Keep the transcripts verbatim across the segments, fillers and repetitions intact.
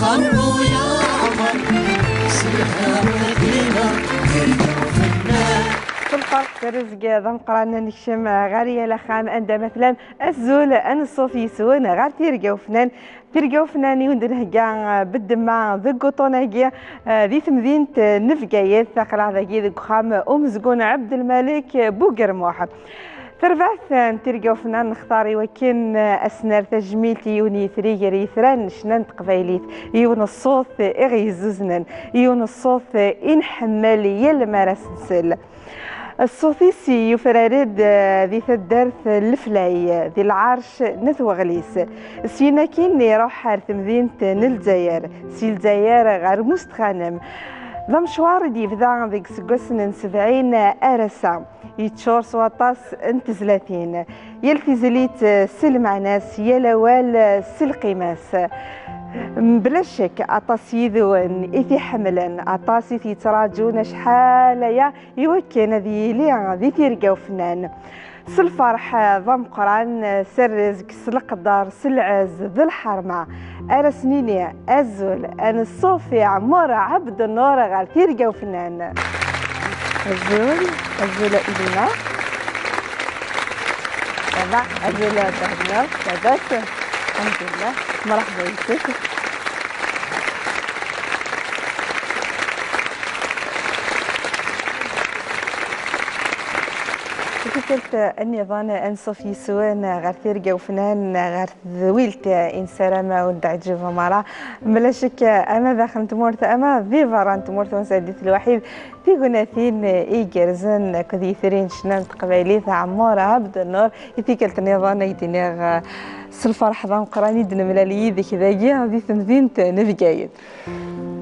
Aqerru yeɛmer s lḥerma, tirga ufennan. S lferḥ d rrezg d ameqqran ad nekcem ɣer yal axxam anda ma tellam. Azul, ad nṣuf yes-wen ɣer tirga ufennan. Tirga ufennan i wen-d-nhegga beddemma deg uṭun-agi, eh, di temdint n Bgayet. Aql-aɣ dagi deg uxxam umezgun Ɛebdelmalek Bugermuḥ. Tarbaɛt n tirga ufennan nextar i wakken, eh, ad s-nerr tajmilt i yiwen yitri gar yitran n ccna n teqbaylit, yiwen n ṣṣut i ɣ-yezzuznen, yiwen n ṣṣut i nḥemmel yal mi ara s-nsel. Ṣṣut-is yufrar-d, eh, di taddart n Leflay, di lɛerc n At Weɣlis. Syin akkin iruḥ ar temdint n Lezzayer, si Lezzayer ɣer Mustexanem. D amecwar i d-yebda deg iseggasen n sebɛin ar ass-a, yeččur s waṭas n tezlatin. Yal tizlit s lmeɛna-s, yal awal s lqima-s. Mebla ccek, aṭas yid-wen i t-iḥemmlen, aṭas i t-yettraǧun acḥal aya i wakken ad yili di tirga ufennan. S lferḥ d ameqqran, s rrezg, s leqder, s lɛezz d lḥerma, ara s-nini azul, anṣuf i Ɛmur Ɛebdennur ɣer tirga ufennan. Azul, azul a Ilina. Ça va? Azul a Dahlia, ça va? Alḥemdulillah. Merḥba yes-k. Tikkelt nniḍen anṣuf yes-wen ɣer tirga ufennan, ɣer tedwilt i nessaram ad wen-d-teɛǧeb merra. Mebla ccek, ama daxel n tmurt, ama di berra n tmurt, ur nesɛi di lwaḥid tignatin igerrzen akked yitri n ccna n teqbaylit, Ɛemmur Ɛebdennur. I tikkelt nniḍen, ay d-iniɣ, s lferḥ d ameqqran i d-nemlal yid-k dagi di temdint n Bgayet.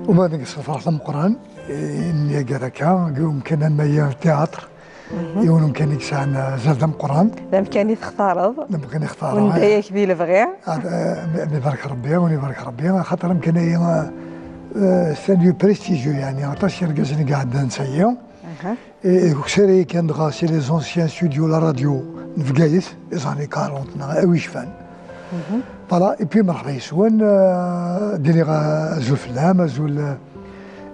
Uma deg s lferḥ d ameqqran, i nemyager akka, deg umkan am waya, théâtre, yiwen umkan i yesɛan azal d ameqqran. D amkan i textareḍ. D amkan i xtareɣ, wanda eh. Yak di lebɣi. Ad, eh, ad ibarek Rebbi, ad ibarek Rebbi, axaṭer amkan-agi, eh, eh, c'est un lieu prestigieux, yeɛni aṭas yergazen i iɛeddan s-agi. Aha. Eh, ukessar-agi kan dɣa, c'est les anciens studios la radio n Bgayet, les années quarante neɣ awi cfan. Mhm. Voilà, et puis merḥba yes-wen, eh, d-iniɣ, eh, azul fell-am, azul, eh,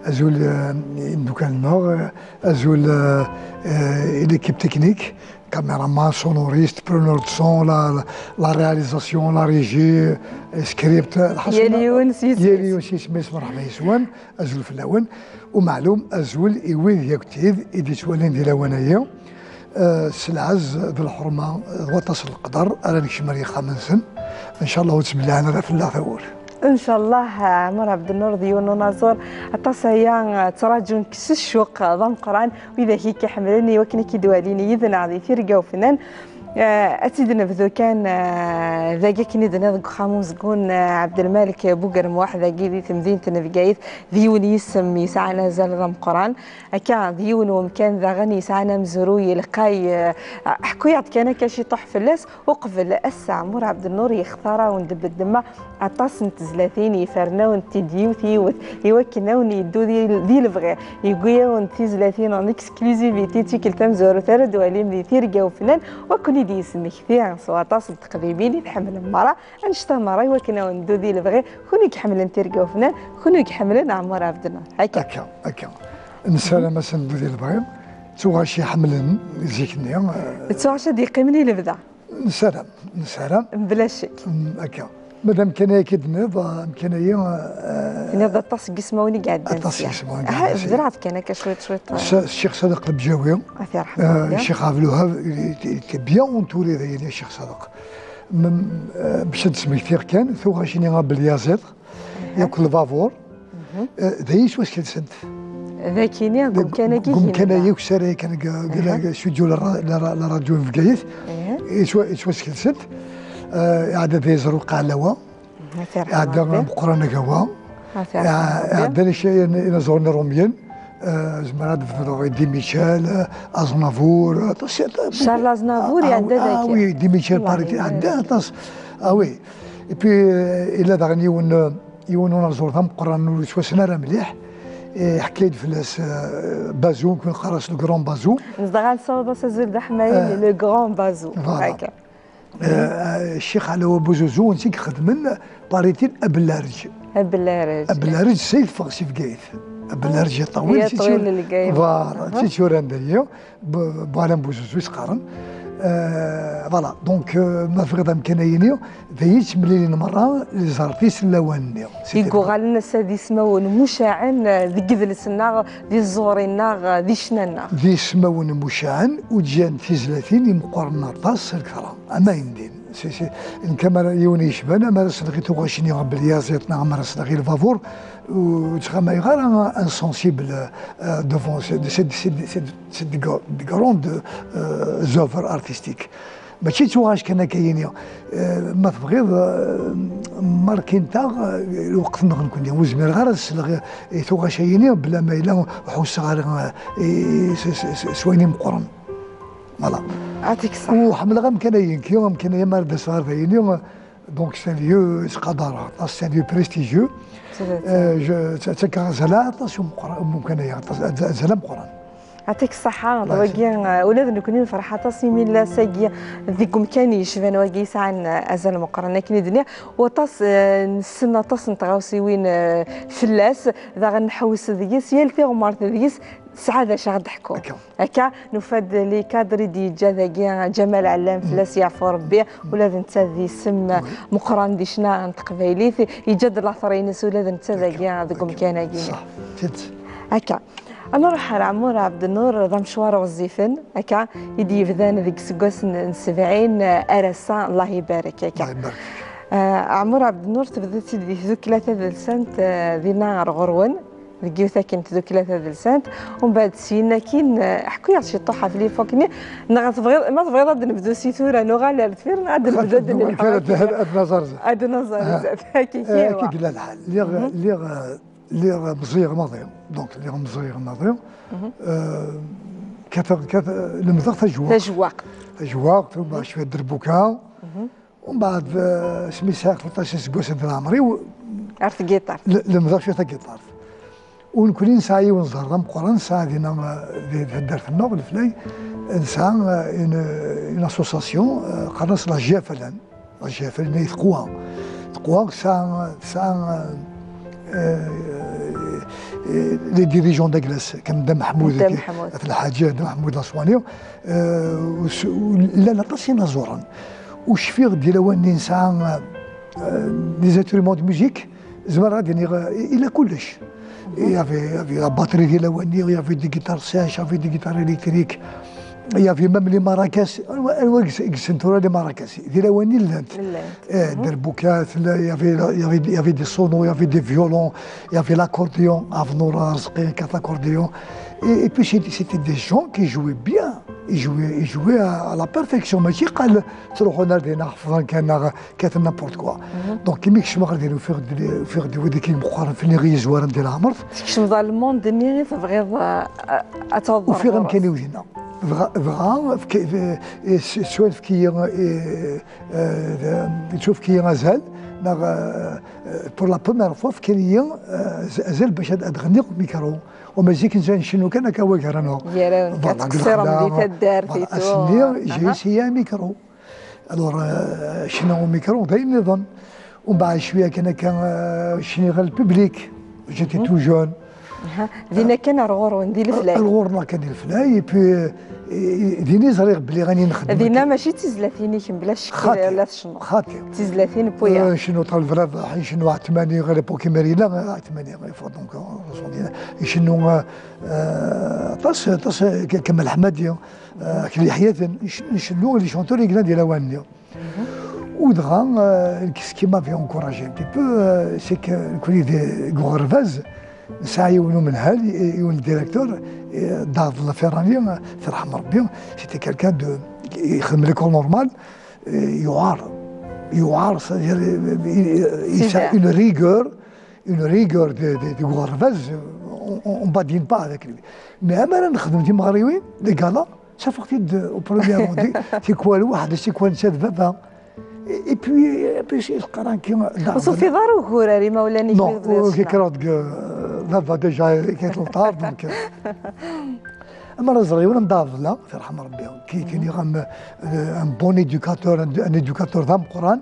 azul, eh, i imeddukal-nneɣ, eh, azul, eh, eh, i l'équipe technique, caméraman, sonoriste, preneur de son, la, la, la réalisation, la régie, eh, script, lḥaṣun, yal yiwen s yisem-is. Yal yiwen s yisem-is, merḥba yes-wen, azul fell-awen. Umeɛlum, azul i wid yakk d tid i d-yettwalin di lawan-agi. Eh, s lɛezz d lḥerma d waṭas n leqder ara nekcem ar yexxamen-nsen. Ncallah ur ttbelliɛen ara fell-aɣ tawwurt. Ncallah, Ɛmer Ɛebdennur d yiwen n unaẓur aṭas aya, eh, ttraǧun-k s ccuq d ameqqran widak i k-iḥemmlen i wakken ad k-id-walin yid-neɣ di tirga ufennan. Eh, ad tt-id-nebdu kan, eh, dagi akken i d-tenniḍ deg uxxam umezgun, eh, Ɛebdelmalek Bugermuḥ, dagi di temdint n Bgayet, d yiwen yisem yesɛan azal d ameqqran. Akka, d yiwen wemkan daɣen yesɛan amezruy lqay, eh, ḥku-yaɣ-d kan akka ciṭuḥ fell-as, uqbel ass-a Ɛemmur Ɛebdennur yextar-awen-d beddemma aṭas n tezlatin, yefren-awen-tent-id yiwet yiwet, i wakken ad wen-yeddu di, di lebɣi. Yewwi-awen-d tizlatin en exclusivité, d tikkelt tamezwarut ara d-twalim di tirga ufennan, u ad ken-id-yesmekti s waṭas n teqdimin i tḥemmlem merra, annect-a merra, i wakken ad wen-neddu di lebɣi, kunwi i iḥemmlen tirga ufennan, kunwi i iḥemmlen Ɛemmur Ɛebdennur. Akka. Akka, akka. Nessaram ad sen-neddu di lebɣi. D tuɣac iḥemmlen zik-nni, eh, d tuɣac ad yeqqimen i lebda. Nessaram, nessaram. Mebla ccek. Mm, akka. Ma d amkan-agi i d-tenniḍ, ah, amkan-agi, ah, tenniḍ aṭas n yismawen i iɛeddan sya. Aṭas n yismawen i iɛeddan sya. Zreɛ-d kan akka cwiṭ, cwiṭ. S-, Ccix Sadeq Lebjawi, ad t-yerḥem, ah, Rebbi. Ccix Ɛebdelwahab, il était, il était bien entouré dayen, Ccix Sadeq. Mem-, ah, bac ad d-smektiɣ kan, tuɣac-nni a Belyaziḍ, yakk lbabuṛ, eh, d aya yettwaskelsent. D akini, deg umkan-agi, deg umkan-agi, ukessar-agi kan, deg, deg, deg studio la ra-, la ra-, la radio n Bgayet, yettwa-, yettwaskelsent. Eh, iɛedda ad yeẓru Qaɛlawa, iɛedda Meqqran Agawa, iɛedda inaẓuren irumyen, eh, zemreɣ ad d-bedreɣ Eddie Mitchell, eh, Aznavour, eh, aṭas, Charles Aznavour, ah, iɛedda ah, dagi. Oui, Eddie Mitchell, Paris, iɛedda aṭas. Ah, oui. Et puis, euh, yella daɣen yiwen, euh, yiwen unaẓur d ameqqran ur yettwassen ara mliḥ, Iḥka-d fell-as, euh, Bazou, nekk neqqar-as le grand Bazou. Nezdeɣ ad nessaweḍ-as azul d aḥmayen, le grand Bazou. Voilà. Ccix Ɛlawa Buzuzu, netta i ixedmen, paraît-il, Abellarǧ. Abellarǧ. Abellarǧ, sa i teffeɣ si Bgayet. Abellarǧ iṭawil, iṭawil lgayet. Voilà, d tt-yuran dayi. Buɛlam Buzuzu i s-qqaren. Euh, voilà, donc, euh, ma tebɣiḍ amkan-ayini, d ayi ttemlilin merra les artistes n lawan-nni. I yuɣalen ass-a d ismawen mucaɛen deg yidles-nneɣ, di tẓuri-nneɣ, di ccna-nneɣ. D ismawen mucaɛen, u ǧǧan tizlatin imeqqren aṭas s lekra. Ama yendin. Nekk amar yiwen yecban, amar as-nɣi tuɣac-nni belli yaẓiḍ neɣ amar as-nɣi lbabur, ur ttɣamayeɣ ara insensible, euh, devant cette, cette, cette, cette, cette gr-, grande, euh, œuvre artistique. Mačči d tuɣac kan akka yini. Euh, ma tebɣiḍ, euh, markinteɣ, euh, lweqt-nneɣ nekkni. Ur zmireɣ ara ad sleɣ i, i tuɣac-ayini bla ma yella ḥusseɣ ara, euh, i, s, s, s, s wayen imeqqren. Voilà. Ɛṭik ṣṣeḥ. U ḥemmleɣ amkan-ayi, nekki amkan-ayi mi ara d-aseɣ ar dayini, donc c'est un lieu ttqadareɣ aṭas, c'est un lieu prestigieux. Euh, je, tt-, ttakeɣ azal aṭas i umeqqra-, i umkan-ayi, aṭas, az-, azal ameqqran. Ɛṭik ṣṣeḥḥa, d wagi, euh, ula d nekkni nefreḥ aṭas imi nella ass-agi deg umkan yecban wagi yesɛan, euh, azal meqqren akken i d-nniɣ, u aṭas, euh, nessen aṭas n tɣawsiwin, euh, fell-as, daɣen nḥewwes deg-s, yal tiɣmert deg-s tesɛa d acu ara d-teḥku. Akka. Akka, nufa-d les cadres i d-yeǧǧa dagi Ǧamal Ɛellam, fell-as yeɛfu Rebbi, ula d netta d isem meqqren di ccna n teqbaylit, yeǧǧa-d later-ines ula d netta dagi deg umkan-agi. Ṣṣeḥ, tidet. Akka. Ad nruḥ ar Ɛmur Ɛebdennur, d amecwar ɣezzifen, akka, i d-yebdan deg iseggasen n sebɛin ar ass-a, Allah ibarek, akka. Allah ibarek. Eh, Ɛmur Ɛebdennur, tebdiḍ-tt-id di tdukla tadelsant, eh, dinna ar ɣur-wen. Deg yiwet akken tdukla tadelsant, umbeɛd syin akkin, eh, ḥku-yaɣ-d ciṭuḥ ɣef l'époque-nni, neɣ tebɣiḍ, ma tebɣiḍ ad d-nebdu si tura, nuɣal ar deffir, neɣ ad d-nebdu ad d-nelḥu. Ad naẓer zdat. Ad naẓer zdat. Akka, akka, akka i yella lḥal. Lliɣ, lliɣ, eh, lliɣ meẓẓiyeɣ maḍi. Donc, lliɣ meẓẓiyeɣ maḍi. Eh, kkateɣ, kkateɣ, lemdeɣ tajewwaqt. Tajewwaqt. Tajewwaqt, umbeɛd cwiya dderbuka. Umbeɛd, eh, asmi sɛiɣ tleṭṭac iseggasen di leɛmer-iw, ar tgiṭart. Lemdeɣ cwiya tagiṭart. U nekkni nesɛa yiwen ẓer d ameqqran, nesɛa dinna, eh, di, di taddart-nneɣ, Leflay, nesɛa, eh, une, une association, eh, qqaren-as la G F L N. La G F L N ay teqwa. Teqwa, tesɛa, tesɛa, eh, eh, les dirigeants de la glace, comme Dda Meḥmud, Dda Meḥmud. At Lḥaǧi, Dda Meḥmud Laswani, eh, u s-, u llan aṭas inaẓuren. U cfiɣ di lawan-nni nesɛa, euh, des instruments de musique, zemreɣ ad iniɣ, euh, ila kullec. Il y avait, il y avait la batterie di lawan-nni, il y avait des guitares sèches, il y avait des guitares électriques, il y avait même les maracas. Anwa, anwa i yes-, i yessen tura les maracas? Di lawan-nni llant. Llant. Eh, derbukat, il y avait, il y avait, il y avait des sonos, il y avait des violons, il y avait l'accordéon, Avnur Arezqi, quatre accordéons. Et, et puis c'est-, c'était des gens qui jouaient bien. Ils jouaient, ils jouaient à, à la perfection. Mačči qal ttruḥun ar dinna ḥefḍen kan neɣ kkaten n'importe quoi. Donc imi kecmeɣ ɣer din, ufiɣ-d, ufiɣ-d wid akken meqqaren fell-i i yezwaren di leɛmer. Tkecmeḍ ɣer lmond-nni i tebɣiḍ, eh, ad tawḍeḍ ɣur-s. Ufiɣ amkan-iw dinna. Dɣa, dɣa, eh, s-, ttwafek-iyi, eh, eh, ttwafek-iyi azal, neɣ, eh, pour la première fois, fkan-iyi, eh, az-, azal bac ad, ad ɣenniɣ mikru. Uma zik ncennu kan akka wagar-nneɣ. Gar-awen, ad ttqeṣṣirem di taddart i tura. Ass-nni, j'ai essayé un micro. Alors, euh, ccna au micro, d ayen nniḍen. Umbeɛd cwiya kan akka, euh, cniɣ ɣer le public. J'étais tout jeune. Dinna kan ar ɣur-wen, di Leflay. Ar ɣur-neɣ kan di Leflay, et puis, euh, dinna i ẓriɣ belli ɣani nexdem. Dinna mačči d tizlatin-ik mebla ccek la tecnuḍ. Xaṭi. D tizlatin n wiyaḍ. Euh, cennu Ṭaleb Rabaḥ, cennu Ɛetmani, ɣer l'époque imir yella Ɛetmani, il faut donc, euh, icennu, euh, euh, aṭas, aṭas, euh, Kamal Ḥmadi, euh, Akli Ḥyaten, ncennu les chanteurs i yellan di lawan-nni. U dɣa, euh, ce qui m'avait encouragé un petit peu, euh, c'est que nekkni deg uɣerbaz, nesɛa yiwen umenhal, yiwen directeur, euh, Dda Ɛebdella Ferrani, euh, terḥem Rebbi, c'était quelqu'un de, ixdem l'école normale, euh, yuɛer, yuɛer, c'est-à-dire, euh, il, il, il a une rigueur, une rigueur de, de, de uɣerbaz, on, on, on badine pas avec lui. Mais amar nexdem timeɣriwin, les galas, ttafeɣ-t-id au premier arrondi, tikwal waḥed, tikwal netta d baba. Et puis, et puis, c'est le qaran qui... Ur tufiḍ ara ugur ar imawlan-ik? Non, kkreɣ deg, Baba déjà, il était trop tard, donc, euh. Ama ara ẓriɣ yiwen am Dda Abdella, yerḥem Rebbi, qui était un, euh, un bon éducateur, un, un éducateur d ameqqran.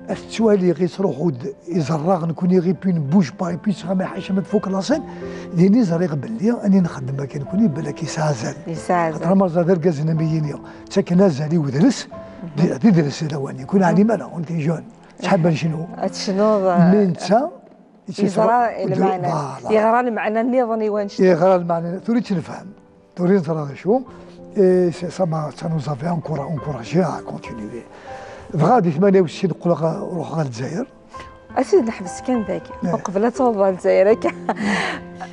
Ad tettwaliɣ yettruḥu-d, iẓerraɣ, nekkni, et puis ne bouge pas, et puis ttɣama ḥaca ma tfuk laṣel. Dini ẓriɣ belli ani nxeddem akka nekkni, belli akka yesɛa azal. Yesɛa azal. Xaṭer ama ẓriɣ d argazen am yini, ttaken azal i wedles, d, d idles d awani, kun ɛlim ara, on était jeune, ttḥabban cnu. Ad tecnuḍ, eh, mais netta, yeẓra lmeɛna. Voilà. Yeɣra lmeɛna nniḍen i wannect. Yeɣra lmeɛna, tura i tt-nefhem. Tura i neẓra d acu. Et c'est ça, ma, ça nous avait encoura-, encouragé à continuer. Dɣa di tmanya u settin qqleɣ, ruḥeɣ ɣer Lezzayer. A sidi, neḥbes kan dagi. Eh. Uqbel ad tawḍeḍ ɣer Lezzayer akka.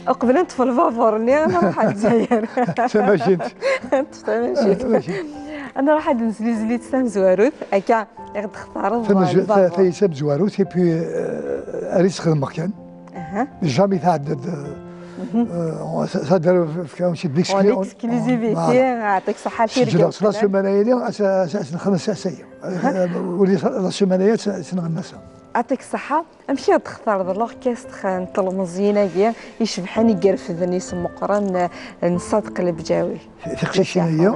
Uqbel ad neṭṭef lbabuṛ-nni, ad nruḥ ɣer Lezzayer. Tamacint. Ṭṭef tamacint. Tamacint. Ad nruḥ ad nezli zlit tamezwarut, akka i ɣ-d-textareḍ. Tamezwa-, ta-, lbabuṛ. Tayet tamezwarut, et puis, euh, ar i tt-xedmeɣ kan. Aha. Jamais tɛedda-d, euh, ça, ça, ça, ça, ça, ça, en exclusivité, voilà. Yeɛṭik ṣṣeḥḥa. Ǧǧeɣ la semaine-agi, as-, as-, as-, nxedem s-, s-, euh, uli la semaine-agi, as-, as-, nɣenna sa. Yeɛṭik ṣṣeḥḥa. Amek i ɣ-d-textareḍ l'orchestre n telmeẓyin-agi icebḥen, igerfden, isemmeqren, n Ṣadq Lebǧawi? Tiqcicin-agi,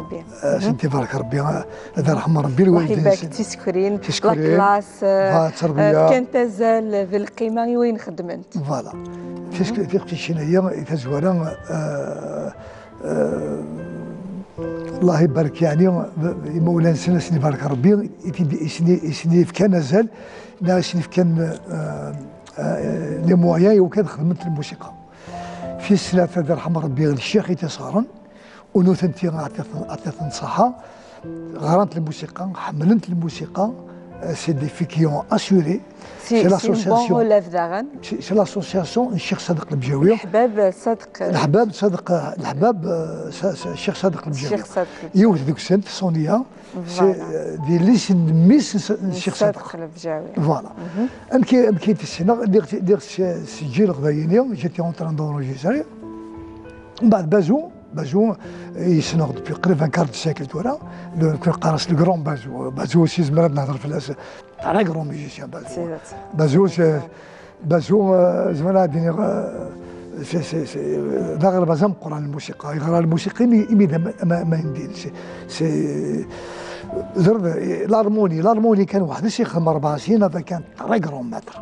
eh, sent ibarek Rebbi, eh, ad irḥem Rebbi lwaldin-nsen. Tisekrin, tisekrin, la classe, eh, tterbiya, eh, fkant azal d lqima i wayen xeddment. Voilà. Tis-, tiqcicin-agi, i tazwara, eh, eh, Allah ibarek, yeɛni, imawlan-nsen, ad sen-ibarek Rebbi, i t-id-, i sen-, i sen-yefkan azal, neɣ i sen-yefkan, eh, eh, les moyens i wakken ad xedment lmusiqa. Tis snat, ad irḥem Rebbi, d ccix i t-iṣeɣren, u nutenti, ɛṭiɣ-ten, ɛṭiɣ-ten ṣṣeḥḥa, ɣrant lmusiqa, ḥemmlent lmusiqa, euh, c'est des filles qui ont assuré. C'est, c'est une bonne relève daɣen. C'est, c'est l'association n Ccix Ṣadq Lebǧawi. Leḥbab Ṣadq. Leḥbab Ṣadq, leḥbab, euh, Sa-, Sa-, Ccix Ṣadq Lebǧawi. Ccix Ṣadq Lebǧawi. Yiwet deg-sent, Sonia, c'est, voilà, euh, d yelli-s n mmi-s n Sa-, n Ccix Ṣadq. Ṣadq Lebǧawi. Voilà. Amek i, amek i t-ssneɣ, lliɣ, lliɣ s-, sǧileɣ dayini, j'étais en train d'enregistrer. Mbeɛd Bazou, Bazou, yessneɣ depuis qrib un quart de siècle tura, le, qqaren-as le grand Bazou. Bazou aussi, zemreɣ ad nehder fell-as. Très grand musicien, Bazou. Bazou, c'est, Bazou, euh, zemreɣ ad d-iniɣ, euh, c'est, c'est, c'est, euh, d aɣerbaz ameqqran n lmusiqa. Yeɣra lmusiqa imi, imi d ama-, ama-, ama yendin. C'est, c'est, euh, l'harmonie, l'harmonie kan weḥd-s ixdem rebɛa snin, avec un très grand maître.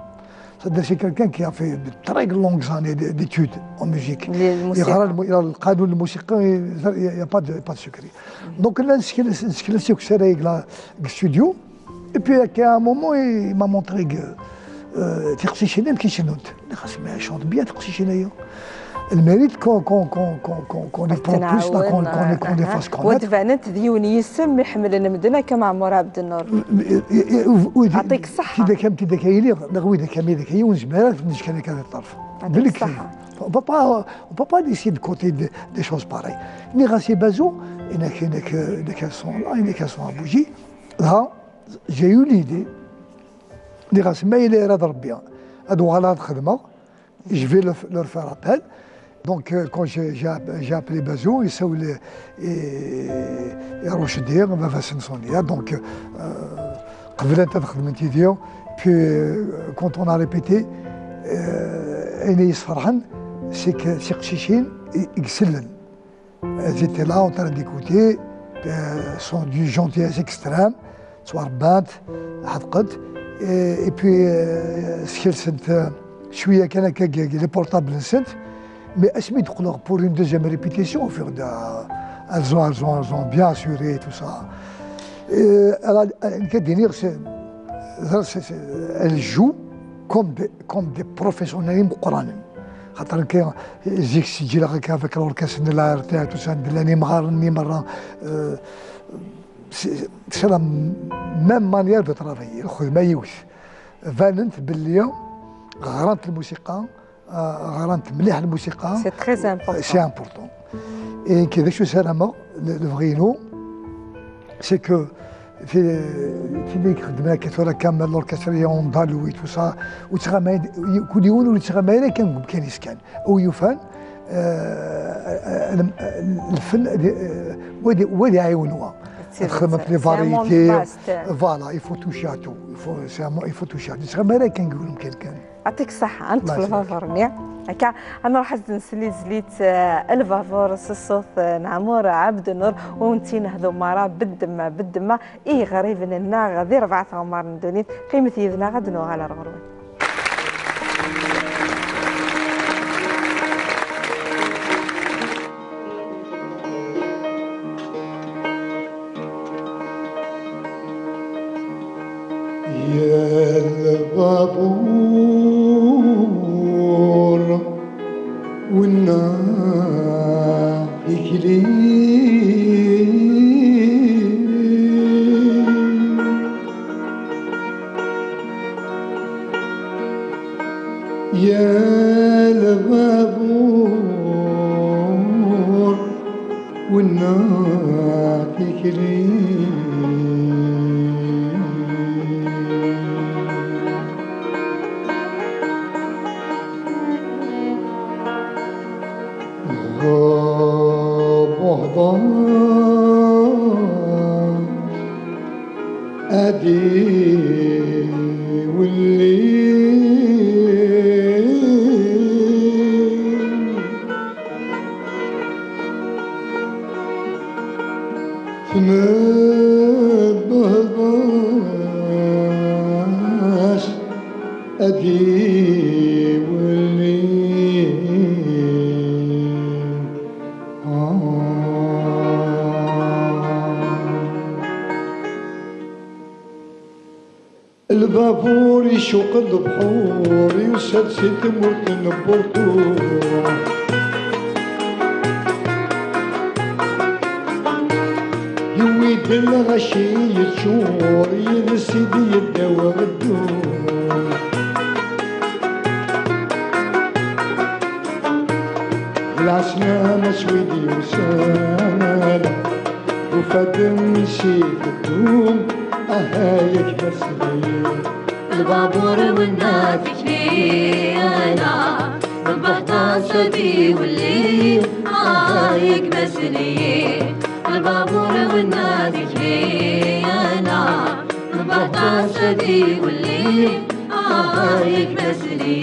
C'est-à-dire, c'est quelqu'un qui a fait de très longues années de, d'études en musique. Yeɣra lmu-, yeɣra lqanun n lmusiqa, il y a, il y a pas de, pas de secret. Donc, là, nsekles, nsekles akk s ara yegla deg studio. Et puis, à un moment, il m'a montré que, euh, tiqcicin amek i cennunt. Nniɣ-as, mais elles chantent bien, tiqcicin-agi. Le mérite qu'on, qu'on, qu'on, qu'on, qu'on, qu'on les prend plus, là, qu'on, qu'on, qu'on les fasse connaître. Wa d-banent d yiwen yisem mi ḥemmlen medden akka Maɛmur Ɛebdennur. Yeɛṭik ṣṣeḥḥa. Tidak am tidak ay lliɣ, neɣ widak am widak ay ur nezmir ara ad nečč kan akka di ṭṭerf. Belkti. On peut pas, on peut pas laisser de côté de, des choses pareilles. Nniɣ-as i Bazou, inak, inak, inak elles sont là, inak elles sont à bouger. Là, j'ai eu l'idée. Nniɣ-as, ma yella irad Rebbi, ad uɣaleɣ ad xedmeɣ. Je vais leur, leur faire appel. Donc, euh, quand j'ai, j'ai app-, j'ai appelé Bazou, yessawel i, i, i Rochdi, baba-s n Sonia. Donc, euh, qeblent ad xedment yid-i. Puis, euh, quand on a répété, euh, ayen i yi-sferḥen, c'est que tiqcicin i, i isellen. Elles étaient là en train d'écouter, euh, sont d'une gentillesse extrême, ttwaṛebbant, ḥedqent, et, et puis, euh, skelsent, euh, cwiya kan akka deg, deg les portables-nsent, mais asmi d-qqleɣ pour une deuxième répétition, au fur et à, elles ont, elles ont, elles ont bien assuré tout ça. Et, euh, elle a, elle, nekk ad d-iniɣ, c'est, c'est, c'est, elles jouent comme des, comme des professionnels imeqqranen. Xaṭer nekk zik sǧileɣ akka avec l'orchestre n la R T R, tout ça, d llan imɣaren-nni merra, euh, c'est, c'est la même manière de travailler, lxedma yiwet. Banent belli ɣrant lmusiqa, euh, ɣrant mliḥ lmusiqa. C'est très important. C'est important. Et nekk d acu ssarameɣ, le, lebɣi-inu, c'est que ti-, tili i ixeddmen akka tura kamel l'orchestre andalou et tout ça, ur ttɣamayen, kul yiwen ur yettɣama ara kan deg umkan-is kan. Ur yufan, euh, lfen, euh, wa d, wa d iɛiwen wa. Ad txedmeḍ les variétés. Voilà, il faut toucher à tout. Il faut, c'est un mo-, il faut toucher à tout. Ur yettɣama ara kan deg yiwen umkan kan. Yeɛṭik ṣṣeḥḥa, ad neṭṭef lbabuṛ-nni. Akka, ad nruḥ ad nsel i tezlit, eh, Lbabur s ṣṣut, eh, n Ɛmur Ɛebdennur, u nti nehdu mara beddemma, beddemma, i iɣriben-nneɣ di rebɛa tɣemmar n ddunit. Qqimet yid-neɣ ad nuɣal ar ɣur-wen. يا البابور والنار يكلي. يا البابور والنار تكلي. غاب وهضر أدي واللي تنبهضاش أدي واللي. آه. البابور يشوق البحور، يوصل سي تمورت النبورتور. يويد الغشي يتشور، يد سيدي يداوى الدور. العسلامة سويدي وسلام، وفات من سيف الدوم، أهايك بس ليا. البابور والناس كليانا، البطاطا دي واللي، أهايك بس ليا. البابور والناس كليانا، البطاطا دي واللي، أهايك بس ليا.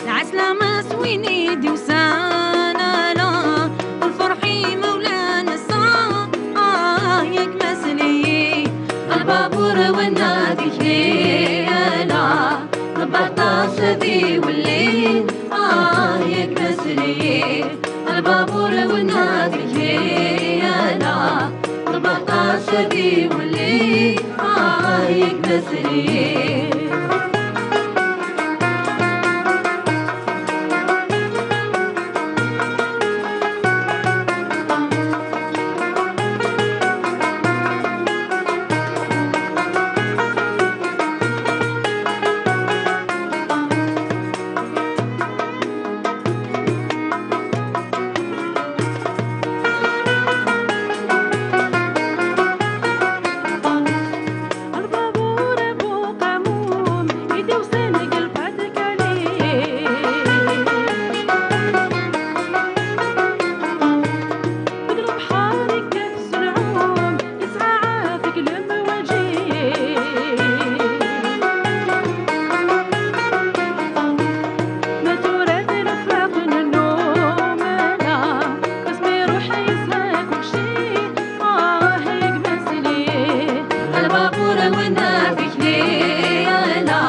العسلامة سويني دي وسانا لا، الفرحي مولانا الصا، آه، يا كمسلي. البابور والنادي كليانا، البطاطا دي والليل، آه، يا كمسلي. البابور والنادي كليانا، البطاطا دي والليل، آه، يا كمسلي. البابور والناس كليانا،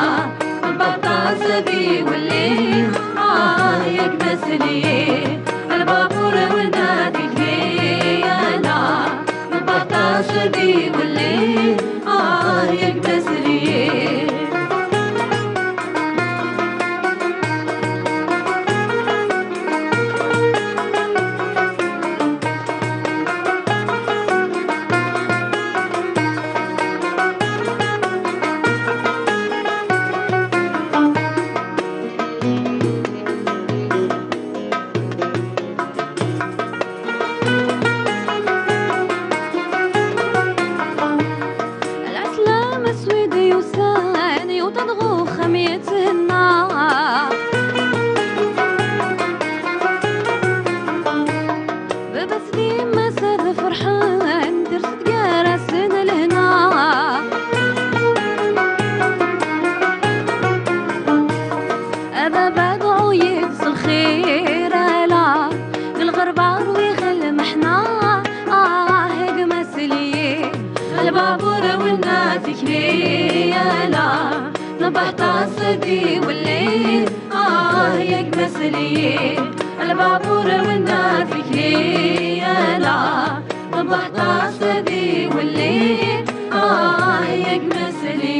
البطاطا دي واللي، آه، يا كمسلي. البابور والناس كليانا، البطاطا دي واللي، آه، يا كمسلي. Tikli-yala, nbaḥt-as di wulli, ah, yak masli, lbabur wenna tikli-yala, nbaḥt-as di wulli, ah, yak masli.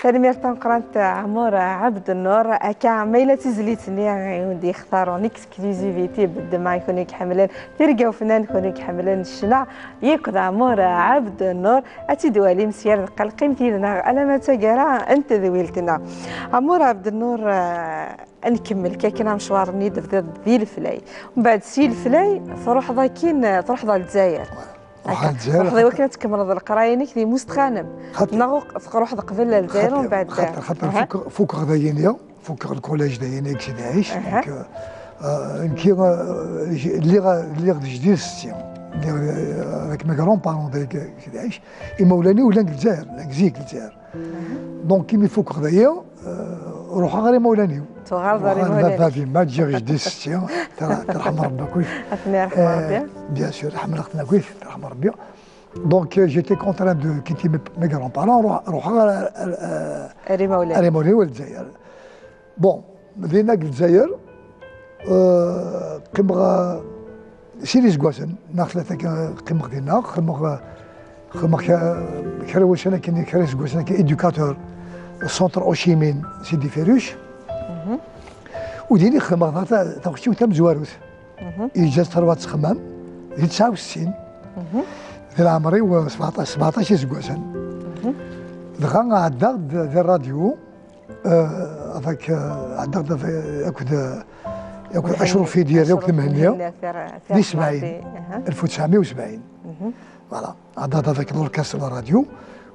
Tanemmirt tameqqrant Ɛmur Ɛebdennur. Akka ma yella d tizlit-nni i wen-d-yextar en exclusivité, beddemeɣ i kunwi iḥemmlen tirga ufnan, kunwi iḥemmlen ccna, yakk d Ɛmur Ɛebdennur. Ad tt-id-walim s yir ddeqqa, qqim yid-neɣ alamma d taggara n tedwilt-nneɣ. Ɛmur Ɛebdennur, eh, ad nkemmel kan amecwar-nni d-tebdiḍ di Leflay. Mbeɛd si Leflay, truḥeḍ akkin, eh, truḥeḍ ɣer Lezzayer. Ruḥeɣ Akka. Lezzayer. Ruḥeḍ i wakken ad tkemmleḍ leqraya-inek di Mustqanem. Xaṭer. Neɣ uq-, truḥeḍ qbel Lezzayer xaṭer, umbeɛd xaṭer, xaṭer aha. Fukeɣ, fukeɣ dayen-ya, fukeɣ lkullaj dayen-ya deg Sidi Ɛic. Aha. Donc, euh, euh, nekki, euh, j-, lliɣ, lliɣ d jdid setti. Lliɣ, euh, avec mes grands-parents deg Sidi Ɛic. Imawlan-iw llan deg Lezzayer, llan deg zik Lezzayer. Donc, imi fukeɣ daya, euh, ruḥeɣ ɣer imawlan-iw. Tuɣaleḍ ɣer imawlan-ik. Ruḥeɣ ɣer baba, yemma, ǧǧiɣ jeddi setti, tara-, terḥem Rebbi akk. Ad ten-yerḥem Rebbi. Euh, bien sûr, ḥemmleɣ-ten akk, terḥem Rebbi. Donc, euh, j'étais contraint de quitter mes, mes grands-parents, ruḥ-, ruḥeɣ ɣer, ɣer, euh, Ar imawlan. Ar imawlan-iw, ar Lezzayer. Bon, dinna deg Lezzayer, euh, qqimeɣ, euh, sin iseggasen, neɣ tlata kan qqimeɣ dinna, qqimeɣ, euh, qqimeɣ ka-, kra wussan akken, kra iseggasen akken, éducateur, centre Ho Chi Minh, Sidi Ferruch. Mhm. U din i xedmeɣ ta-, ta-, taɣect-iw tamezwarut. Mhm. Yeǧǧa-tt terwa tettxemmam, di tesɛa u settin. Mhm. Di leɛmer-iw, euh, sbeɛṭac, sbeɛṭac iseggasen. Mhm. Dɣa ɛeddaɣ-d di rradyu, Euh, avec, euh, ɛeddaɣ-d akked, euh, akked Mhenni. Acruf Idir, akked Acruf Mhenni, Mhenni, di sebɛin. Aha. Alef u tesɛemya u sebɛin. Mhm. Voilà. Ɛeddaɣ-d avec l'orchestre de la radio.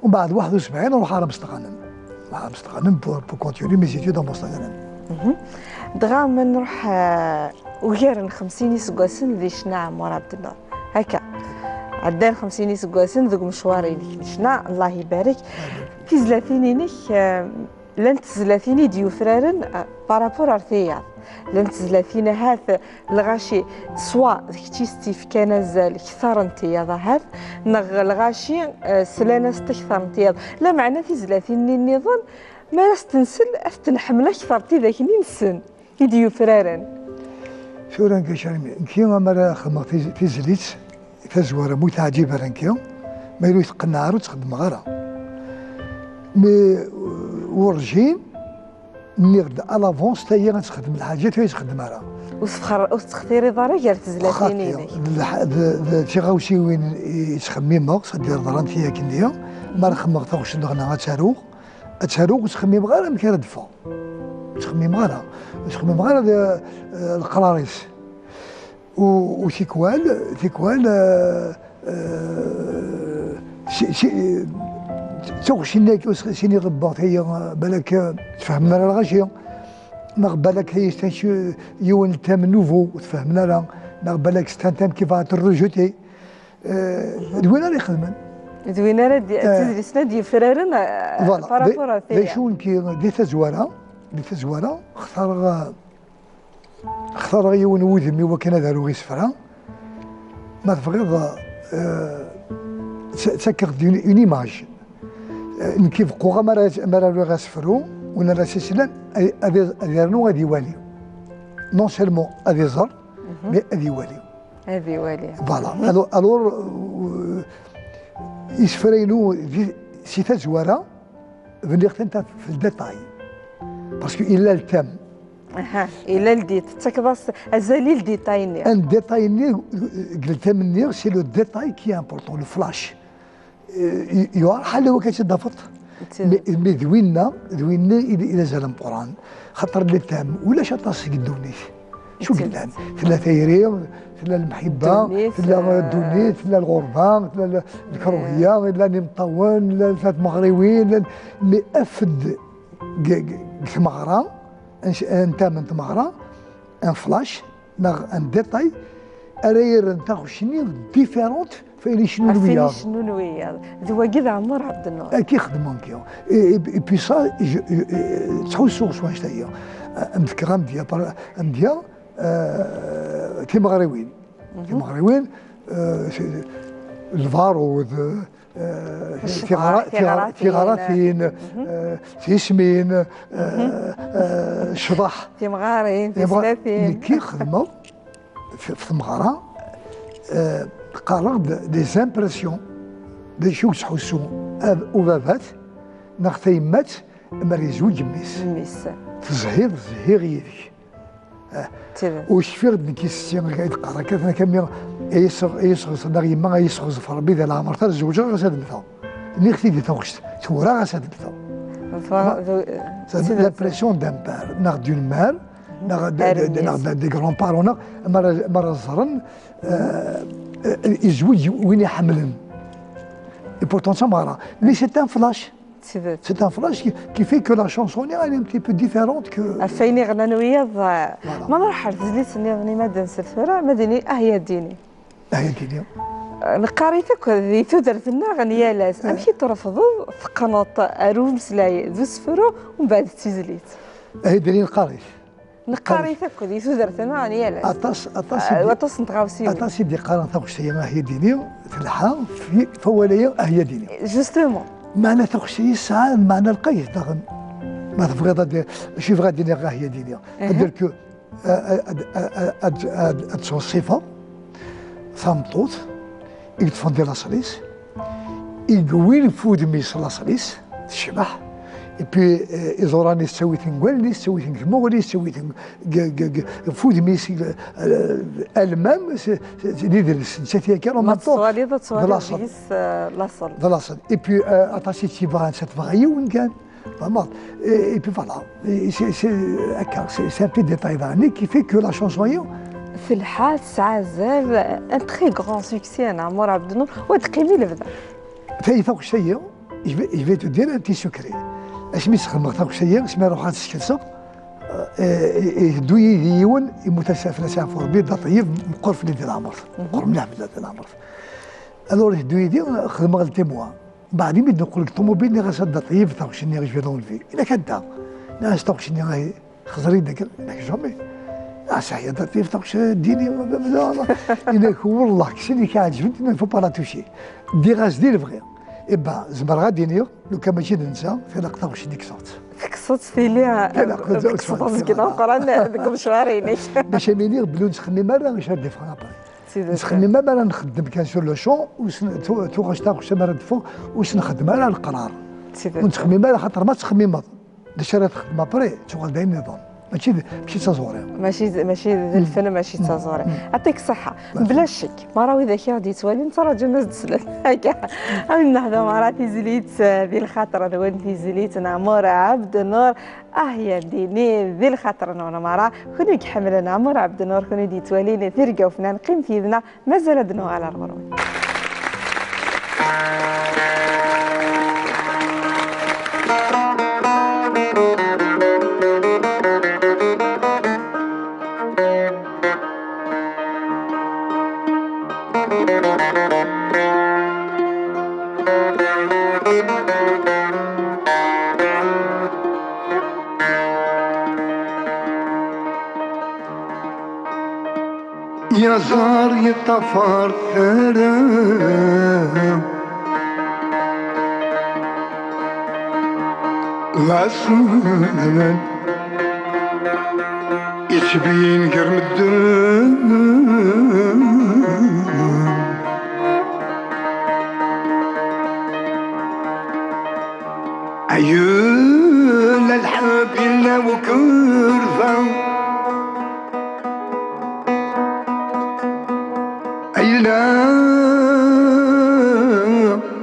Umbeɛd waḥed u sebɛin ruḥeɣ ɣer Mestɣanem. Ruḥeɣ ɣer Mestɣanem pour, pour continuer mes études en Mustɣanem. Mhm. Dɣa ma nruḥ, euh, ugar n xemsin iseggasen di ccna Ɛmur Ɛebdennur. Akka. Ɛeddan xemsin iseggasen deg umecwar-inek n ccna, Allah ibarek. Amin. Tizlatin-inek, euh, Llant tezlatin i d-yufraren, eh, par rapport ar tiyaḍ. Llant tezlatin ahat lɣaci, swa d kečč i s-tt-ifkan azal kter n tiyaḍ ahat, neɣ lɣaci, eh, slan-as-d akter n tiyaḍ. Lameɛna tizlatin-nni nniḍen, mi ara s-tensel, ad tent-nḥemmel akter n tidak-nni nessen. I d-yufraren. Tura nekk, Carimi, nekki amar xedmeɣ tiz-, tizlit, tazwara, mu teɛǧib ara nekki, ma yella ur teqneɛ ara, ur tt-xeddmeɣ ara. Mais, euh, werǧin nniɣ-d à l'avance, tayi ad texdem lḥaǧa, tayi ur tt-xeddem ara. Ur tfexr-, ur tettxtiriḍ ara gar tezlatin-inek. Xaṭi, d lḥ-, d, d tiɣawsiwin i ttxemmimeɣ, c'est-à-dire ḍrant-iyi akkenni, mi ara xedmeɣ taɣect n leɣna ad tt-aruɣ, ad tt-aruɣ, ur ttxemmimeɣ ara amek ara d-teffeɣ. Ur ttxemmimeɣ ara. Ur ttxemmimeɣ ara d, eh, leqrar-is. U, u tikwal, tikwal, eh, eh, si, si, d taɣect-nni akka, ur s-, sini ḍebbeɣ tayi, eh, balak, eh, tfehmem ara lɣaci. Neɣ balak tayi, c'est un, yiwen n thème nouveau, ur tfehmem ara. Neɣ balak c'est un thème qui va être rejeté. Eh, d win ara ixedmen. D win ara d-, eh, d tizlist ad d-yufraren, eh, voilà. Par rapport à d acu nekki, di tazwara, di tazwara, xtareɣ, eh, xtareɣ yiwen n wudem i wakken ad aruɣ isefra. Ma tebɣiḍ, eh, tt-, ttakeɣ-d une, une image. Eh, nekki beqquɣ mi ara, mi ara aruɣ asefru, win ara s-islan, ad, ad, ad yernu ad iwali. Non seulement ad iẓer, mhm, mais ad iwali. Ad iwali. Voilà. Mhm. Alors, alors, euh, isefra-inu di, si tazwara, bniɣ-ten f le détail. Parce que il a le thème. Aha, il a le détail. Tettakeḍ-as azal i le détail-nni. Un détail-nni, deg le thème-nni, c'est le détail qui est important, le flash. Eh, i-, yuɛer ḥal i wakka tt-id-tafeḍ. Mais, mais d winna, d winna i d, i d azal ameqqran. Xaṭer le thème, ulac aṭas deg ddunit. Acu yellan? Tella tayri, tella lemḥibba, ddunit, tella, eh, ddunit, tella lɣerba, tella l-, lekruhiya, llan imeṭṭawen, llan, tella tmeɣriwin, llan, mais af-d deg, deg, deg tmeɣra, un, un thème n tmeɣra, un flash, neɣ un détail, ara yerren taɣect-nni différente f ayen icennun wiyaḍ. Ɣef ayen icennun wiyaḍ. D wagi d Ɛmer Ɛebdennur. Akka i xedmeɣ nekki. Et, et, et puis ça, je, je, eh, ttḥussuɣ s wanect-agi. Am d-fkeɣ amedya, par-, amedya, euh, timeɣriwin. Timeɣriwin, euh, c'est lbarud, euh, tiɣra- tiɣra- tiɣratin, tiɣratin, euh, tismin, euh, euh, ccḍeḥ. Timeɣrin, timeɣra- tislatin. Nekki xedmeɣ f- f temɣara, euh, qqareɣ-d des impressions, d acu i yettḥussu ab- ubabat neɣ tayemmat mi ara yezweǧ mmi-s. Mmi-s. Tezhiḍ, zhiɣ yid-k. Ur cfiɣ d nekk i s-, i d-qqareɣ akka, atan akka mi ay asɣ-, ay asɣeẓ neɣ yemma ay asɣeẓ f Rebbi di leɛmer, ur zewǧeɣ ɣas ad mmteɣ. Nniɣ-t-id i taɣect, tura ɣas ad mmteɣ. Fa- L'impression d'un père, neɣ d'une mère, neɣ de, de, de, neɣ de, de grands-parents, neɣ mi ara, mi ara ẓren, euh, euh, yezweǧ win iḥemmlen. Et pourtant d tameɣra. Mais c'est un flash. C'est un flash qui, qui fait que la chanson, elle est un petit peu différente que... Ɣef wayen i ɣnan wiyaḍ, ma nruḥ ar tezlit nniḍen i ma d-nsel tura, ma d-ini, ah ya ddin-iw. Ah ya ddin-iw. Neqqar-it akk di tudert-nneɣ n yal ass. Amek i t-trefdeḍ, teqqneḍ ar umeslay d usefru, umbeɛd d tizlit? Ah ya ddin-iw, neqqar-it. Neqqar-it akk di tudert-nneɣ n yal ass. Aṭas, aṭas i d-, aṭas n tɣawsiwin. Aṭas i d-iqqaren taɣect-agi, ah ya ddin-iw, telḥa f-, f wawal-agi, ah ya ddin-iw. Justement. Meɛna taɣect-agi tesɛa lmeɛna lqayet daɣen. Ma tebɣiḍ ad, acu yebɣa ad d-iniɣ, ah ya ddin-iw? C'est-à-dire que, euh, ad, ad, ad, ad, ad ttweṣṣifeɣ tameṭṭut i yeṭṭfen di laṣel-is, i yewwin f wudem-is laṣel-is, tecbeḥ, et puis, euh, iẓuran-is ttawit-ten deg wallen-is, ttawit-ten deg tmuɣli-s, ttawit-ten deg, deg, deg, f wudem-is, euh, almam, s-, s-, d idles, nettat yakan, ma tettwaliḍ, ad twaliḍ deg-s, euh, laṣel. D laṣel. Et puis, euh, aṭas i tt-yebɣan, ça tebɣa yiwen kan. Vraiment. Et, et puis voilà. Et c'est, c'est, euh, c'est, c'est un petit détail, là, mais qui fait que la chanson, telḥa, tesɛa azal, un très grand succès, n Ɛmur Ɛebdennur, wa teqqim i lebda. Tayi taɣect-agi, je vais, je vais te dire un petit secret. Asmi sxedmeɣ taɣect-agi, asmi ruḥeɣ ad tt-skelseɣ, euh, iteddu yid-i yiwen, yemmut ass-a fell-as yeɛfu Rebbi, d aṭeyyeb, meqqer fell-i di leɛmer. Meqqer mliḥ fell-i di leɛmer. Alors, iteddu yid-i, xedmeɣ le témoin. Mbeɛd imi d-neqqel deg ṭumubil, nniɣ-as a Dda Ṭeyyeb, taɣect-nni je vais l'enlever. Ilak anda? Nniɣ-as taɣect-nni ahi, xẓer-iyi-d akka, ilak jamais. Ah, ça y est, Dda Ṭeyyeb, taɣect-nni, ilak wellah, kkes-iyi-d, il faut pas la toucher. Ddiɣ-as di lebɣi. Eh ben, zemreɣ ad d-iniɣ, lukan mačči d netta, tilaq taɣect-nni kkseɣ-tt. Tekkseḍ-tt tili, tilaq, tekkseḍ azgen ameqqran deg umecwar-inek. Bac am iniɣ belli ur nettxemmim ara acu ara d-yeffɣen après. Nettxemmim amer ad nxeddem kan sur le champ, ur s-, tu-, tuɣac taɣect amer ad d-teffeɣ, ur s-nxeddem ara leqrar. Ur nettxemmim ara, xaṭer ma tettxemmimeḍ d acu ara texdem après, tuɣal d ayen nniḍen. Mačči d, mačči d taẓuri. Mačči d, mačči d lfen, mačči d taẓuri. Aṭik ṣṣeḥḥa. Mebla ccek, mara widak i ɣ-d-yettwalin, ttraǧun ad d-slen. Akka, am nneḥda mara tizlit, eh, di lxaṭer-nwen, tizlit n Ɛmur Ɛebdennur. Ah ya ddin-iw, di lxaṭer-nwen mara, kunwi i iḥemmlen Ɛmur Ɛebdennur, kunwi i d-yettwalin tirga ufnan, qqimet yid-neɣ, mazal ad d-nuɣal ar ɣur-wen. Yaẓar yeṭṭafar tara. Laṣel yettbin gar medden. Ayella lḥeb yella ukerfa. Ayella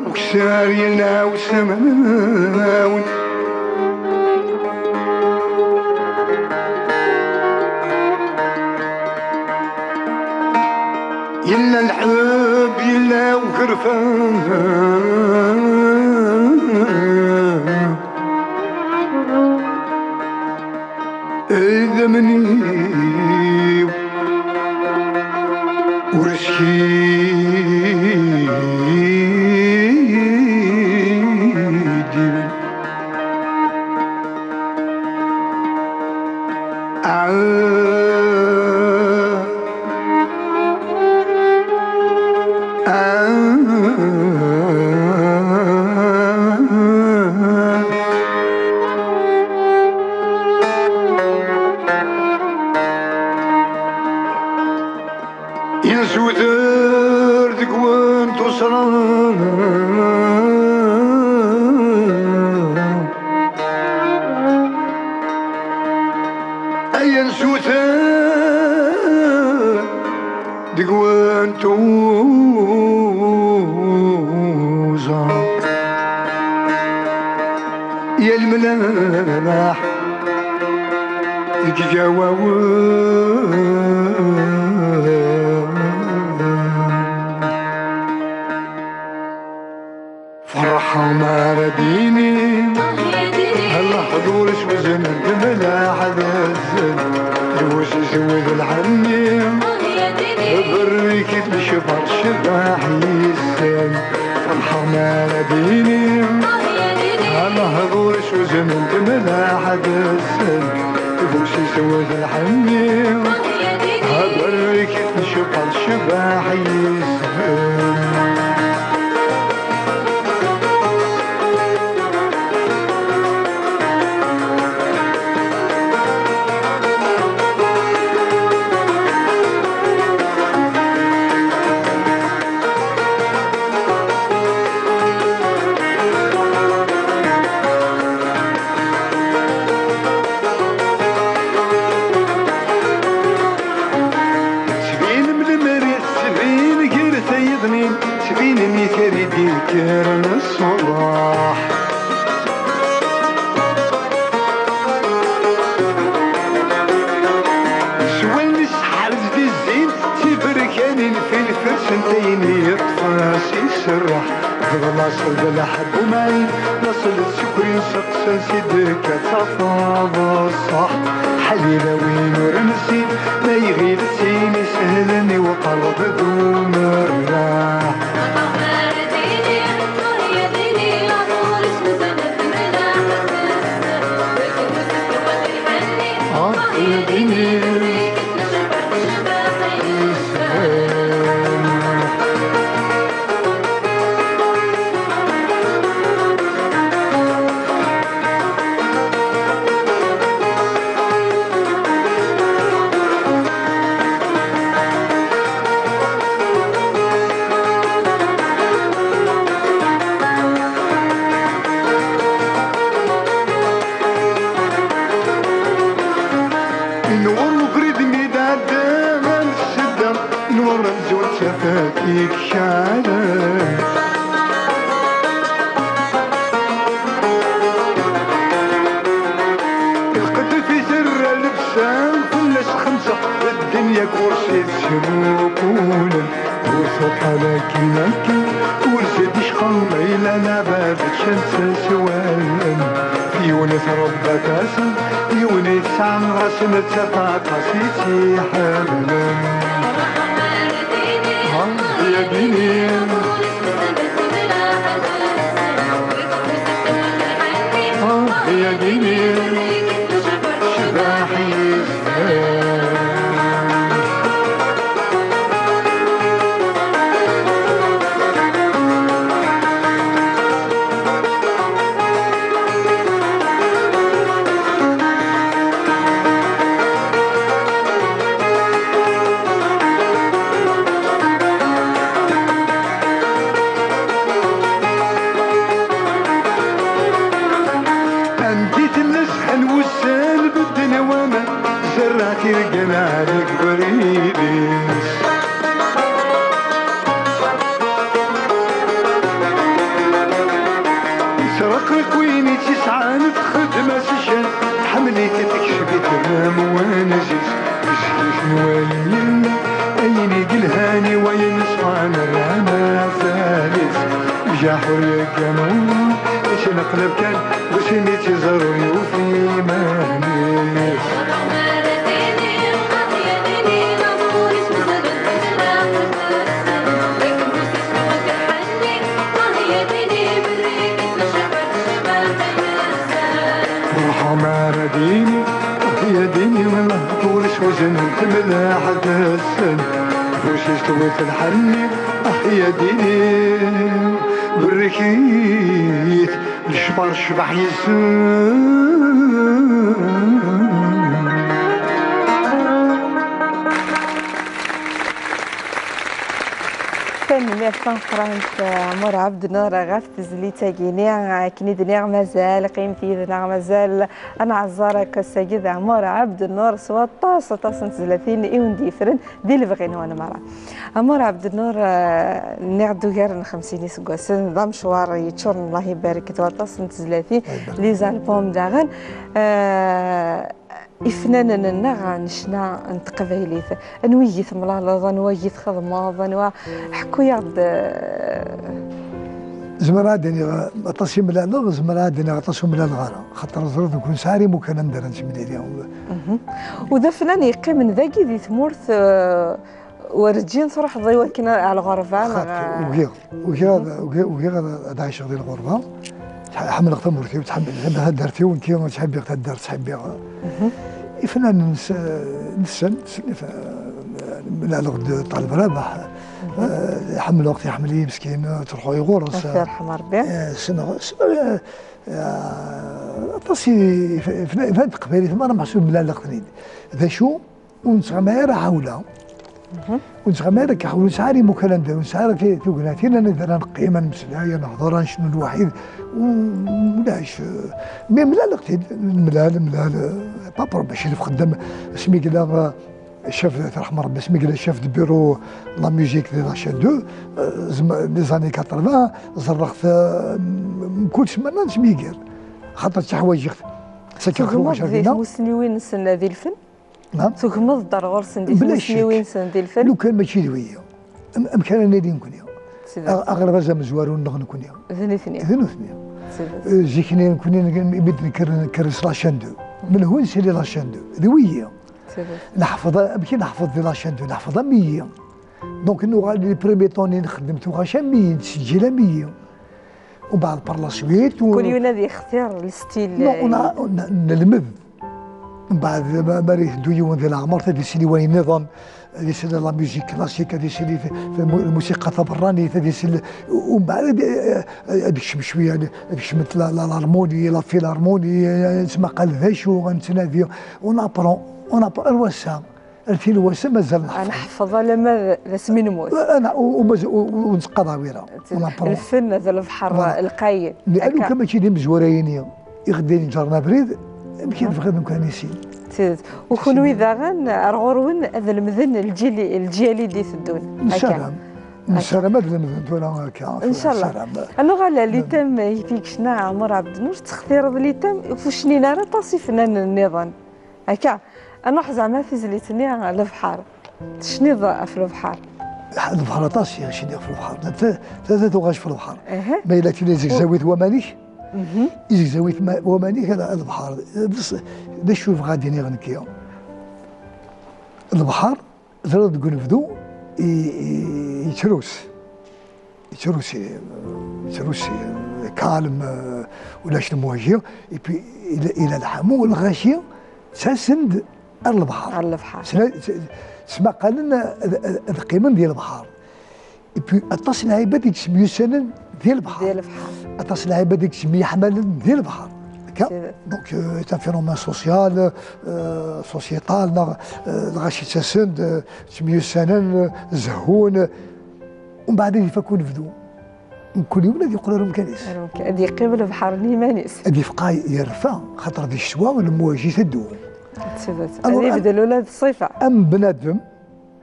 ukessar yella usamawen. Yella lḥeb, yella ukerfa. Idammen-iw ur skiddiben. Yensuter deg-wen tuṣra. Ay yensuter deg-wen tuẓa. Ya lemlaḥ deg ijawawen. Ferḥeɣ mi ara d-yini lehdur s weznen d mlaḥ d azzen, d wezzu d lḥenni, berrik-it lecber cbaḥ yes-sen. Ferḥeɣ mi ara d-yini lehdur s weznen d mlaḥ d azzen, d wezzu d lḥenni, berrik-it lecber cbaḥ yes-sen. Ttbinem lemri, ttbin gar tayeḍnin, ttbinen itari d-yekkren ṣṣbeḥ. S wallen-is ḥrez di zzin, d tiberkanin fi lfers n tayen yeṭṭef-as iserreḥ. D laṣel d lḥebb umɛin, laṣel d ssukri n seqsan si d-tekka d tafeḍ ṣṣeḥ. Ḥlil a win ur nessin, ma iɣil d tin isehlen i uqerreb d umerreḥ. Ah, ya dini. Nwer ubrid mi d-ɛedda ɣer ssedda, nwer amzun d tafat yekcalen. Lqedd i terra lebsa, fell-as xemsa, ddin yakk ɣur-s yettmuqulen. Ur tuḥal akken akka, ur zid icqa ma yella labad ččan-tt s wallen. Yiwen i tṛebba tasa, yiwen i tesɛa ɣas netta aṭas i tt-iḥemmlen. Ha, ya dini. Ha, ya dini. Cbaḥ yes-s. Anda i tella zhan wussan, bedden waman, zerreɛ tirga n ɛli deg ubrid-is. Isreqriq win i tt-isɛan, txeddem-as ccan, tḥemmel-it, tekcem-it am wanez-is. Zdat n wayen yella, ayen i yelhan i wayen ṣfan, rran azal-is. Mjaḥ ur yeggan ur, ittneqlab kan, wasmi tt-iẓer ur yufi iman-is. Ruḥeɣ mi ara d-yini, ah, ya dini, lehdur-is weznen temleḥ d-sen. Ufus-is tewwet lḥenni, ah, ya dini, berrek-it, lecfer cbaḥ yes-sen. Tanemmirt tameqqrant, eh, Ɛmur Ɛebdnur, ɣef tezlit-agi-ni. Akken i d-nniɣ, mazal qqimet yid-neɣ, mazal ad nɛeẓẓer akk ass-agi d Ɛmur Ɛebdnur s waṭas, aṭas n tezlatin i wen-d-yeffren di lebɣi-nwen merra. Ɛmur Ɛebdnur, eh, nniɣ-d ugar n xemsin iseggasen, d amecwar yeččuren, Allah ibarek, d waṭas n tezlatin, les albums daɣen. Eh, Ifnanen-nneɣ n ccna n teqbaylit, anwa i temlaleḍ, anwa i txedmeḍ, anwa, ḥku-yaɣ-d, eh. Zemreɣ ad d-iniɣ aṭas i mlaleɣ, zemreɣ ad d-iniɣ aṭas ur mlaleɣ ara, xaṭer ẓriɣ ur nesɛi ara imukan anda ara nettemlili. Mhm. U d afnan yeqqimen dagi di tmurt, eh, werǧin truḥeḍ i wakken ar lɣerba, neɣ? Xaṭi, ugiɣ. Ugiɣ ad, ugiɣ, ugiɣ ad, ad ɛiceɣ di lɣerba. Ḥ-, ḥemmleɣ tamurt-iw, ttḥemmileɣ taddart-iw, nekki ttḥibbiɣ taddart, ttḥibbiɣ. Ifnanen s-, nessen, nessen, mlaleɣ-d Ṭaleb Rabaḥ, eh, ḥemmleɣ-t, iḥemmel-iyi meskin, ttruḥuɣ ɣur-s. Ad t-yerḥem Rebbi. Eh, ssneɣ, ssneɣ, eh, eh, aṭas i, ifna-, ifnanen n teqbaylit, merra meḥsub mlaleɣ-ten-id. D acu? Ur nettɣama ara ḥawla. Ur nettɣama ara akka ḥawla, ur nesɛi ara imukan anda, ur nesɛi ara ti-, tugnatin, anida ara neqqim, ad nemmeslay, ad nehḍer, ad necnu lwaḥid. U-, ulac. Mi mlaleɣ-t-id, nemlal, nemlal, eh, pas problème, mačči d xeddam, asmi yella, eh, chef, terḥem Rebbi, asmi yella chef de bureau la musique de la chaîne deux, eh, zem-, les années quatre-vingts, ẓerreɣ-t, eh, mkul ssmana nesmiger. Xaṭer tteḥwajiɣ-t. Sakkeɣ-t i wacagina. Tugmeḍ di tmusniwin-nsen di lfen? Tugmeḍ-d ar ɣur-sen di tmusniwin-nsen di lfen? Lukan mačči d wiyi, am-, amek ara nili nekni? Aɣ-, aɣerbaz amezwaru-nneɣ nekni. D nitni. D nutni. Eh, zik-nni nekni, imi d-nekker, nekker s la chaîne deux. Menhu nesli la chaîne deux? D wiyi. Neḥfeḍ, amek i neḥfeḍ di la chaîne deux? Neḥfeḍ am wiyi. Donc, nuɣal les premiers tons i nxeddem tuɣac am wiyi, nettseǧǧil am wiyi. Umbeɛd, par la suite, u- Kul yiwen ad yextir le style. Non, on a, on a, nelmed. Mbeɛd, ma, mi ara iteddu yiwen di leɛmer, ad isel i wayen nniḍen, ad isel la musique classique, ad isel i, i lmu-, lmusiqa taberranit, ad isel, umbeɛd ad, ad ikcem cwiya, ad kecment la, la, l'harmonie, la philharmonie, ad nettmaqal d acu, ad nettnadi, on apprend, on apprend, ar wass-a, ar tilawt mazal neḥfeḍ. Ad neḥfeḍ alamma d, d asmi nemmut. Ana, u, u, u, u, ur nettqaḍ awira. On apprend. Lfen d lebḥer lqayen. Akka. Lukan mačči d imezwura-yini i ɣ-d-inǧren abrid, amek i nebɣi ad nekk nissin? D tidet. U kunwi daɣen, ar ɣur-wen ad lemden lǧil, lǧyal i d-iteddun. Nessaram. Nessaram ad lemden tura akka. Ncallah. Ad nuɣal ɣer litam i t-yekcen Ɛmer Ɛebdennur, textireḍ litam ur cnin ara aṭas ifennanen nniḍen. Akka, ad nruḥ zeɛma tizlit-nni, lebḥer. Tecniḍ ɣef lebḥer? Lebḥer aṭas i cniɣ ɣef lebḥer. Ta, ta, ta tuɣac ɣef lebḥer. Ma yella tili zegzawit waman-ik, zegzawit ma-, waman-ik, ala lebḥer. D s-, d acu bɣa ad d-iniɣ nekki? Lebḥer, ẓriɣ deg unebdu, i, i, yettrus. Yettrusi, yettrusi, calme, ulac lemwaji, et puis ila, ila lḥamu, lɣaci ttasen-d ar lebḥer. Ar lebḥer. Ttmaqalen ad, ad, ad qqimen di lebḥer. Et puis aṭas n lɛibad i yettemyussanen di lebḥer. Di lebḥer. Aṭas n lɛibad i yettemyeḥmalen di lebḥer. Akka. Donc, euh, c'est un phénomène social, euh, sociétal, neɣ, euh, lɣaci ttasen-d, euh, ttemyussanen, euh, zehhun, Umbeɛd ad ifak unebdu, mkul yiwen ad yeqqel ar umkan-is. Ar umkan, ad yeqqim lebḥer n yiman-is. Ad yefqa yerfa, xaṭer di ccetwa lemwaji iteddu. D tidet. Ad yebdel ula d ṣṣifa. Am bnadem,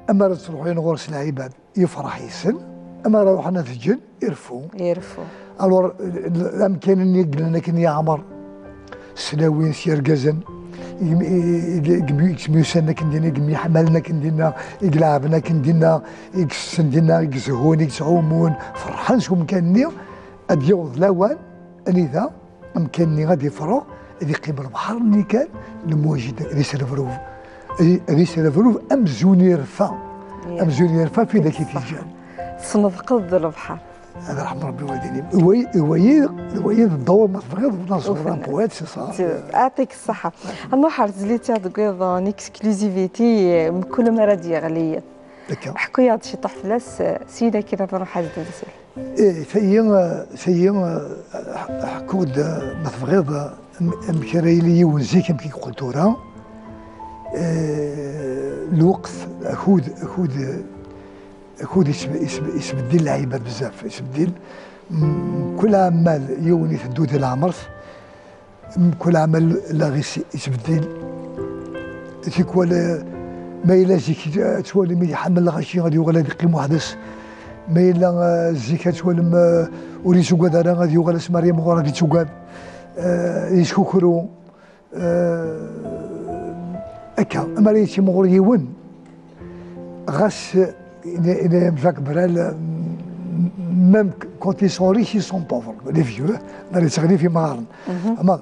amar ad ttruḥun ɣur-s lɛibad, yefreḥ yes-sen, amar ruḥen ad t-ǧǧen, ireffu. Ireffu. Alors, amkan-nni i yellan akken yeɛmer, s tlawin, s yergazen, i, i, i, i yettemyussanen akken dinna, i yemyeḥmalen akken dinna, i ileɛben akken dinna, i itessen dinna, i izehhun, i yettɛumun, ferḥen s umkan-nni, ad yaweḍ lawan anida amkan-nni ad ifreɣ, ad yeqqim lebḥer-nni kan, lemwaji ad yesrebrub, ad yesrebrub amzun yerfa, amzun yerfa f widak i t-iǧǧan. Tesnedqeḍ-d lebḥer. Ad raḥem Rebbi walidin-im. Wayi, wayi, wayi d ddaw ma tebɣiḍ, d aẓur, un poète, c'est ça. Aɛṭik ṣṣeḥḥa. Ad nruḥ ar tezlit-a deg iḍ en exclusivité, mkul mi ara d-yeɣli yiḍ. Ḥku-yaɣ-d ciṭuḥ fell-as, syin akkin ad nruḥ ad d-nsel. Ih, tayi, tayi, ḥku-d, ma tebɣiḍ, am-, amek ara yili yiwen zik, amek i yeqqel tura. Eh, lweqt, akud, akud, Akud yesb- yesb- yesbeddil lɛibad bezzaf, yesbeddil. M- Mkul aɛmal yiwen iteddu di leɛmert, mkul aɛmal laɣ-is yesbeddil. Tikwal, eh, ma yella zik, eh, ad twalim iḥemmel lɣaci ad yuɣal ad iqqim weḥd-s. Ma yella, eh, zik ad twalim, eh, ur yettugad ara ad yuɣal asmi ara yimɣur ad yettugad. Eh, yeskukrun. Euh, akka, amar yettimɣur yiwen, ɣas, yenna Jacques Brel, même quand ils sont riches, ils sont pauvres, les vieux, amar yettɣlif imɣaren. Ama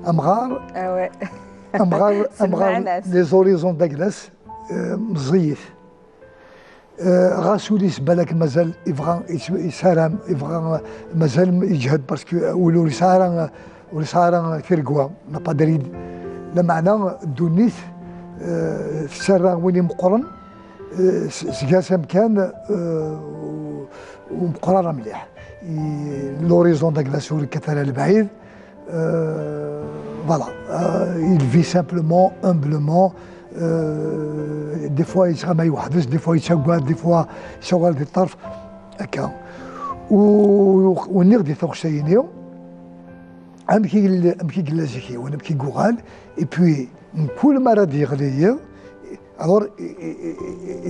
amɣar, ah ouais. Amɣar, amɣar, les horizons d aglas, euh, meẓẓiyit. Euh, ɣas ul-is balak mazal yebɣa, yessaram, yebɣa, mazal yeǧhed, parce que ul ur yesɛi ara, ur yesɛi ara tiregwa, n'a pas de ride. Lameɛna ddunit, euh, tessarra win imeqqren, euh, s- seg-as amkan, euh, ur meqqer ara mliḥ. L'horizon d aglas ur yekkat ara lebɛid. Euh, voilà. Euh, il vit simplement, humblement. Euh, des fois yettɣama weḥd-s, des fois yettagad, des fois yettagad di ṭṭerf. Akka. U- u- Nniɣ di taɣect-agi, amek i yella, amek i yella zik-iw, amek i yuɣal, et puis, mkul mi ara d-yeɣli yiḍ, alors, i- i-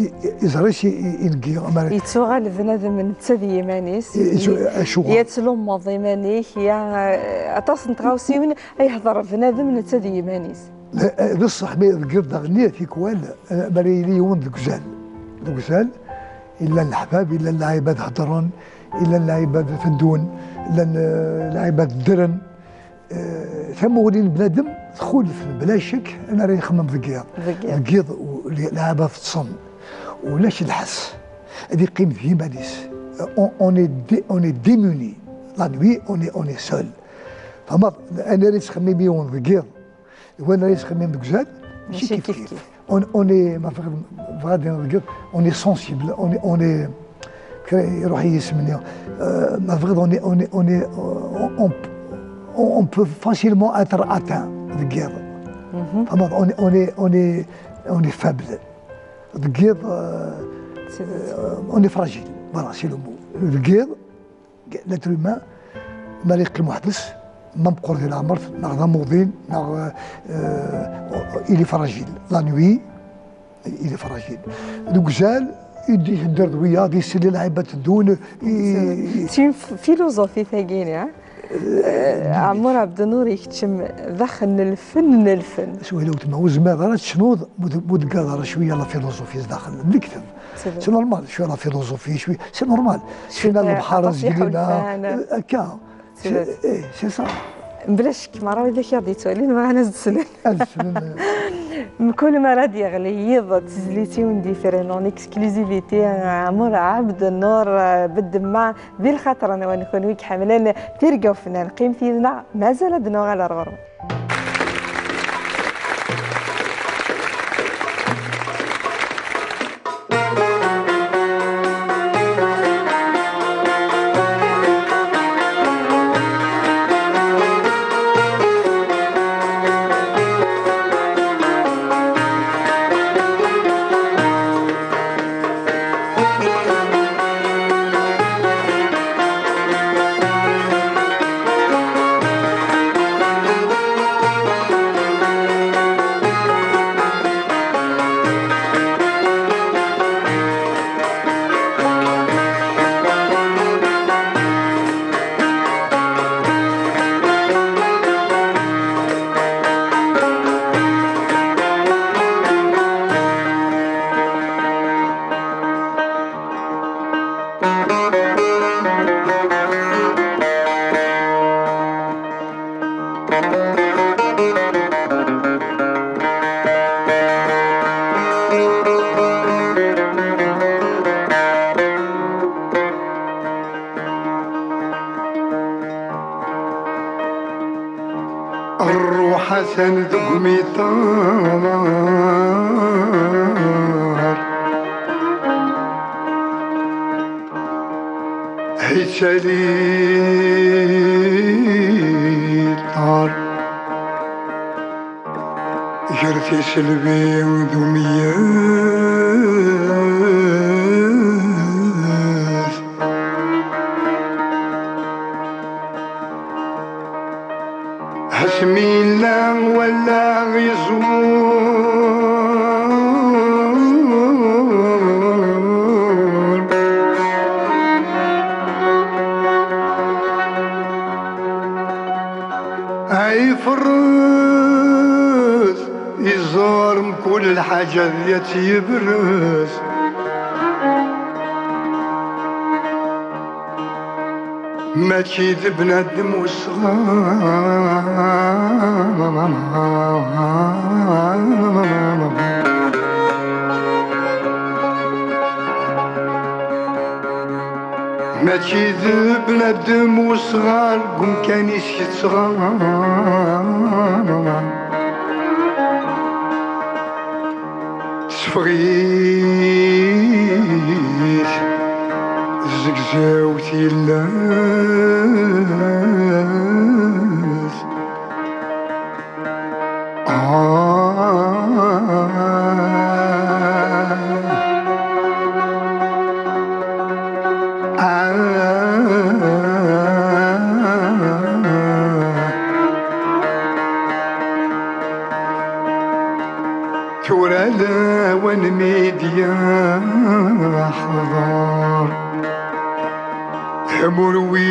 i- i- iẓri-s i- i- ineggi, amar yettuɣal bnadem netta d yiman-is. Yettlumeḍ iman-ik, ya, eh, aṭas n tɣawsiwin ay yehḍer bnadem netta d yiman-is. D ṣṣeḥ, mi deg iḍ daɣen tikwal, eh, mi ara yili yiwen deg uzal, deg uzal, illan leḥbab, illan lɛibad heddren, illan lɛibad teddun, illan, eh, lɛibad ddren. Eh, tamuɣli n bnadem txulef bla ccek anara yexmem deg yiḍ. Deg yiḍ. Deg yiḍ, u- li- lɛaba teṭṭsen. Ulac lḥess. Ad yeqqim d yiman-is. On, on est dé- on est démuni. La nuit, on est, on est seul. Tfehmeḍ? Anara yettxemmim yiwen deg yiḍ, d wanara yettxemmim deg uzal, mačči kifkif. On, on est, ma tebɣiḍ, tebɣiḍ ad d-tiniḍ, on est sensible, on est, on est, kra iruḥ yisem-nni. Euh, ma tebɣiḍ, on est, on est, on est, on, on, on peut facilement être atteint deg yiḍ. Tfehmeḍ? On est, on est, on est, on est faible. Deg yiḍ, euh, euh, on est fragile. Voilà, c'est le mot. Deg yiḍ, l'être humain, ma ara yeqqim weḥd-s, ma meqqer di leɛmert, neɣ d amuḍin, neɣ, euh, il est fragile. La nuit, il est fragile. Deg uzal, i d-ihedder d wiyaḍ, isell i lɛibad teddun, i- C'est une f- philosophie, tagi, hein? Euh, Ɛmur Ɛebdennur ikeččem daxel n lfen n lfen. Swila weltma, ur tezmireḍ ara ad tecnuḍ, mu d- mu teggaḍ ara cwiya la philosophie zdaxel n lekdeb. C'est normal, cwiya la philosophie, cwiya, c'est normal. Cwiya lebḥer, aṭas azegli-nneɣ, iḥulfan. Euh, akka. C'est vrai. C'est, eh, c'est ça. Bla ccek, merra wid i aɣ-d-yettwalin bɣan ad d-slen. Ad d-slen, eh. Mkul mi ara d-yeɣli yiḍ, d tezlit-iw n different en exclusivité, Ɛmur Ɛebdennur, eh, beddemma di lxaṭer-nwen, kunwi i iḥemmlen tirga ufennan. Qqimet yid-neɣ, mazal ad d-nuɣal ar ɣur-wen. Rruḥ atan deg umiṭar. Ittali ṭṭar gar tiselbi d umeyyez. Ad yat yebrez. Mačči d bnadem usɣar. Mačči d bnadem usɣar deg umkan-is yettɣar. Sfeɣ-it, zegzawt yellas. Ah. Ah. Tura lawan mi d-yeḥḍer, amur wi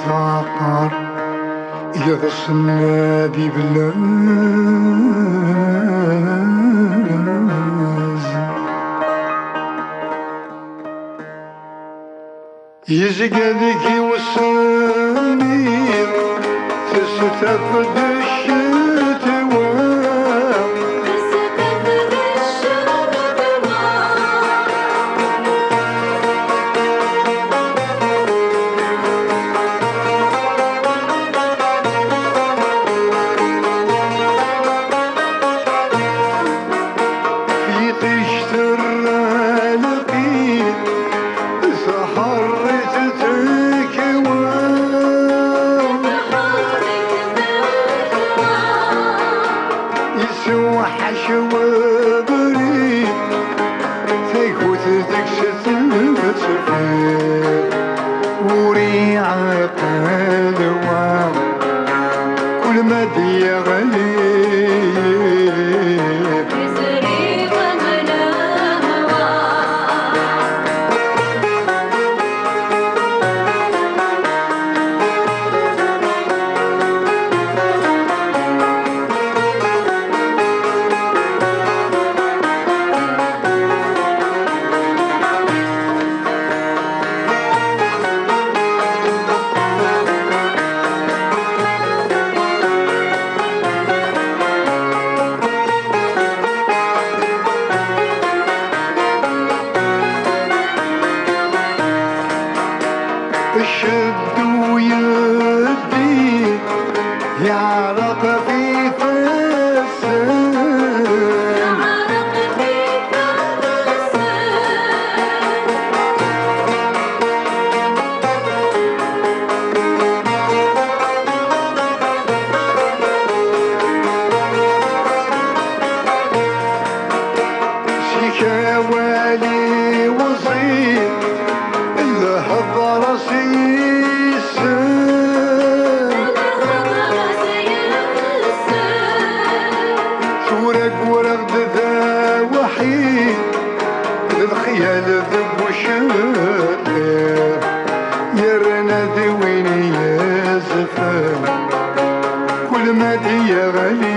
tɛeqqer, yeḍsen ad iblaz. Yezga deg-i usemmiḍ, testaf-d ccetwa. Yiṭij terra lqid, tḥerrit tekwa. Yesewḥac webrid, tagut deg-s tettfir. Ur iɛqel wa, kul ma d-yeɣli. Cceddu yeddi, yeɛreq f ifassen. Zik awal-iw ẓid, lhedṛa s yes-sen. Tura ggreɣ-d d aweḥid, d lexyal deg uceṭṭiḍ, yerna d win yezfen. Kul ma d-yeɣli.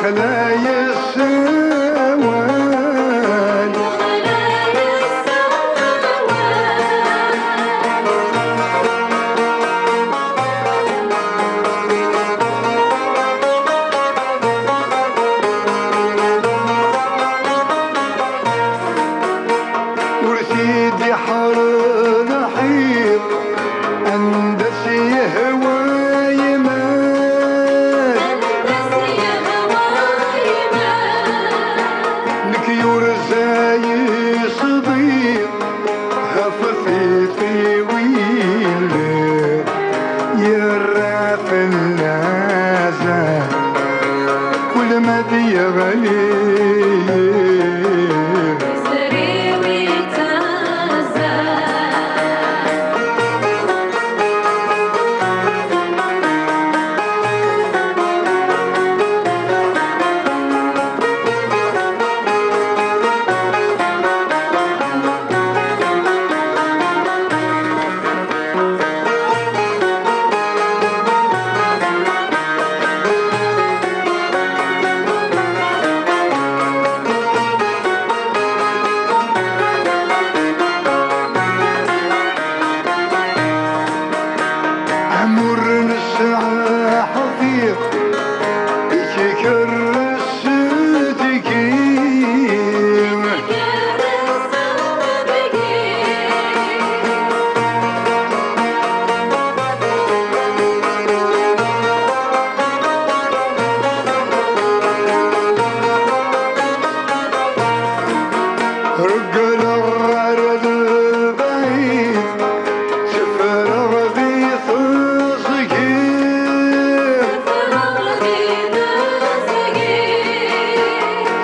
La yessawal. Ur t-id-iḥer lḥiḍ, anda s-yehwa yiman. Nekk yurez-ay ṣdid, ɣef tiṭ-iw yelliḍ, yerra fell-as azal, kul ma d-yeɣli. Amur nesɛa ḥfiḍ, ikerres deg-i. Reggleɣ ɣer lebɛid, tteffreɣ di teẓgi.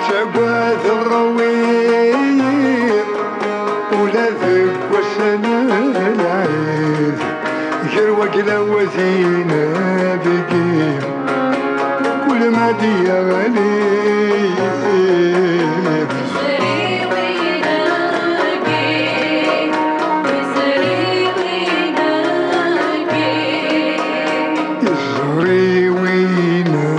Ttagadeɣ win ula deg wass n lɛid, gar wagla d inebgi, kul ma d-yeɣli. Iẓri winagi.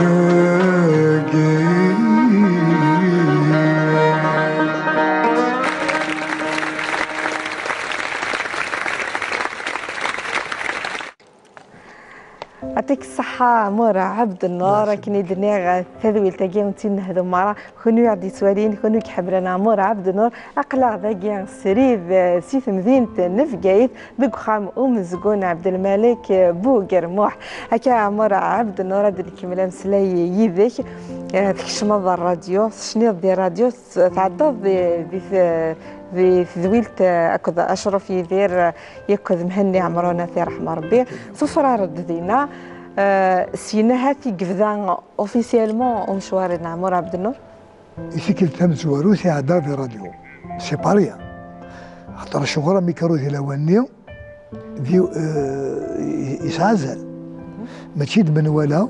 Yeɛṭik ṣṣeḥḥa Ɛmur Ɛebdennur, akken i d-nniɣ, tadwilt-agi ur tt-id-nehdu merra. Kunwi i ɣ-d-yettwalin, kunwi i iḥemmlen Ɛmur Ɛebdennur, aql-aɣ dagi srid, eh, si temdint n Bgayet, deg uxxam umezgun Ɛebdelmalek, eh, Bugermuḥ. Akka Ɛmur Ɛebdennur, ad nkemmel ameslay yid-k. Eh, tkecmeḍ rradyu, tecniḍ di rradyu, tɛeddaḍ di, di, di tedwilt, eh, akked Acruf Yidir, eh, akked Mhenni Ɛemrun, ad t-yerḥem Ṛebbi. Tufrar-d dinna, eh, syin ahat i yebda officiellement umecwar n Ɛmur Ɛebdennur? I tikkelt tamezwarut iɛedda di rradyu, c'est pas rien. Axaṭer ccɣel amikru di lawan-nni, di, eh, yesɛa azal. Mačči d menwala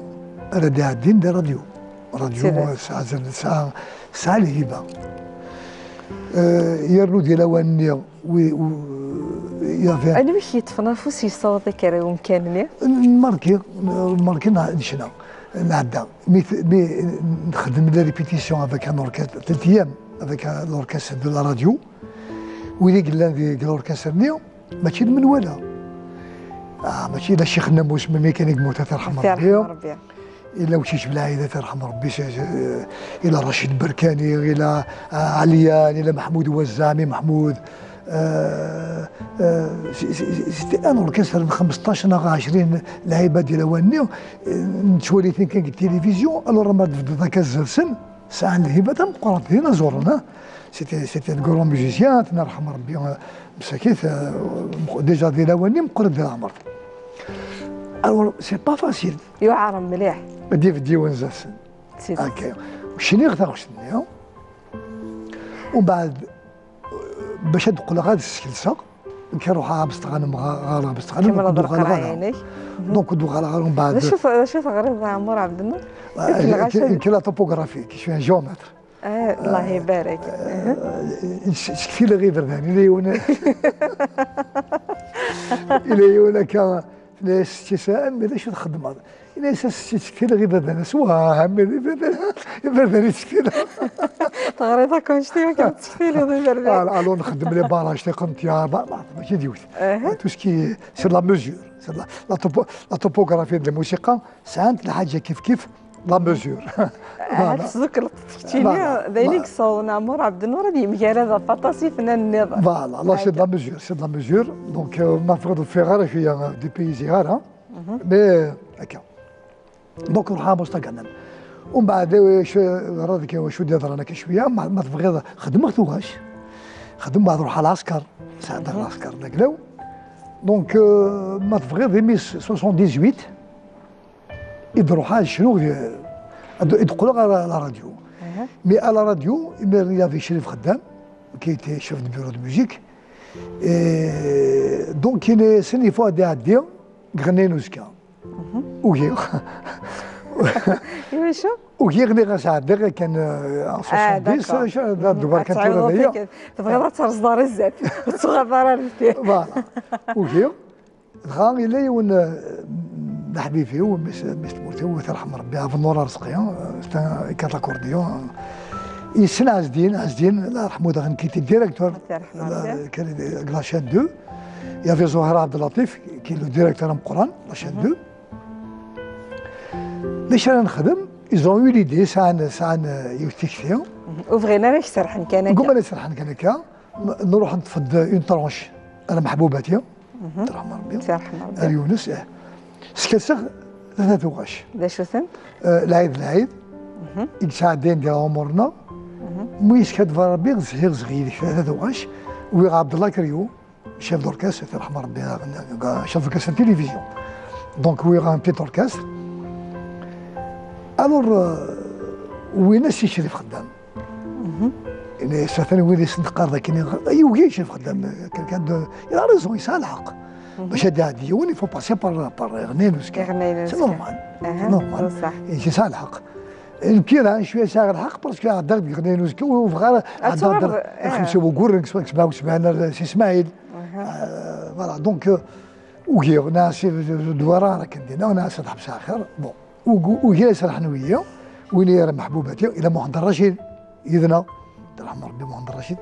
ara d-iɛeddin di rradyu. Rradyu tesɛa azal, tesɛa, tesɛa lhiba. Eh, yernu di lawan-nni, wi, wi, yaḍi. Anwi i k-yeṭṭfen afus yessaweḍ-ik ar umkan-nni? Nmarki, nmarki n-, necna, nɛedda. Mi t-, mi nxeddem la répétition avec un orchestre, telt ayyam avec un, l'orchestre de la radio. Wid i yellan di, di l'orchestre-nni, mačči d menwala. Ah, mačči la Ccix Namus, melmi kan i yemmut, ad t-yerḥem Ṛebbi. Ṛebbi. Ila Ucic Belɛid, ad t-yerḥem Ṛebbi, s-, s-, ila Racid Berkani, ila, ah, Ɛelyan, ila Meḥmud Wazza, Ɛmi Meḥmud. Euh, euh, c-, c-, c-, c'était un orchestre n xmesṭac neɣ ɛecrin lɛibad di lawan-nni, euh, nettwali-ten kan deg tilivizyu, alors ma tbeddeḍ akka zzelsen, sɛan lhiba tameqqrant, d inaẓuren, ah. C'était, c'était de grands musiciens, ad ten-yerḥem Ṛebbi, euh, msakit, euh, déjà di lawan-nni meqqren di leɛmer. Alors, c'est pas facile. Yuɛer mliḥ. Ad yebded yiwen zzelsen. Akka. Cniɣ taɣect-nni. Umbeɛd, bac ad d-qqleɣ ad skelseɣ, nekk ruḥeɣ ɣer Bustɣanem, ɣer, ɣer Bustɣanem, ur d-uɣaleɣ ara. Donc, ur d-uɣaleɣ ara umbeɛd. D acu t-, d acu teɣriḍ a Ɛmur Ɛebdennur? Ah, nekk la topographie, je suis un géomètre. Ah, Allah ibarek. Ah, s-, sektileɣ iberdan, ila yiwen, ila yiwen akka, tenna-yas, "Sɛan, mais d acu txeddmeḍ?" Ini-as, as-ttektileɣ iberdan, as wah, iberdan, iberdan i ttektileɣ. Teɣriḍ akk annect-iw akken ad ttektileḍ iberdan. Voilà, alors nxeddem les barrages, tiqenṭyar, mačči d yiwet. Tout ce qui est sur la mesure, sur la, la topo-, la topographie de la musique, sɛant lḥaǧa kif kif, la mesure. Voilà. Tesdukleḍ keččini, d ayen i yessawḍen Ɛmur Ɛebdennur ad yemgarad ɣef aṭas ifnan nniḍen. Voilà, là c'est de la mesure, c'est de la mesure. Donc, euh, ma tebɣiḍ ur ffiɣeɣ ara cwiya, euh, dépaysé ara. Mais, akka. Donc, ruḥeɣ Mustaganem. Umbeɛd, eh, sh-, ɣer deg wacu d-yeḍran akka cwiya, ma, ma tebɣiḍ, xedmeɣ tuɣac. Xedmeɣ ad ruḥeɣ lɛesker, sɛeddaɣ lɛesker d aglaw. Donc, euh, ma tebɣiḍ, imi s-, soixante-dix-huit, i d-ruḥeɣ ad cnuɣ, di, ad, i d-qqleɣ ɣer la radio. Mais à la radio, imi il y avait Crif Xeddam, qui était chef de bureau de musique. Et donc, il est, c'est une fois ad iɛeddi, deg Ɣennayen uzekka. Ugiɣ. Iwacu? Ugiɣ, nniɣ-as ɛeddiɣ yakan, euh, en soixante-dix, d'accord. Euh, d ddewwer kan tura daya. Tebɣiḍ ad terẓeḍ ar zdat, ur tettɣaḍ ara ar deffir. Voilà. Ugiɣ. Dɣa yella yiwen, euh, d aḥbib-iw, mmi-s, mmi-s n tmurt-iw, ad t-yerḥem Rebbi, Ɛebdennur Arezqi, euh, c'est un, yekkat l'accordéon, euh, yessen Ɛezdin, Ɛezdin, Allah yerḥemu, daɣen qui était directeur, ad t-yerḥem Rebbi, euh, de la chaîne deux. Il y avait Zohra Abdellatif, qui est le directeur ameqqran, la chaîne deux. D acu ara nexdem? Ils ont eu l'idée, sɛan, sɛan, euh, yiwet tikti. Ur bɣin ara ad k-serḥen kan akka. Gguman ad serḥen kan akka. N-, nruḥ neṭṭef-d une tranche. Ara meḥbubati. Terḥem Rebbi. Terḥem Rebbi. Ar Yunes, eh. Skerseɣ tlata tuɣac. D acu-ten? Euh, lɛid, lɛid. I yesɛeddayen di ɛumur-nneɣ. Mi yeskaddeb Rebbi, zhiɣ, zhiɣ yid-k tlata tuɣac. Wiɣ Ɛebdella Keryu. Chef d'orchestre, yerḥem Rebbi, chef d'orchestre de télévision. Donc, oui, un petit orchestre. Alors, euh, oui, c'est Crif Xeddam. Il est certain, oui, c'est de Carda qui n'est, il est Crif Xeddam, quelqu'un de, il a raison, il s'en a. Parce que il faut passer par, par Ernenus. C'est normal. C'est normal. Et c'est ça, le haq. Nekk daɣen cwiya sɛiɣ lḥeqq, parce que ɛeddaɣ deg Ɣennayen uzekka, ur bɣiɣ ara ɛeddaɣ ar xemsa wagguren, seg sebɛa u sebɛin ar Si Smaɛil. Euh, voilà, donc, euh, ugiɣ, nniɣ-as d wara ara ken-d-iniɣ, nniɣ-as ad ḥebseɣ axir. Bon, ugiɣ ad serḥen wiyi, win i ara meḥbubati, ila Muḥend Racid, yid-neɣ. Yerḥem Rebbi Muḥend Racid.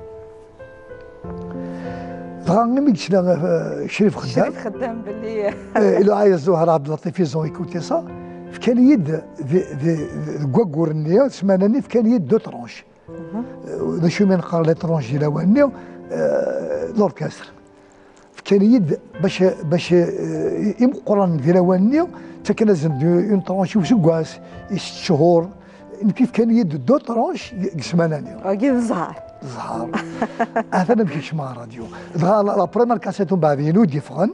Dɣa imi i yesla, euh, Crif Xeddam. Crif Xeddam belli. Euh, Lɛayed Zuhra Abdellatif, ils ont écouté ça. Fkan-iyi-d di, di, deg waggur-nni, ssmana-nni, fkan-iyi-d deux tranches. Euh, d acu i neqqar les tranches di lawan-nni, euh, l'orchestre. Fkan-iyi-d bac, bac, euh, imeqqranen di lawan-nni, ttaken-asen-d une tranche i useggas, i sett cchur, Nekk fkan-iyi-d deux tranches deg ssmana-nni. Wagi d zzher. Zzher. Atan amek kecmeɣ ɣer rradyu. Dɣa la, la première cassette umbeɛd-inu d-yeffɣen,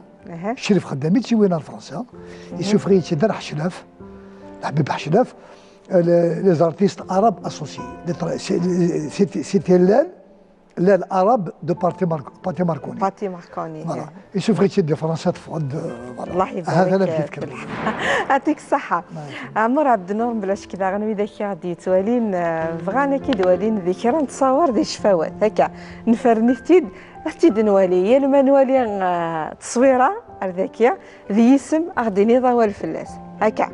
Crif Xeddam i tt-iwin ar Fransa. Isuffeɣ-iyi-tt-id ar Ḥeclaf, Leḥbib Ḥeclaf, euh, les, les artistes arabes associés. Les tra-, c'est, c'est, c'était l'aile Lal arabe de Pati Marc-, Pati Marconi. Pati Marconi. Voilà. Isuffeɣ-itt-id di Fransa, teffeɣ-d, euh, voilà. Allah ibarik. Hada amek i tkellex. Atik ṣṣeḥḥa. Ɛmer Ɛebdennur, mebla ccek daɣen wid akka ɣ-d-yettwalin, euh, bɣan ad k-id-walin di kra n ttṣawar di ccfawat. Akka, nefren-it-id, ad t-id-nwali. Yal ma nwali, euh, tteswira ar daki, d yisem, a ɣ-d-tiniḍ awal fell-as. Akka.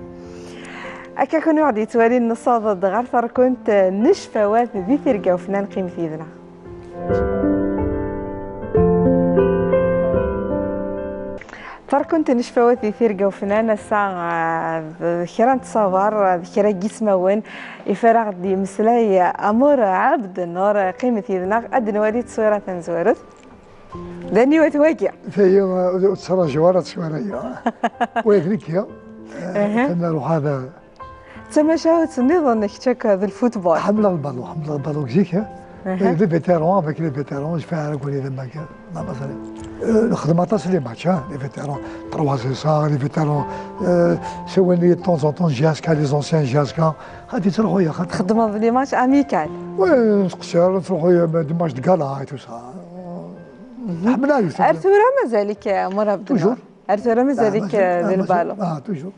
Akka kunwi ɣ-d-yettwalin, nessaweḍ-d ɣer terkunt n ccfawat di tirga ufnan, qqimet yid-neɣ. Terkunt n ccfawat di tirga ufnan, ass-a, ah, d kra n ttṣawar, d kra n yismawen, ifaraɣ d-yemmeslay Amur Ɛebd Nnur, qqimet yid-neɣ, ad d-nwali tteswira tamezwarut. D aniwa-t wagi? Tagi, uh, ur ttṛaǧu ara tteswira-ya. Wa d nekki, uh, aha, atan aruḥ ad, d tamacahut nniḍen, kečč akk d lfutbol. Ḥemmleɣ lbalu, ḥemmleɣ lbalu zik, eh. Aha. Les vétérans, avec les vétérans, je fais un regroupe de matchs. Euh, nexdem aṭas les matchs, hein, les vétérans. Trois zésa, les vétérans, euh, sawalen-iyi de temps en temps J S K, les anciens J S K. Xaṭi ttruḥu ya xaṭi. Txeddmeḍ les matchs amicaux? Oui, nqeṣṣer, ttruḥu ya des matchs de gala et tout ça. Ḥemmleɣ. Ar tura mazal-ik, eh, Murad Abdel Nour? Toujours. Ar tura mazal-ik, ah, eh, di lbalu? Ah, toujours.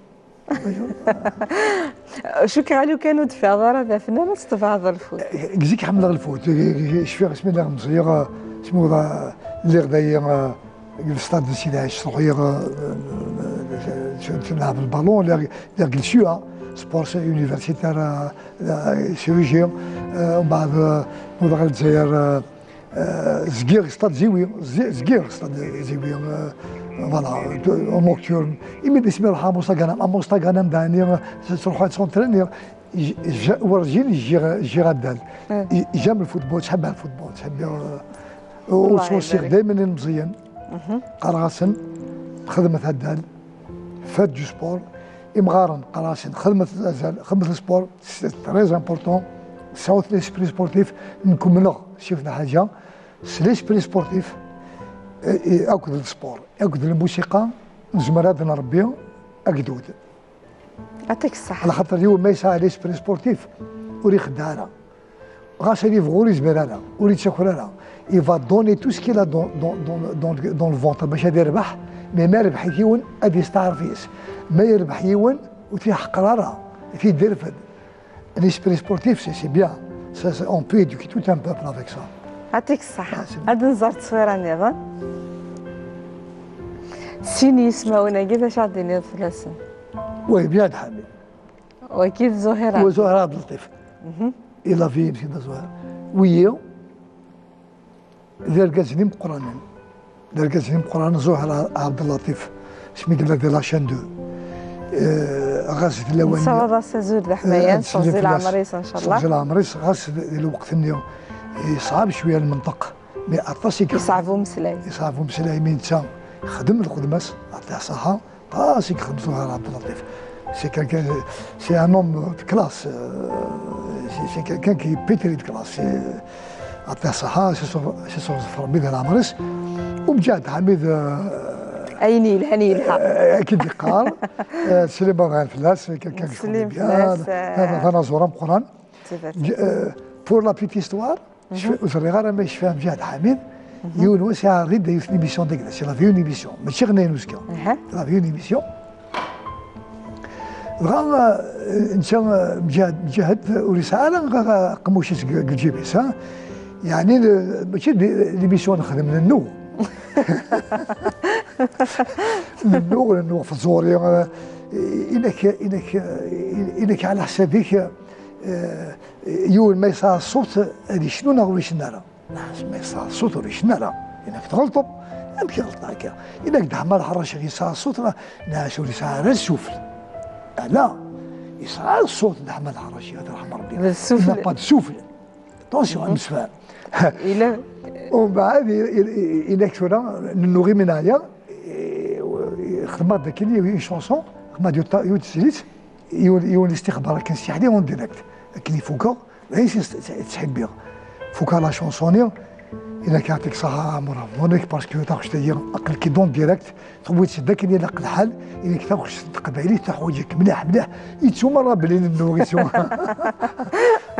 Cukkeɣ lukan ur d-teffiɣeḍ ara d afennan, ad tṭebɛeḍ lfut. Deg zik ḥemmleɣ lfut. Cfiɣ asmi lliɣ meẓẓiyeɣ, asmi uɣaleɣ, lliɣ dayi, deg stade n Sidi Ɛic, ttruḥuyeɣ, Tnelɛeb lbalun, lliɣ, lliɣ deg lesyuɛa, sport universitaire, euh, euh, chirurgien, euh, umbeɛd, euh, nudaɣ ɣer Lezzayer, euh, euh, zgiɣ stade Ziwi, zi-, zgiɣ stade Ziwi, euh, voilà, de-, en nocturne. Imi d isem yerḥem Amusa Ganam, Amusa Ganam dani, euh, tettruḥu ad tṣentreni, j-, j-, werǧin jjiɣ, jjiɣ addal. Mm. J-, j'aime le football, tḥebbeɣ le football, tḥebbeɣ, euh, ur ttweṣṣiɣ daymen ilmeẓyen. Qqareɣ-asen, xedmet addal, faites du sport. Imɣaren, qqareɣ-asen, xedmet azal, xedmet sport, c'est très important. Sɛut l'esprit sportif, nekk umneɣ s yiwet n lḥaǧa, s l'esprit sportif, eh, eh, akked le sport, akked lmusiqa, nezmer ad nrebbi agdud. Yɛṭik ṣṣeḥḥa. Ala xaṭer yiwen ma yesɛa l'esprit sportif, ur ixeddeɛ ara. Ɣas ad yebɣu ur yezmir ara, ur yettaker ara. Il va donner tout ce qu'il a dans, dans, dans, dans, dans le ventre bac ad yerbeḥ, mais ma yerbeḥ-it yiwen ad yesteɛref yes. Ma yerbeḥ yiwen ur t-yeḥqer ara, ad t-id-irfed. L'esprit sportif, c'est, c'est bien. Ça, ça, on peut éduquer tout un peuple avec ça. Yɛṭik ṣṣeḥḥa. Ah, c'est bien. Ad nẓer tteswira nniḍen. Sin yismawen-agi, d acu ad d-tiniḍ fell-asen? Oui, bien, Ḥamid. Wagi d Zuhira. Wa Zuhira Ɛebdelṭif. Mhm. Et la vie, c'est de Zuhira. Wiyi, d irgazen imeqqranen. D irgazen imeqqranen, Zuhira Ɛebdelṭif. Asmi yella di la chaîne deux. Eh, ɣas d lawan. Nessawaḍ-as azul d aḥmayan, eh, ad nsellem fell-as. Seɣzi leɛmer-is, ncallah. Seɣzi leɛmer-is, ɣas d, di lweqt-nni, yesɛa cwiya lmenṭeq. Mais aṭas i yexdem. Yesɛef umeslay. Yesɛef umeslay, mi netta yexdem lxedma-s, yeɛṭi ṣṣeḥḥa, aṭas i yexdem Zuhir Ɛebdelṭif. C'est quelqu'un, c'est un homme de classe, euh, c'est, c'est quelqu'un qui est pétri de classe. C'est, yeɛṭi ṣṣeḥḥa, c'est son, c'est son Rebbi di leɛmer-is. Umǧahed Ḥamid, euh, ayen yelhan yelha. Euh, akken d-yeqqar, euh, ttsellim aman fell-as, c'est quelqu'un que je connais bien, d, d, d anaẓur ameqqran. C'est vrai. Euh, pour la petite histoire, Cfa-, ur ẓriɣ ara ma yecfa Mǧahed Ḥamid, yiwen wass iɛerḍ-d yiwet n émission deg-s, il avait une émission, mačči ɣennayen uzekka. Il avait une émission. Dɣa, eh, netta, eh, Mǧahed, Mǧahed ur yesɛi ara aqemmuc-is deg, deg lǧib-is, ha? Yeɛni, eh, mačči d, l'émission nexdem, nennuɣ. Nennuɣ, nennuɣ f tẓuri, eh, inek, inek, inek ɛla ḥsab-ik, eh, Yiwen ma yesɛa ṣṣut ad yecnu neɣ ur yecni ara? Neɣ ma yesɛa ṣṣut ur yecni ara, inek tɣelṭeḍ. Amek i ɣelṭeɣ akka? Inek Dda Ḥemma Leḥraci yesɛa ṣṣut neɣ, neɣ ur yesɛi ara ssufel? Ala, yesɛa ṣṣut Dda Ḥemma Leḥraci, ad yerḥem Rebbi. Il n'a pas de souffle. Attention, amsefham. Umbeɛd, i, i, i, inek tura, nennuɣ imi neɛya, i, i, xedmeɣ-d akken une chanson, xedmeɣ-d yiwet ta-, yiwet teslit, yiwen, yiwen listixbar akken s tiḥdi en direct. Akken i fukeɣ, d ayen s-, s-, ttḥibbiɣ. Fukeɣ la chanson-nni, inek yeɛṭik ṣṣeḥḥa a Ɛmer Remḍan, parce que taɣect-agi aql-ik-id en direct, tewwiḍ-tt-id akken ilaq lḥal, inek taɣect n teqbaylit teḥwaǧ-ik mliḥ, mliḥ, yettu merra belli nennu, yettu.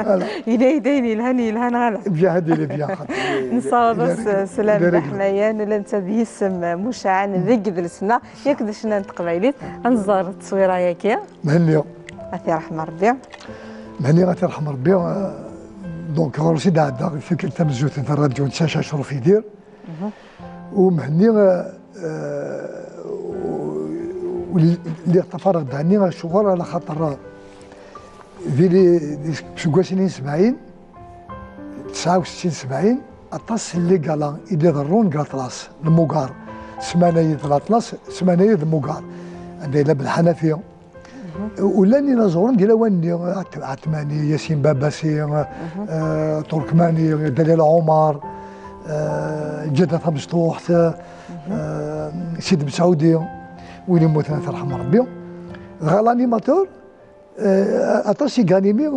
Voilà. Yenna-yi-d ayen yelhan, yelhan ɣer. Bien, il est bien, xaṭi. Nessaweḍ-as sslam d aḥmayan, ula netta d yisem mucaɛen deg yidles-nneɣ. Yak d ccna n teqbaylit, ad nẓer tteswira-yagi. Mhenni. Ad t-yerḥem Rebbi. Mhenni, ad t-yerḥem Rebbi. Euh, donc, ɣur-s i d-ɛeddaɣ i tikkelt tamenzut n rradyu n Tsaca Acruf Yidir. U Mhenni, euh, euh, u-, u-, lliɣ ṭṭafareɣ-d ɛni acuɣer, ala xaṭer, euh, di li-, di seg useggas-nni n sebɛin, tesɛa u settin sebɛin, aṭas n ligala i d-iḍerrun deg Laṭlas, Lmugar. Ssmana-yi d Laṭlas, ssmana-yi d Lmugar. Anda yella Belḥanafi. U llan inaẓuren deg lawan-nni, Ɛet-, Ɛetmani, Yasin Babasi, eh, Turkmani, Dalil Ɛumar, eh, Ǧada Tamecṭuḥt, eh, Sidi Mesɛudi, win yemmuten ad t-yerḥem Rebbi. Dɣa l'animateur, Eh, aṭas i ganimi, eh,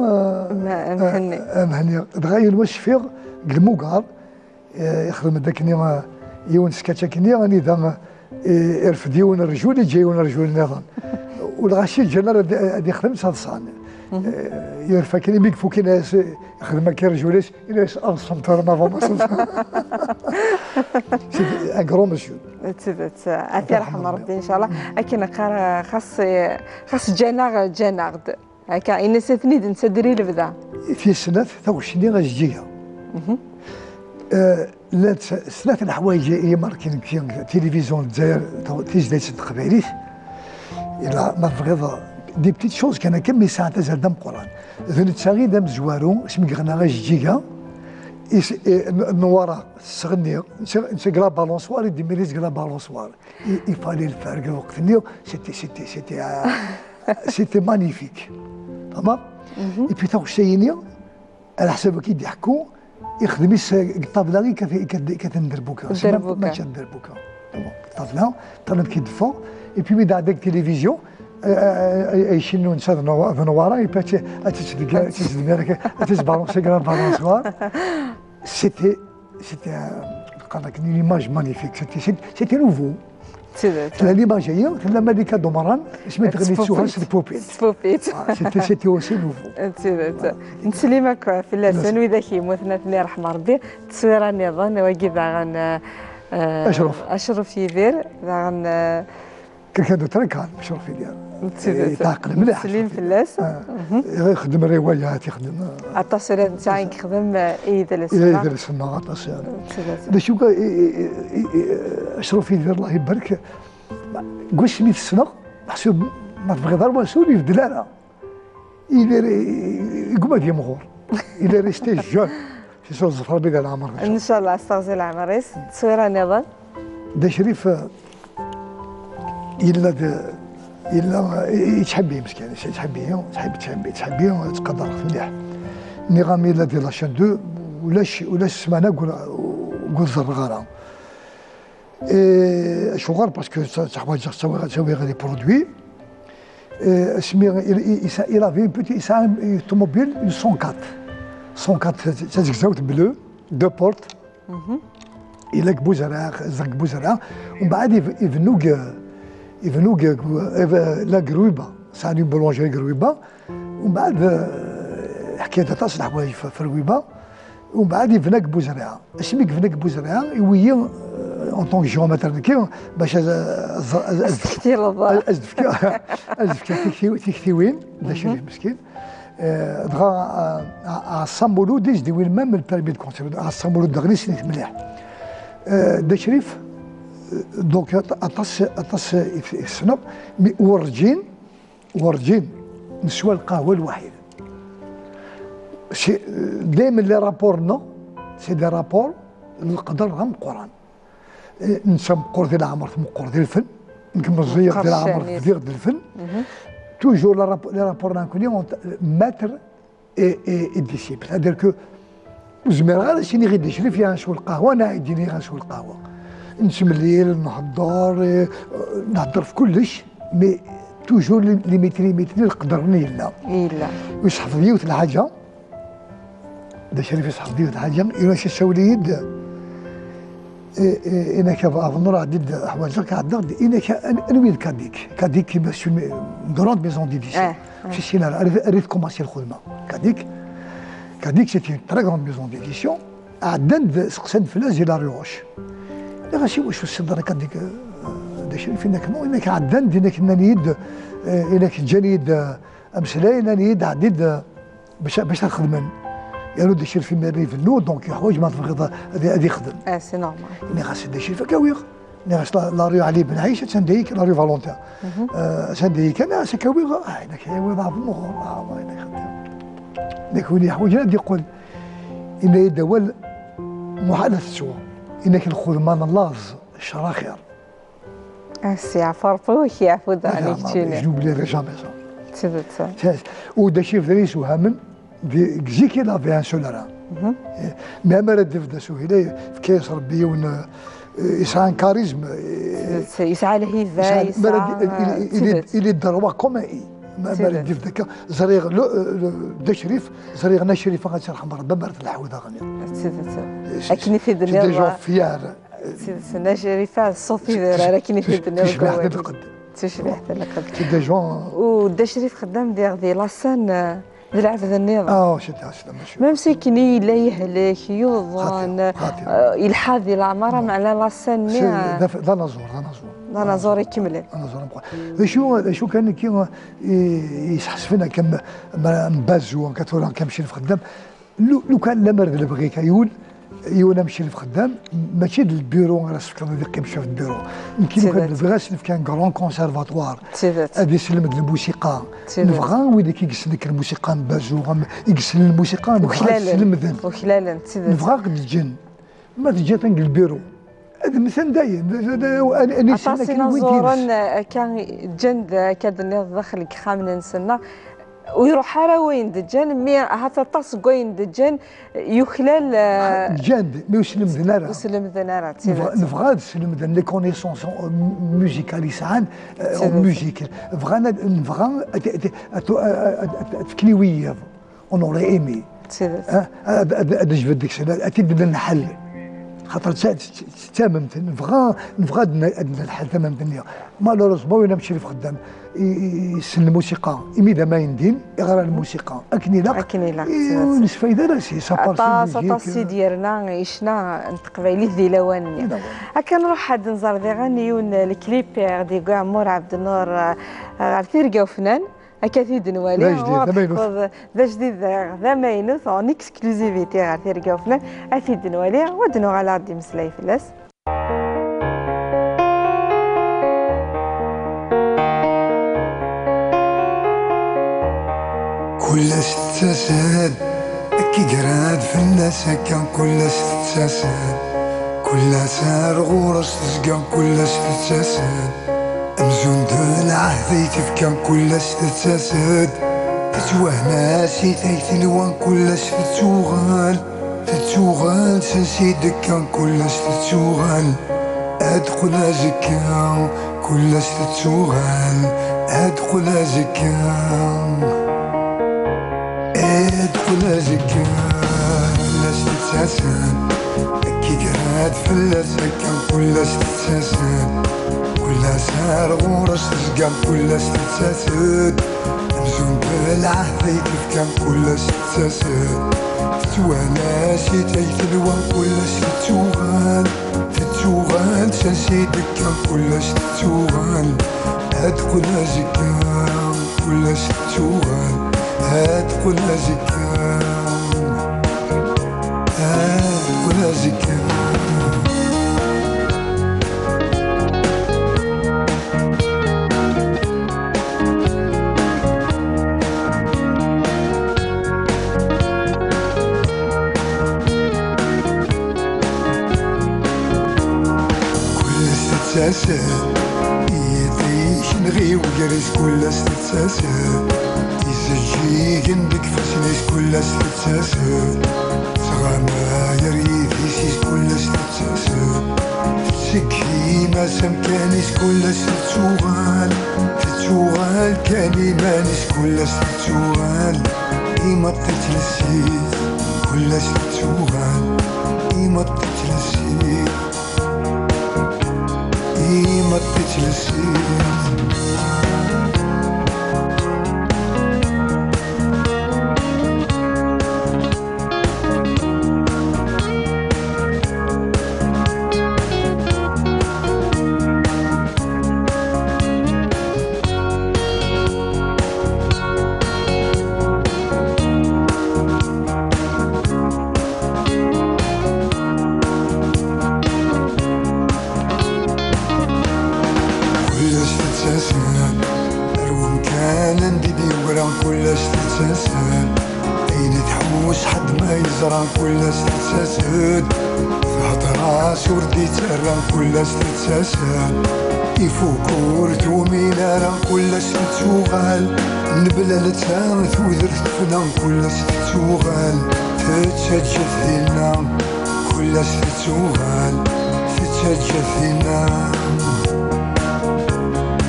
Mhenni. Eh, Mhenni. Dɣa yiwen wass cfiɣ deg Lmugar, eh, ixdem-d akkenni, eh, yiwen sketch akkenni, anida, eh, irfed yiwen rrjul, iǧǧa yiwen rrjul nniḍen. U lɣaci ǧǧan ara ad, ad ixdem s aḍsan. Eh, yerfa akkenni, mi yefuk, yenna-as, ixdem akka rrjul-is, Yenna-as, "Aḍsemt arma d ma aḍsemt." C'est un grand monsieur. D tidet, ad t-yerḥem Rebbi, ncallah. Akken qqar, xas, xas ǧǧan-aɣ, ǧǧan-aɣ-d. Akka, yenna-as, "Atni-d netta diri lebda." Tis snat, taɣect-nni ajeǧǧiga. Eh, llant s-, snat n leḥwayeǧ i imarkin deg tilivizyu n Lezzayer, taw-, tizlayt n teqbaylit. Yella, ma tebɣiḍ, des petites choses kan akka, mi yesɛa tazal d ameqqran. D netta i d amezwaru, asmi yeɣna ajeǧǧig-a, is- eh, n- Newwara tesɣenni, netta netta deg la balançoire, i d-imiri deg la balançoire. I- Il fallait le faire deg lweqt-nni, c'était, c'était, c'était, euh, c'était magnifique. Tama? Et puis taɣect-ayini, ɛla ḥsab akken i d-iḥekku, ixdem-is deg ṭṭabla i kat- i kat- i katen derbuka. Derbuka. Mačči derbuka. Ṭṭabla, ṭṭabla ki d-teffeɣ. Et puis mi d-ɛedda deg tilivizyu, ay cinnu netta d Newwara, et puis ad tt-ttdemir, ad tt-ttbalansi deg la balançoire. C'était, c'était un, une image magnifique. C'était, c'était nouveau. Tella l'image-ayi, tella Malika Dumran, asmi tɣenni ttuhan s tpupit. S tpupit. Ah, c'était, c'était aussi nouveau. D tidet. Nettsellim akk fell-asen, widak yemmuten, ad ten-iṛḥem Ṛebbi. Tteswira nniḍen, wagi daɣen, eh, Acruf. Acruf Yidir, daɣen, eh, Quelqu'un de très calme, Acruf Yidir. D tidet. Yeɛqel mliḥ. Nettsellim fell-as. Ixeddem riwayat, ixeddem, eh, aṭas ula d netta i yexdem, eh, i yidles-nneɣ. I yidles-nneɣ, aṭas, eh. D tidet. D acu ka, i- i- i- i- Acruf Yidir, Allah ibarek, deg wasmi t-ssneɣ, meḥsub ma tebɣiḍ ar wass ur ibeddel ara. Il est, iguma ad yimɣur. Il est resté jeune. Si sur ẓefra bida leɛmer. Ncallah, asteɣzi leɛmer-is. Tteswira nniḍen. Dda Crif, eh, yella d, yella, eh, yettḥibbi meskin, yettḥibbi, yettḥibbi, yettḥibbi, yettḥibbi, ttqadareɣ-t mliḥ. Nniɣ-am yella di la chaîne deux, ulac, ulac ssmana ur, ur zerreɣ ara. Eh, acuɣer? Parce que tt- ttḥwaǧeɣ, ttawiɣ, ttawiɣ les produits. Eh, asmi il, il, il, il avait une petite, yesɛa une automobile, une cent quatre. Cent quatre, tazegzawt bleue, deux portes. Yella deg Buzerɛa, zedɣen deg Buzerɛa. Umbeɛd iv- ibennu deg, ibennu deg, eh, la Gruiba. Sɛan une boulangerie Gruiba. Umbeɛd, eh, ḥkiɣ-d aṭas n leḥwayeǧ f- f Ruiba. Umbeɛd yebna deg Buzerɛa. Asmi yebna deg Buzerɛa, iwi-yi, eh, en tant que géomètre nekki, bac ad, ad, ad, ad, as-d-fkiɣ, as-d-fkiɣ tikti- tiktiwin, d acu meskin. Eh, dɣa, eh, Ɛeṣṣa Mulud i s-d-iwin même le permis de construire. Ɛeṣṣa Mulud daɣen isem-is mliḥ. Eh, Dda Crif, eh, donc, at- aṭas, aṭas i t- i t-ssneɣ, mais werǧin, werǧin neswa lqahwa lwaḥid. Si- daymen les rapports-nneɣ, c'est des rapports n leqder d ameqqran. Eh, netta meqqer di leɛmer, meqqer di lfen. Nekk meẓẓiyeɣ di leɛmer, bdiɣ di lfen. Toujours les rapports, les rapports-nneɣ nekkni, entre maître et, et, et disciple. C'est-à-dire que ur zmireɣ ara ad s-iniɣ i Dda Crif, "Yya ad nesweḍ lqahwa", neɣ ad d-iniɣ, "Yya ad nesweḍ lqahwa". Nettemlil, nhedder, eh, nhedder ɣef kullec, mais toujours les, les maîtres, les maîtres, leqder-nni yella. Yella. Yesseḥfeḍ yiwet n lḥaǧa, Dda Crif yesseḥfeḍ yiwet n lḥaǧa, yenna-k, issawel-iyi-d, eh, eh, yenna-k, "A Benur, ɛeddi-d, ḥwaǧeɣ-k, ɛeddi-d", yenna-k, "An-, anwi d Kadik?" Kadik, c'est une grande maison d'édition. Ah, ah. Ur tt-nessin ara, rret, rret commencer lxedma. Kadik, Kadik, c'est une très grande maison d'édition. Ɛeddan-d, seqsan-d fell-as di La Rue Roche. Nniɣ-as, "Iwacu tessineḍ ara Kadik, eh, Dda Crif?" Yenna-k, "Non", yenna-k, "Ɛeddan-d", yenna-k, "Nnan-iyi-d, eh, yenna-k, ǧǧan-iyi-d, eh, ameslay, nnan-iyi-d, ɛeddi-d, eh, bac, bac ad xedmen." Yernu Dda Crif imir ibennu, donc yeḥwaǧ ma tebɣiḍ ad, ad yexdem. Ah, c'est normal. Nniɣ-as, "Dda Crif, ad k-awiɣ." Nniɣ-as, "La, la rue Ali Ben Aïch, attan dayi, la rue Valentin." Euh, attan dayi kan, ad k-awiɣ. Ah, yenna-k, "Awiḍ ɣer Buɣur." Ah, yenna-k, "Nekk win yeḥwaǧen ad yeqqel." Yenna-yi-d awal, muḥal ad t-sweɣ. Yenna-k, "Lxedma n laẓ, ccer axir." A s-yeɛfu Ṛebbi, ur k-yeɛfu daɣen i keččini. J'oublierai jamais ça. D tidet. U Dda Crif d ara yessewhamen, di, deg zik il avait un seul rein. Eh, mi ara d-yebda s uhil, yefka-yas Ṛebbi yiwen, eh, yesɛa un charisme, eh, d tidet, yesɛa lhiba, yesɛa, yesɛa, il, il, il est, il est droit comme un i. Ma, mi ara d-yebda akka, ẓriɣ le, le, Dda Crif, ẓriɣ Nna Crifa, ad tt-yerḥem Ṛebbi, mi ara telḥu daɣen. D tidet. Akken i t-id-tenniḍ. C'est des gens fiers. D tidet, Nna Crifa, ṣṣut idrar, akken i t-id-tenniḍ deg wawal. Tucbiḥt n lqedd. Tucbiḥt n lqedd. C'est des gens. U Dda Crif xeddam diɣ di la scène, eh, d lɛebd nniḍen. Ah, c'est ça, c'est ça, monsieur. Même si akken i yella yehlek, yuḍen, xaṭi, xaṭi, eh, yelḥa di leɛmer, meɛna la scène-nni, c'est, eh, d af-, d anaẓur, d anaẓur. D anaẓur ikemlen. Anaẓur ameqqran. D acu, d acu kan nekki, eh, i, yesḥesfen akka m-, m-, am Bazu, akka tura, akka am Crif xeddam. Lu-, lukan lemmer d lebɣi-k a yiwen, Yiwen am Crif Xeddam, mačči d lbiru ara s-tefkeḍ ad iqqim ccaf n lbiru. Nekkini kan bɣiɣ ad s-nefk un grand conservatoire. Ad iselmed lmusiqa. Nebɣa widak i yeslen akken lmusiqa n Bazu, am, i yeslen lmusiqa, nebɣa ad slemden. Uklalen. Nebɣa ad ǧǧen. Ma teǧǧiḍ-ten deg lbiru, ad mmten dayen. Ad, ad, ad, ad, ad aṭas n inaẓuren, eh, akka ǧǧan-d, akka d-tenniḍ, daxel n yexxamen-nsen, neɣ ur iruḥ ara wayen d-ǧǧan, mi ahat aṭas n wayen d-ǧǧan yuklal, eh, ǧǧan-d, mi ur slemden ara. Ur slemden ara, d tidet. Nebɣa, nebɣa ad slemden les connaissances, euh, musicales i sɛan, euh, en musique. Bɣan ad, nebɣa ad, ad, ad, ad, ad fken i wiyiḍ. On aurait aimé. D tidet. Ah, ad, ad, ad nejbed deg-sen, ad, ad t-id-nenḥel. Xaṭer d ta-, d, d, d tamemt, nebɣa, nebɣa ad n-, ad nenḥel tamemt-nni. Malheureusement, win am Crif Xeddam, i, i, yessen lmusiqa, imi d amayen din, iɣra lmusiqa. Akken ilaq. Akken ilaq, i, d tidet. Ur nesfayda ara si, ça part sur musique. Aṭas, aṭas i d-yerna icna n teqbaylit di lawan-nni. Di lawan. Akka nruḥ ad nẓer diɣen yiwen n lklip i ɣ-d-yewwi Ɛemmur Ɛebdennur, eh, ɣer Tirga Ufnan. Akka t-id-nwali. D ajdid, d amaynut. Teṭṭfeḍ d ajdid, d amaynut, en exclusivité ɣer Tirga Ufnan. Ad t-id-nwali, wa d-nuɣal ad d-imeslay fell-as. Kul ass tettas-d, ad k-igrad fell-as akka, kul ass tettas-d. Kul ass ar ɣur-s tezga, kul ass tettas-d. Amzun d lɛehd ay tefka, kul ass tettas-d. Tettwanas-it ay tenwa, kul ass tettuɣal. Tettuɣal s ansi d-tekka, kul ass tettuɣal. Ad teqqel azekka, kul ass tettuɣal. Ad teqqel azekka. Ad teqqel azekka, kul ass tettas-d. Ad k-igrad fell-as akka, kul ass tettas-d. Kul ass ar ɣur-s tezga, kul ass tettas-d. Amzun d lɛehd ay tefka, kul ass tettas-d. Tettwanas-it ay tenwa, kul ass tettuɣal. Tettuɣal s ansi d-tekka, kul ass tettuɣal. Ad teqqel azekka, kul ass tettuɣal. Ad teqqel azekka. Ad teqqel azekka. Kul ass tettas-d, iṭij nɣi uger-is, kul ass tettas-d. Izeǧǧigen deg ifassen-is, kul ass tettas-d. Teɣmayer yidis-is, kul ass tettas-d. Tettseggim-as amkan-is, kul ass tettuɣal. Tettuɣal kan iman-is, kul ass tettuɣal. Imeṭṭi tlessit, kul ass tettuɣal. Imeṭṭi tlessit. Imeṭṭi tlessit. Kul ass tettas-d, ar wemkan anda i d-yewra, kul ass tettas-d. Ayen i tḥuss ḥedd ma yeẓra, kul ass tettas-d. Thedder-as ur d-ittarra, kul ass tettas-d. Ifuk ur tumin ara, kul ass tettuɣal. Mebla netta tudert tefna, kul ass tettuɣal. Tettaǧǧa-t dinna, kul ass tettuɣal. Tettaǧǧa-t dinna,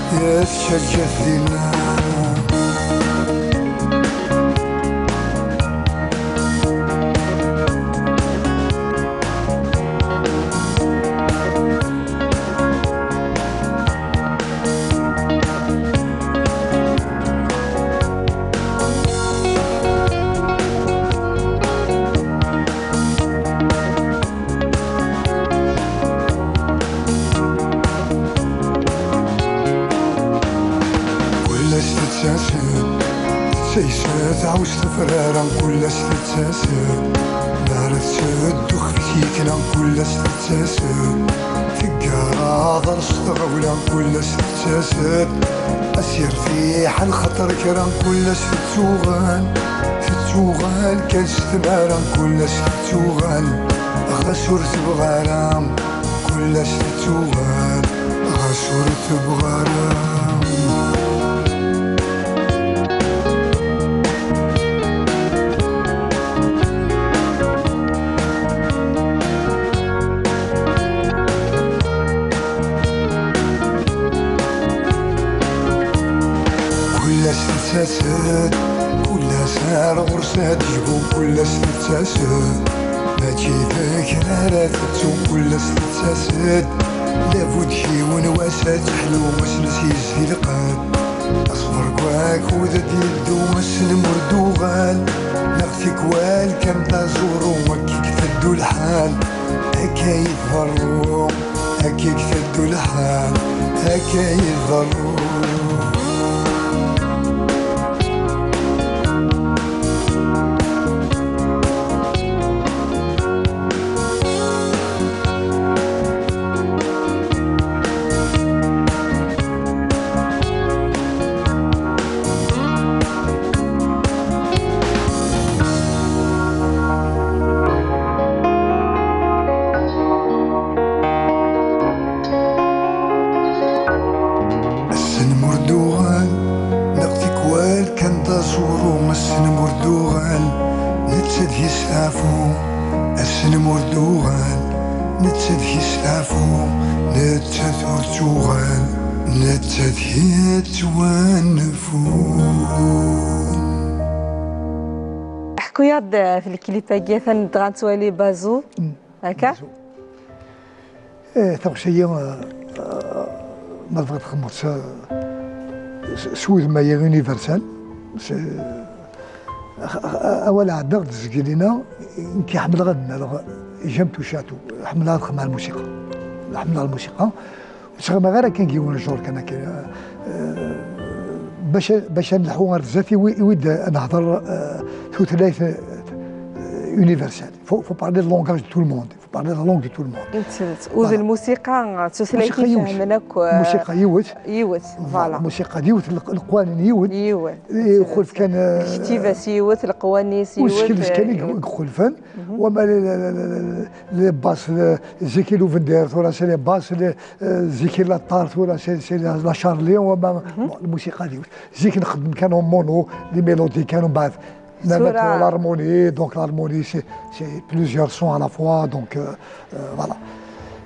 tettaǧǧa-t dinna. Kul Ur s-tefra ara, kul ass tettas-d. Mi ara tetteddu xef-k yekna, kul ass tettas-d. Teggar aḍar s tɣawla, kul ass tettas-d. Ad s-yertiḥ lxaṭer kra, kul ass tettuɣal. Tettuɣal kan s tmara, kul ass tettuɣal. Ɣas ur tebɣa ara, kul ass tettuɣal. Ɣas ur tebɣa ara. Kul ass tettas-d, kul ass ar ɣur-s ad jbu, kul ass tettas-d. Mačči d kra ara tettu, kul ass tettas-d. Labud yiwen wass ad teḥlu, wass-nnes yezzi lqedd. Aṣber n wakud ad d-yeddu, ass-n ur d-uɣal. Neɣ tikwal kan d aẓuru, akka i iteddu lḥal. Akka i tḍerru, akka i iteddu lḥal. Akka i tḍerru. Ass-n ma ur d-uɣal, neɣ tikwal kan d aẓuru, ass-n ma ur d-uɣal, netta ad yesteɛfu. Ass-n ma ur d-uɣal, netta ad yesteɛfu, netta ur d-tuɣal, netta ad yettwanfu. Ḥku-yaɣ-d ɣef lklip-agi, atan dɣa nettwali Bazou. Akka? Bazou. Eh, taɣect-agi, eh, eh, ma tebɣiḍ txedmeḍ s, s, s wudem-agi universel, s, eh, awal ɛeddaɣ-d zgilina, nekk ḥemmleɣ ad nnaleɣ, j'aime toucher à tout, ḥemmleɣ ad xedmeɣ lmusiqa, ḥemmleɣ lmusiqa, ur ttɣimiɣ ara kan deg yiwen genre kan akka, eh, bac, bac ad nelḥu ɣer zdat, i wi, i wi d-, ad nehder, eh, tutlayt, eh, universelle. Faut, faut parler le langage de tout le monde. Faut parler la langue de tout le monde. D tidet. U d lmusiqa d tutlayt i fehmen akk, eh, lmusiqa yiwet. Yiwet, voilà. Lmusiqa d yiwet, leq-, leqwanen yiwet. Yiwet. Ixulef kan, eh, lketiba-s yiwet, leqwanen-is yiwet, usekles kan i, eh, ixulfen. Wama le, le, les basses, le, zik i Luvender, tura c'est les basses, le, eh, zik i la tar, tura c'est, c'est la, la charlée, wama, bon, lmusiqa d yiwet. Zik nxeddem kan en mono, les mélodies kan, umbeɛd. Tura. L'harmonie, donc l'harmonie, c'est, c'est plusieurs sons à la fois, donc, euh, euh, voilà.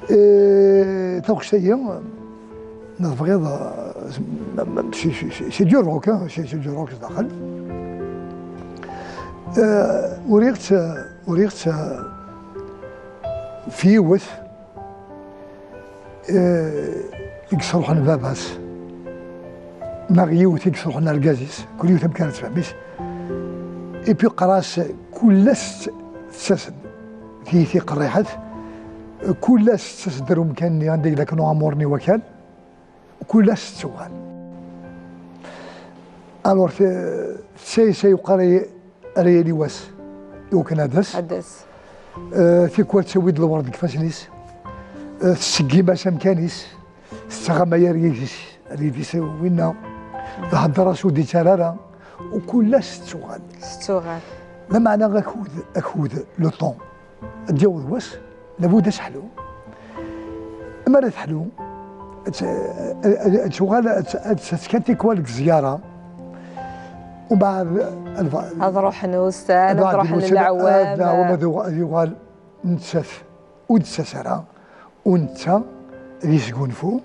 Et taɣect-agi, ma tebɣiḍ, euh, c'est, c'est, c'est, c'est du rock, hein, c'est, c'est du rock, sdaxel. Euh, uriɣ-tt, uriɣ-tt, euh, f yiwet, eh, i yesruḥen baba-s, neɣ yiwet i yesruḥen argaz-is, kul yiwet amek ara tefhem-is. Et puis qqar-as, kul ass tettas-d tiyita iqerriḥet, kul ass tettas-d ar umkan-nni anda yella kan uɛmur-nni wakal, kul ass tettuɣal. Alors, te-, tessayes ay uqerri ara yali wass, iwakken ad d-tas. Ad d-tas. Eh, tikwal tettawi-d lwerd deg ifassen-is. Eh, tettseggim-as amkan-is. Tettɣama ar yidis, ar yidis winna. Thedder-as ur d-ittarra ara. U kul ass tettuɣal. Tettuɣal. Lameɛna akud, akud, le temps. Ad d-yaweḍ wass, labud ad teḥlu. Mi ara teḥlu, ad, ad, ad, ad tuɣal, ad, ad, ad tettkal tikwal deg zziyara. Umbeɛd, ad, ad ruḥen wussan, ad ruḥen leɛwam. Ad, ad yuɣal nettat ur d-tettas ara, u netta ad yesgunfu,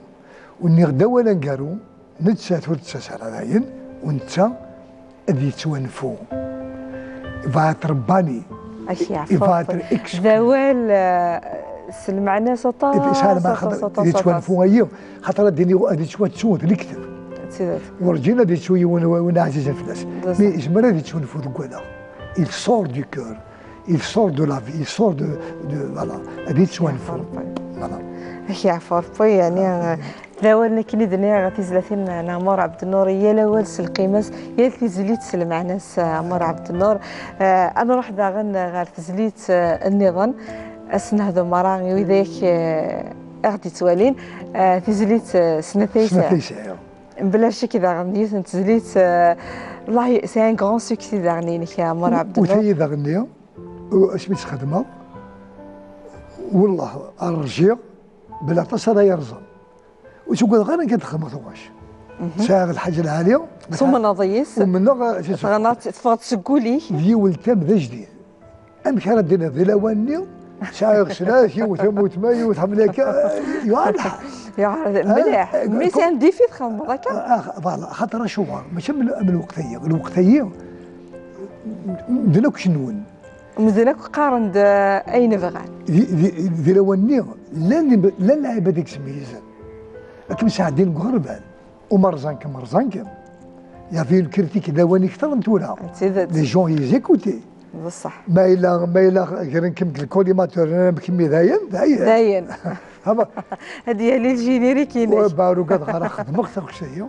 u nniɣ-d awal aneggaru, nettat ur d-tettas ara dayen, u netta ad yettwanfu. Va être banni. Ak yeɛfu. Va être exclu. D awal, eh, s lmeɛna-s aṭas, yesɛa lmeɛna aṭas, xaṭer aṭas, ad yettwanfu aṭas. Ayi, xaṭer ad d-yini ad yettwattu d lekdeb. D tidet. Werǧin ad yettu yiwen w-, win ɛzizen fell-as. Mi yezmer ad yettwanfu deg wallaɣ. Il sort du cœur. Il sort de la vie, il sort de, de, voilà, ad yettwanfu. Voilà. Ak yeɛfu Rebbi, yeɛni, eh, D awal nekkni d-nniɣ tizlatin n Ɛmur Ɛebdennur, yal awal s lqima-s, yal tizlit s lmeɛna-s, Ɛmur Ɛebdennur. Eh, ad nruḥ daɣen ɣer tezlit, eh, nniḍen. Ad s-nehdu merra i widak, eh, i ɣ-d-yettwalin. Eh, tizlit, eh, snat ay sɛiɣ. Snat ay sɛiɣ. Bla ccek daɣen yiwet n tezlit, eh, Allah, c'est un grand succès daɣen-inek, Ɛmur Ɛebdennur. U tayi daɣen-nni, asmi tt-xedmeɣ, wellah, rjiɣ, bla aṭas ara yerẓen. Ur ttuggadeɣ ara nekk ad xedmeɣ tuɣac. Sɛiɣ lḥaǧa lɛali. Tumneḍ yes? Umneɣ, eh, teffeɣ-d seg wul-ik. D yiwen tam d ajdid. Amek ara d-iniḍ di lawan-nni? Sɛiɣ snat, yiwet am weltma, yiwet am laka, yuɛer lḥal. Yuɛer, mliḥ. Eh, mais c'est un défi txedmeḍ akka? Ah, ah, voilà, xaṭer acuɣer? Mačči am l-, am lweqt-agi. Lweqt-agi, medden akk cenwen. Medden akk qqaren-d, eh, ayen bɣan. Di, di, di lawan-nni, llan, llan lɛibad i yesmeyyzen. Akken sɛeddin deg uɣerbal. Umerẓan-kem, merẓan-kem. Il y avait une critique d lawan ikter n tura. D tidet. Les gens ils écoutaient. D ṣṣeḥ. Ma yella, ma yella gren-kem deg le collimateur, nnan-am kemmi dayen, dayen. Dayen. Hama. Ad yali le générique-inek. Wa, ba, ur ugadeɣ ara xedmeɣ taɣect-agi.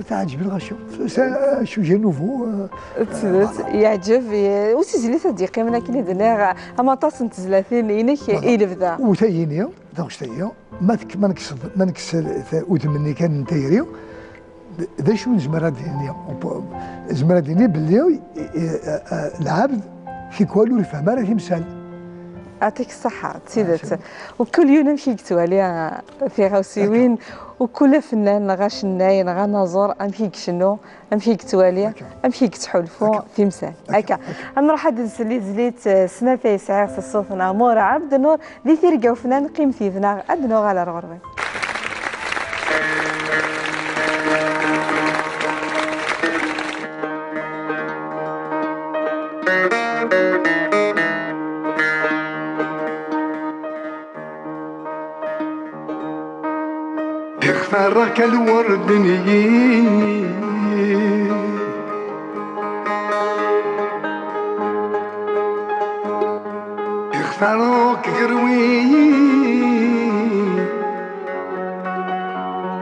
Teɛǧeb-iyi lɣaci. C'est un sujet nouveau, euh, d tidet, yeɛǧeb, eh, ur tizlit ad d-yeqqimen akken i d-nniɣ, am aṭas n tezlatin-inek i lebda. U tayini, taɣect-agi, ma tek-, ma nekkes, ma nekkes udem-nni kan n tayri, d, d acu nezmer ad d-nini? Nezmer ad d-nini belli, eh, eh, eh, lɛebd tikwal ur ifehhem ara timsal. Atik ṣṣeḥḥa, d tidet. U kul yiwen amek i yettwali, eh, tiɣawsiwin, u kul afennan neɣ acennay neɣ anaẓur amek i icennu, amek i yettwali, amek i yettḥulfu timsal. Akka. Ad nruḥ ad nsel i tezlit, eh, snat ay sɛiɣ s ṣṣut n Ɛmur Ɛebdennur. Di tirga ufnan, qqimet yid-neɣ, ad nuɣal ar ɣur-wen. Ixtar-ak lwerd n yiḍ. Ixtar-ak gerwi.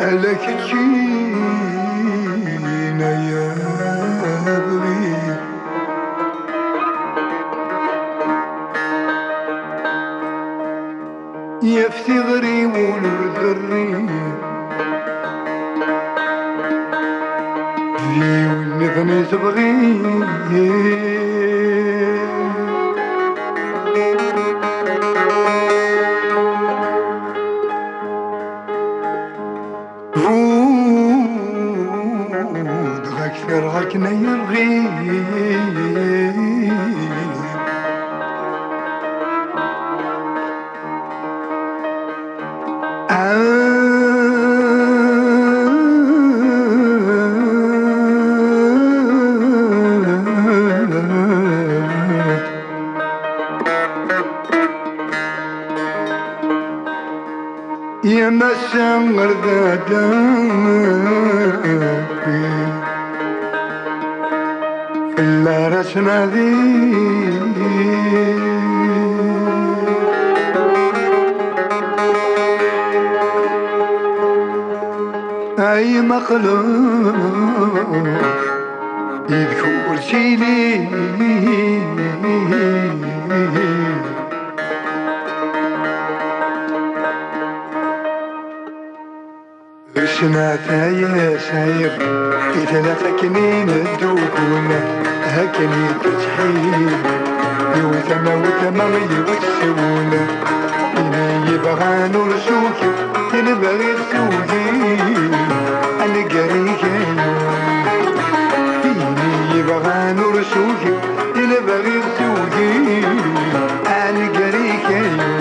Ala keččin ay abɣi. Yaf tiɣri ul ur derri. D yiwen nniḍen i tebɣi. Buddeɣ-ak terɣa akken ay rɣiɣ. Ya massa ar d adam fell-ar ad tnadi. Ay maqlub yid-k ur ttili. Snat ay sɛiɣ i tlata akken i neddugun, akken i d-ttḥil, yiwet ama wetama yiwet sewun. Ini yebɣan ur suki, ini bɣiɣ tugi, aneggar-ik ayu. Ini yebɣan ur suki, ini bɣiɣ tugi, aneggar-ik ayu.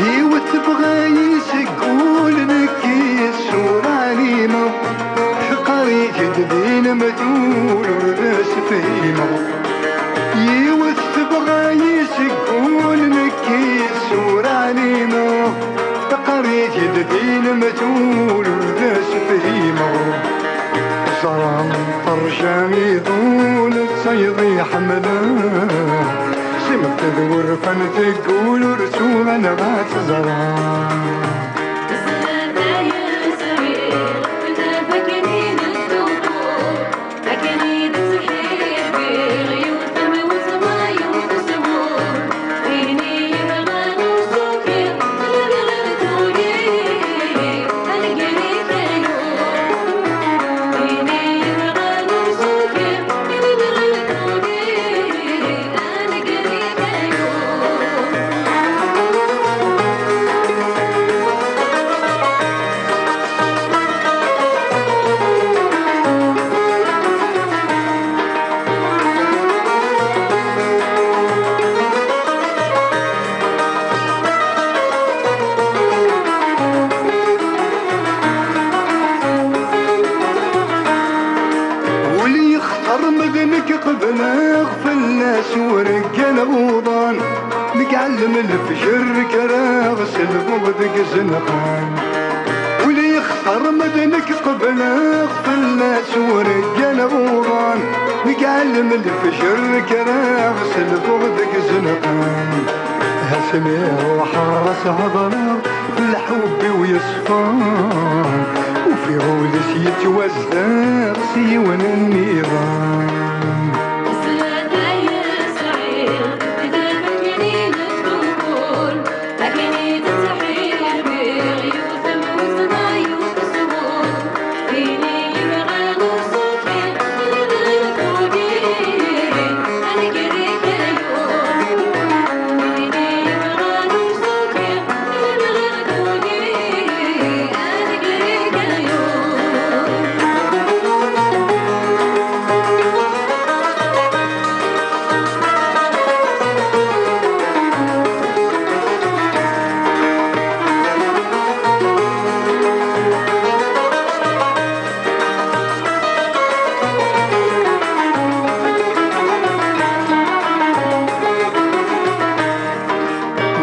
Yiwet tebɣa-yi seg wul, nekk yes-s ur ɛlimeɣ. Teqqar-iyi-d din Metul ur d as-fhimeɣ. Yiwet tebɣa-yi seg wul, nekki tura ɛlimeɣ. Teqqar-it-id din metul ur d as-fhimeɣ. Ẓran terja iḍul d tayeḍ iḥemmlen. Simeṭ d wurfan teggul ur tuɣaleɣ ad tt-ẓreɣ. Ul yextar ma d nekk qebleɣ fell-as urggan uḍan. Nekk ɛellem lefjer kkreɣ s lbuɣ deg izenqan. Ul yextar ma d nekk qebleɣ fell-as urggan uḍan. Nekk ɛellem lefjer kkreɣ s lbuɣ deg izenqan. Asmi ruḥeɣ ad s-hedreɣ lḥubb-iw yeṣfan. Ufiɣ ul-is yettwazdeɣ s yiwen nniḍen.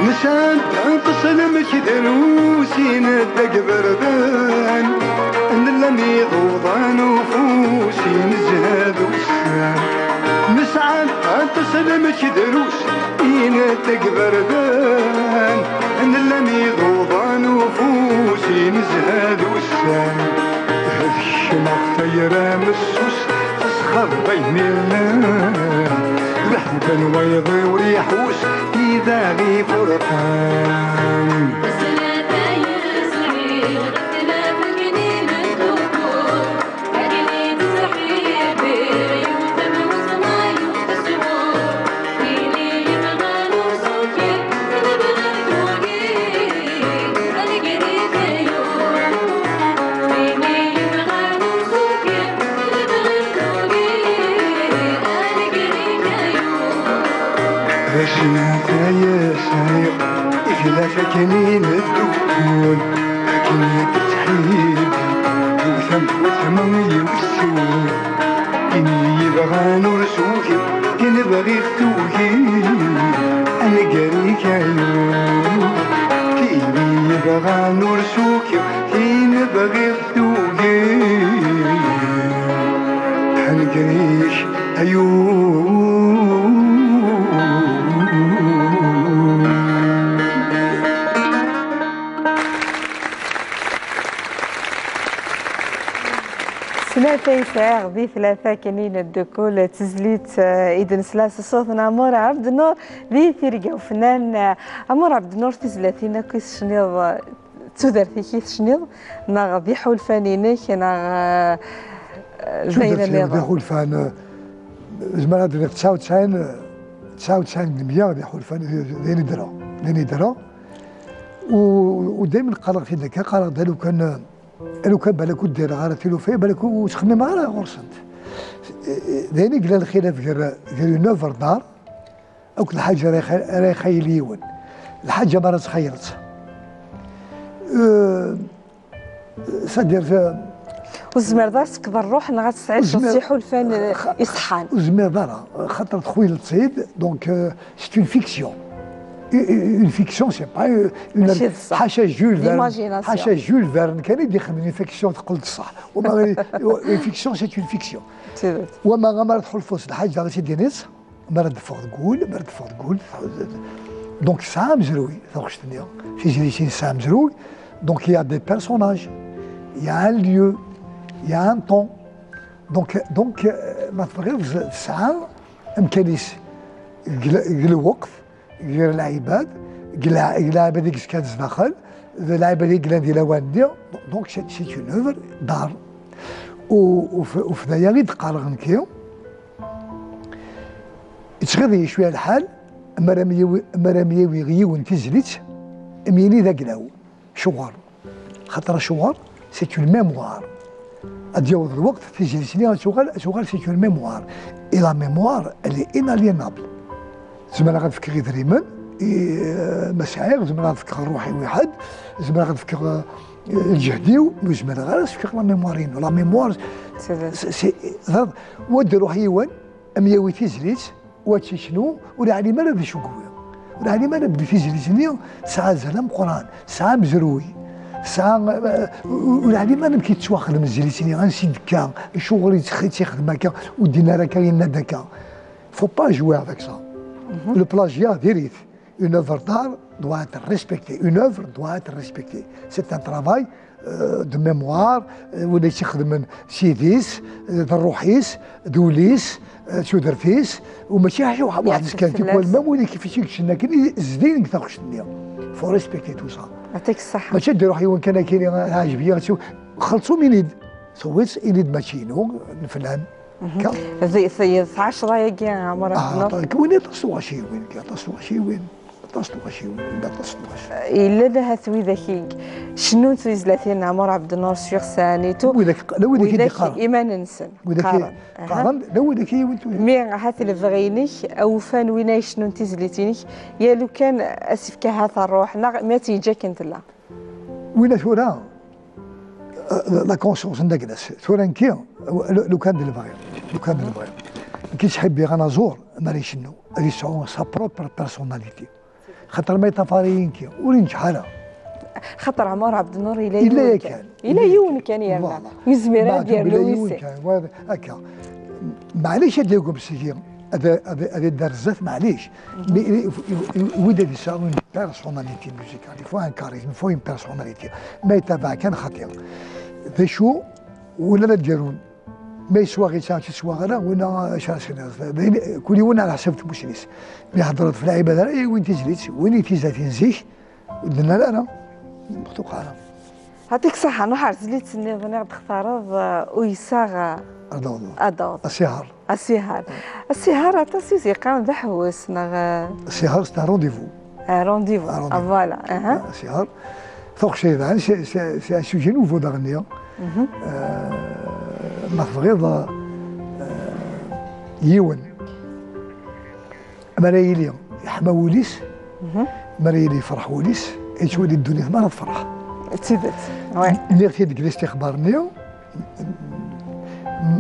Nesɛa aṭas n lmekrusin deg iberdan, nella mi iḍudan ufus inezha d ussan. Nesɛa aṭas n lmekrusin deg iberdan, nella mi iḍudan ufus inezha d ussan. Ad kecmeɣ tayra messus, tesxerb ayen yellan. Leḥbab n wayeḍ ur iḥus, idaɣ ifurqan. Acu-t ay sɛiɣ i tlata kan i neddukul, akken i d-ttḥibbi, yiwet am twetma yiwet sul. Tin i yebɣan ur sukiɣ, tin bɣiɣ tugi, anger-ik ayu. Tin i yebɣan ur sukiɣ, tin bɣiɣ tugi, anger-ik ayu. Snat ay sɛiɣ di tlata kan i neddukul, d tizlit, eh, i d-nesla s ṣṣut n Ɛmur Ɛebdennur di Tirga Ufennan. Eh, Ɛmur Ɛebdennur, tizlatin akk i tecniḍ, eh, d tudert-ik i tecniḍ, neɣ d iḥulfan-inek, neɣ, eh, d ayen Tudert-iw d nniḍen? Iḥulfan, eh, zemreɣ ad d-iniɣ tesɛa u tesɛin, tesɛa u tesɛin deg meyya d iḥulfan, d ayen i ddreɣ, d ayen i ddreɣ. U, u daymen qqareɣ-t-id akka, qqareɣ-d alukan, eh, Lukan balak ur ddireɣ ara tilufa, balak ur ttxemmimeɣ ara ɣur-sent. D ayen i yellan lxilaf gar, gar une œuvre d'art akked lḥaǧa ara ixa-, ara ixayel yiwen. Lḥaǧa mi ara txayleḍ. Euh, c'est-à-dire, euh, Ur tezmireḍ ara ad tefkeḍ ṛṛuḥ neɣ ad tesɛiḍ Ur tezmireḍ- ṣṣiḥulfan, eh, Xa- iṣeḥḥan. Ur tezmireḍ ara, xaṭer txuyleḍ-tt-id, donc, euh, c'est une fiction. U- u- Une fiction, c'est pas, euh, une... Mačči d ṣṣeḥ. Ḥaca Jules Verne, L'imagination. Ḥaca Jules Verne kan i d-ixedmen une fiction teqqel d ṣṣeḥ. Wama une fiction, c'est une fiction. D tidet. Wama amar tḥulfuḍ s lḥaǧa i tt-id-tiniḍ, amar ad d-teffeɣ deg wul, amar ad d-teffeɣ deg wul. Donc, tesɛa amezruy, taɣect-nni. Tizlit-nni tesɛa amezruy. Donc, il y a des personnages, il y a un lieu, il y a un temps. Donc, donc, euh, ma tebɣiḍ, tesɛa amkan-is deg l-, deg lweqt, gar lɛibad, deg lɛ-, deg lɛibad i yeskan zdaxel, d lɛibad i yellan di lawan-nni. Donc, c'est, c'est une œuvre d'art. U, u f-, u f d aya i d-qqareɣ nekki, yettɣiḍ-iyi cwiya lḥal, mi ara m-yawi, mi ara m-yawi yiwen tizlit, mi yini d aglaw. Acuɣer? Xaṭer acuɣer? C'est une mémoire. Ad d-yaweḍ lweqt, tizlit-nni ad tuɣal, ad tuɣal c'est une mémoire. Et la mémoire, elle est inaliénable. Zemreɣ ad fkeɣ idrimen i, eh, ma sɛiɣ, zemreɣ ad fkeɣ ṛṛuḥ-iw i ḥedd, zemreɣ ad fkeɣ, eh, lǧehd-iw, ur zmireɣ ara ad fkeɣ la mémoire-inu. La mémoire, C'est vrai. c'est, c'est, teẓriḍ, wa d-iṛuḥ yiwen, am yawi tizlit, wa tt-iknu, ur yeɛlim ara d acu yewwi. Ur yeɛlim ara belli tizlit-nni tesɛa azal ameqqran, tesɛa amezruy, tesɛa, eh, ur yeɛlim ara amek i tettwaxdem tizlit-nni, ansi d-tekka, acuɣer i tt-, i tt-ixdem akka, ur d-yenni ara akka, yenna-d akka. Faut pas jouer avec ça. Le plagiat, diri-t. Une œuvre d'art doit être respectée. Une œuvre doit être respectée. C'est un travail, euh, de mémoire, euh, win i tt-ixedmen s yidis, euh, d ṛṛuḥ-is, d wul-is, euh, d tudert-is, u mačči ḥaca waḥ-, waḥed Yeɛteb yeskan fell-as. Tikwal, ma win i k-, i k-zzin deg taɣect-nni. Faut respecter tout ça. Yeɛṭik ṣṣeḥḥa. Mačči ad d-iruḥ yiwen kan akkin, ah, ɛejb-iyi, xelṣum ini-d. Tewwiḍ ini-d mačči inu, n flan. Ka? D, d, d ɛecra-agi, Ɛmer Ah, Abdennur. Aṭas, win aṭas tuɣac-iwin, aṭas tuɣac-iwin, aṭas tuɣac-iwin, aṭas tuɣac. Yella ahat widak i cennun tizlatin n Ɛmer Abdennur sur scène et tout. Widak, la widak i d-iqqaren. Iman-nsen. Widak i qqaren. Aha. Qqaren, la widak i yiwin tuyat. Mi ahat lebɣi-inek, awufan win ay cennun tizlit-inek, ya lukan as-ifk ahat ṛṛuḥ, neɣ mi ad tt-yeǧǧ akken tella. Wina tura, eh, la conscience n agnes. Tura nekki, lu-, lukan d lebɣi, lukan d lebɣi. Nekki ttḥibbiɣ anaẓur, mi ara icennu, ad yesɛu sa propre personnalité. Xaṭer ma yeṭṭafar-iyi nekki, ur inǧeḥ ara. Xaṭer Ɛmer Abdennur yella Yella yiwen yakan. Kan. Yella yiwen kan yerna. Voilà. Ur yezmir ara ad yernu wis sin. Akka. Maɛlic ad yagem seg-i, ad, ad, ad idder zdat, maɛlic. Mais il, il, il, il, wid ad yesɛu une personnalité musicale, il faut un charisme, il faut une personnalité. Ma yettabaɛ kan xaṭi. D acu, win ara d-yarun. Ma yeswaɣ-itt, ur tt-yeswaɣ ara, win ara, acu ara s-iniɣ, d ayen, kul yiwen ɛla ḥsab tmusni-s. Mi heddreḍ f lɛibad ara yawin tizlit, win i tizlatin zik, ur d-nnan ara, ur tuqeɛ ara. Yeɛṭik ṣṣeḥḥa, nruḥ ar tezlit nniḍen i ɣ-d-textareḍ, uh, uyseɣ, uh, ad awḍeḍ. Ad awḍeḍ. Asihaṛ. Asihaṛ. Asihaṛ aṭas i s-yeqqaren d aḥewwes, neɣ, uh... Asihaṛ, c'est un rendez-vous. Un rendez-vous. Un rendez-vous. Ah, voilà. Aha. Asihaṛ. Tuɣ caydan, c'est, c'est, c'est un sujet nouveau daɣenni. Mhm. Euh, ma tebɣiḍ, euh, yiwen. Mi ara yili yeḥma wul-is, mhm, mi ara yili yefreḥ wul-is, yettwali ddunit merra tefreḥ. D tidet, ouais. Nniɣ-t-id deg listixbar-nni,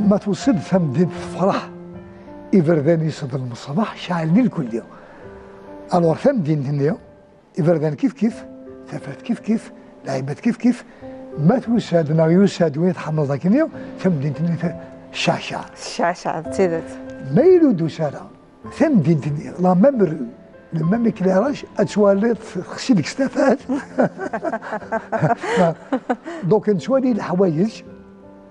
ma tweṣṣiḍ tamdint tefreḥ, iberdan-is d lmeṣbaḥ ceɛlen i lkulli. Alors, tamdint-nni, iberdan kifkif, tafat kifkif, lɛibad kifkif, ma tusa-d neɣ yusa-d win tḥemmleḍ akkenni, tamdint-nni tecceɛceɛ. Tecceɛceɛ, d tidet. Ma yella ur d-tusi ara, tamdint-nni, la même rue, le même éclairage, ad twaliḍ texsi deg-s tafat. Donc, nettwali leḥwayeǧ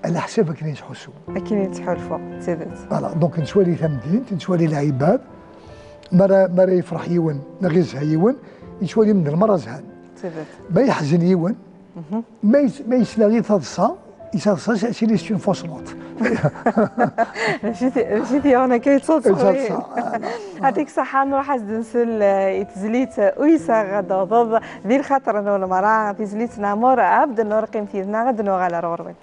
ɛla ḥsab akken i nettḥussu. Akken i nettḥulfu, d tidet. Voilà, donc nettwali tamdint, nettwali lɛibad, mi ara, mi ara yefreḥ yiwen, neɣ yezha yiwen, yettwali medden merra zhan. D tidet. Ma yeḥzen yiwen, mhm, ma yet-, ma yettnadi taḍsa, yettaḍsa, c'est, c'est une fausse note. Mačči ti-, mačči tiɣen akka yettaḍsa. Yettaḍsa, voilà. Yeɛṭik ṣṣeḥḥa, nruḥ ad s-d-nsel, eh, i tezlit, eh, Uyseɣ ad awḍeḍ di lxaṭer-nwen merra, tizlit n Ɛmer Abdennur, qqimet yid-neɣ, ad d-nuɣal ar ɣur-wen.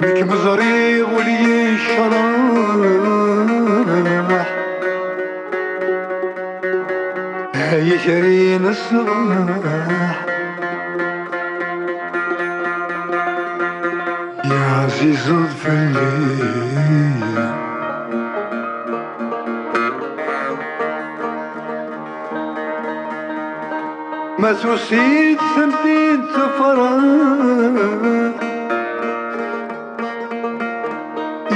Nekk meẓriɣ ul yecreḥ. Yetri n ṣṣbeḥ, yeɛzizeḍ fell-i. Ma tusi-d tamdint tefreḥ,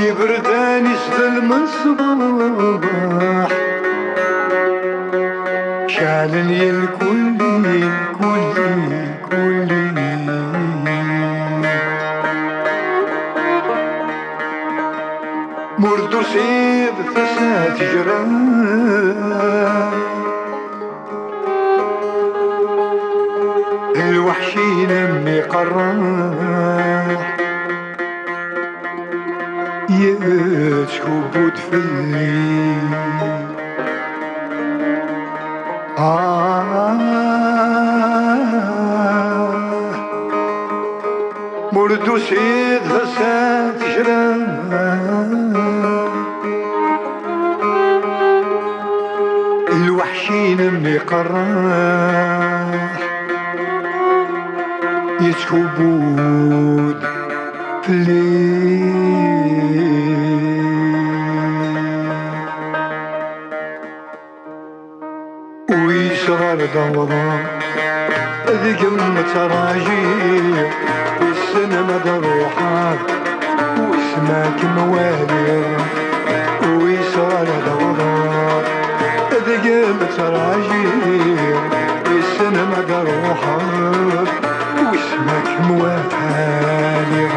iberdan isdelmen ṣṣbeḥ, ceɛlen yelkulli, kulli, kulli. Mur d-tusiḍ tasa tejra, lweḥc-inem iqerreḥ, yettkubbu-d fell-i. Ah, mur d-tusiḍ tasa tejra, lweḥc-inem iqerreḥ, yettkubbu-d fell-i. Uyseɣ ar d-awḍeɣ, deg-m ttrajiɣ, wissen ma ad ruḥeɣ, wissen ma ad kem-waliɣ. Uyseɣ ar d-awḍeɣ, deg-m ttrajiɣ, wissen ma ad ruḥeɣ, wissen ma ad kem-waliɣ.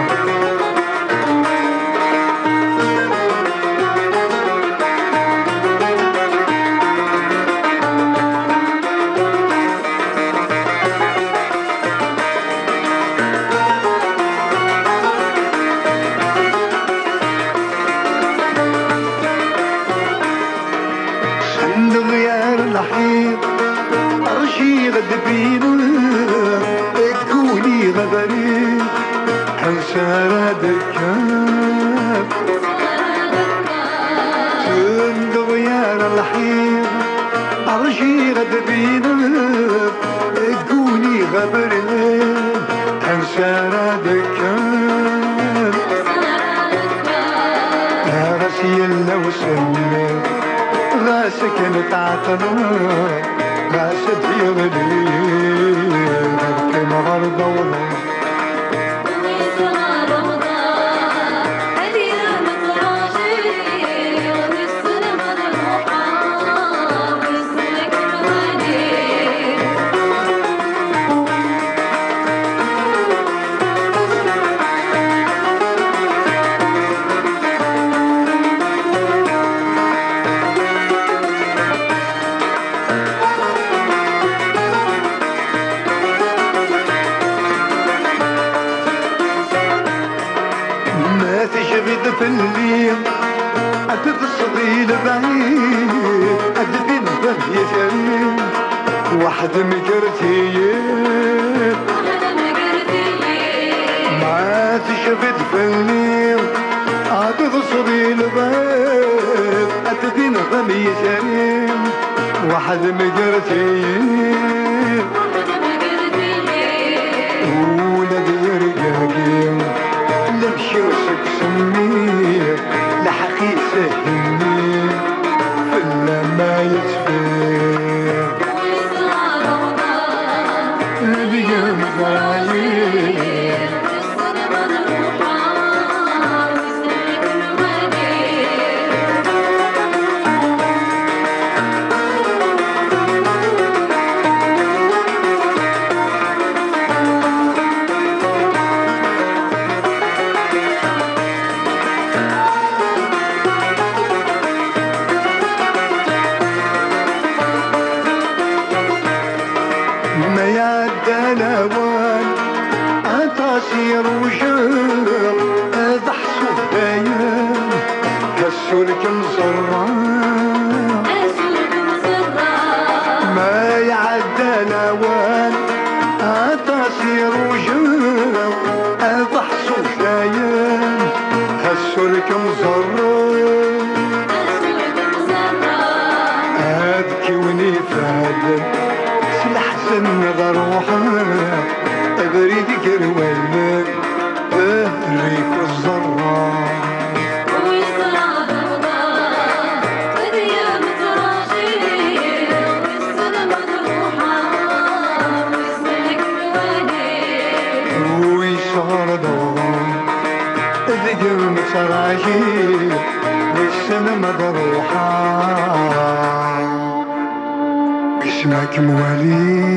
Sendeɣ yar lḥiḍ, rjiɣ ddbin, gguniɣ abrid, ansa ara d-kker. Sendeɣ yar lḥiḍ, rjiɣ ddbin, gguniɣ abrid, ansa ara d-kker. Ɣas yella usemmiḍ, ɣas akken tɛeṭṭleḍ, ɣas ad d-yeɣli, ad qqimeɣ ar d-awḍeɣ. Ma tejbiḍ fell-i, ad teḍseḍ i lebɛid, ad d-tbineḍ am yitri, weḥd-m gar tiyita. Ma tejbiḍ fell-i, ad teḍseḍ i lebɛid, ad d-tbineḍ am yitri, weḥd-m gar tiyita. Ula d yergagi, lemci seg usemmiḍ, lḥeq-is ihenni, fell-am ay ttfiɣ. Deg-m ẓrayi. Ma iɛedda lawan, aṭas i rujaɣ, ad ḥṣuɣ dayen, ass ur kem-ẓerreɣ. Ma iɛedda lawan, aṭas i rujaɣ, ad ḥṣuɣ dayen, ass ur kem-ẓerreɣ. Ad kiwen ifadden, Abrid gar wallen, rrif ẓerra. Wissen ad ɣḍan, ad yemtraǧil, wissen ma d ruḥeɣ, wissen ad kem-waliɣ. Wissen ad ɣḍan, ad yemtraǧil, wissen ma d ruḥeɣ. Wissen ad kem-waliɣ.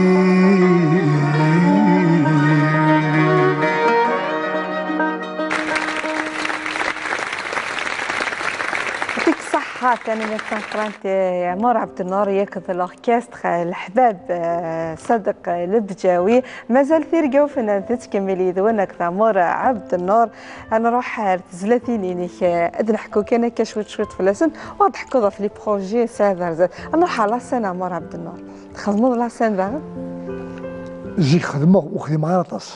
Yɛṭik ṣṣeḥḥa, tanemmirt tameqqrant i Ɛmur Ɛebdennur akked l'orchestre, leḥbab, eh, Ṣadiq Lebǧawi. Mazal tirga ufennan tettkemmil yid-wen akked Ɛmur Ɛebdennur. Ad nruḥ ar tezlatin-inek, eh, ad neḥku kan akka cwiṭ cwiṭ fell-asent, u ad d-teḥkuḍ ɣef les projets tesɛiḍ ar zdat. Ad nruḥ ɣer la scène, Ɛmur Ɛebdennur. Txedmeḍ la scène daɣen? Zik xedmeɣ, ur xdimeɣ ara aṭas.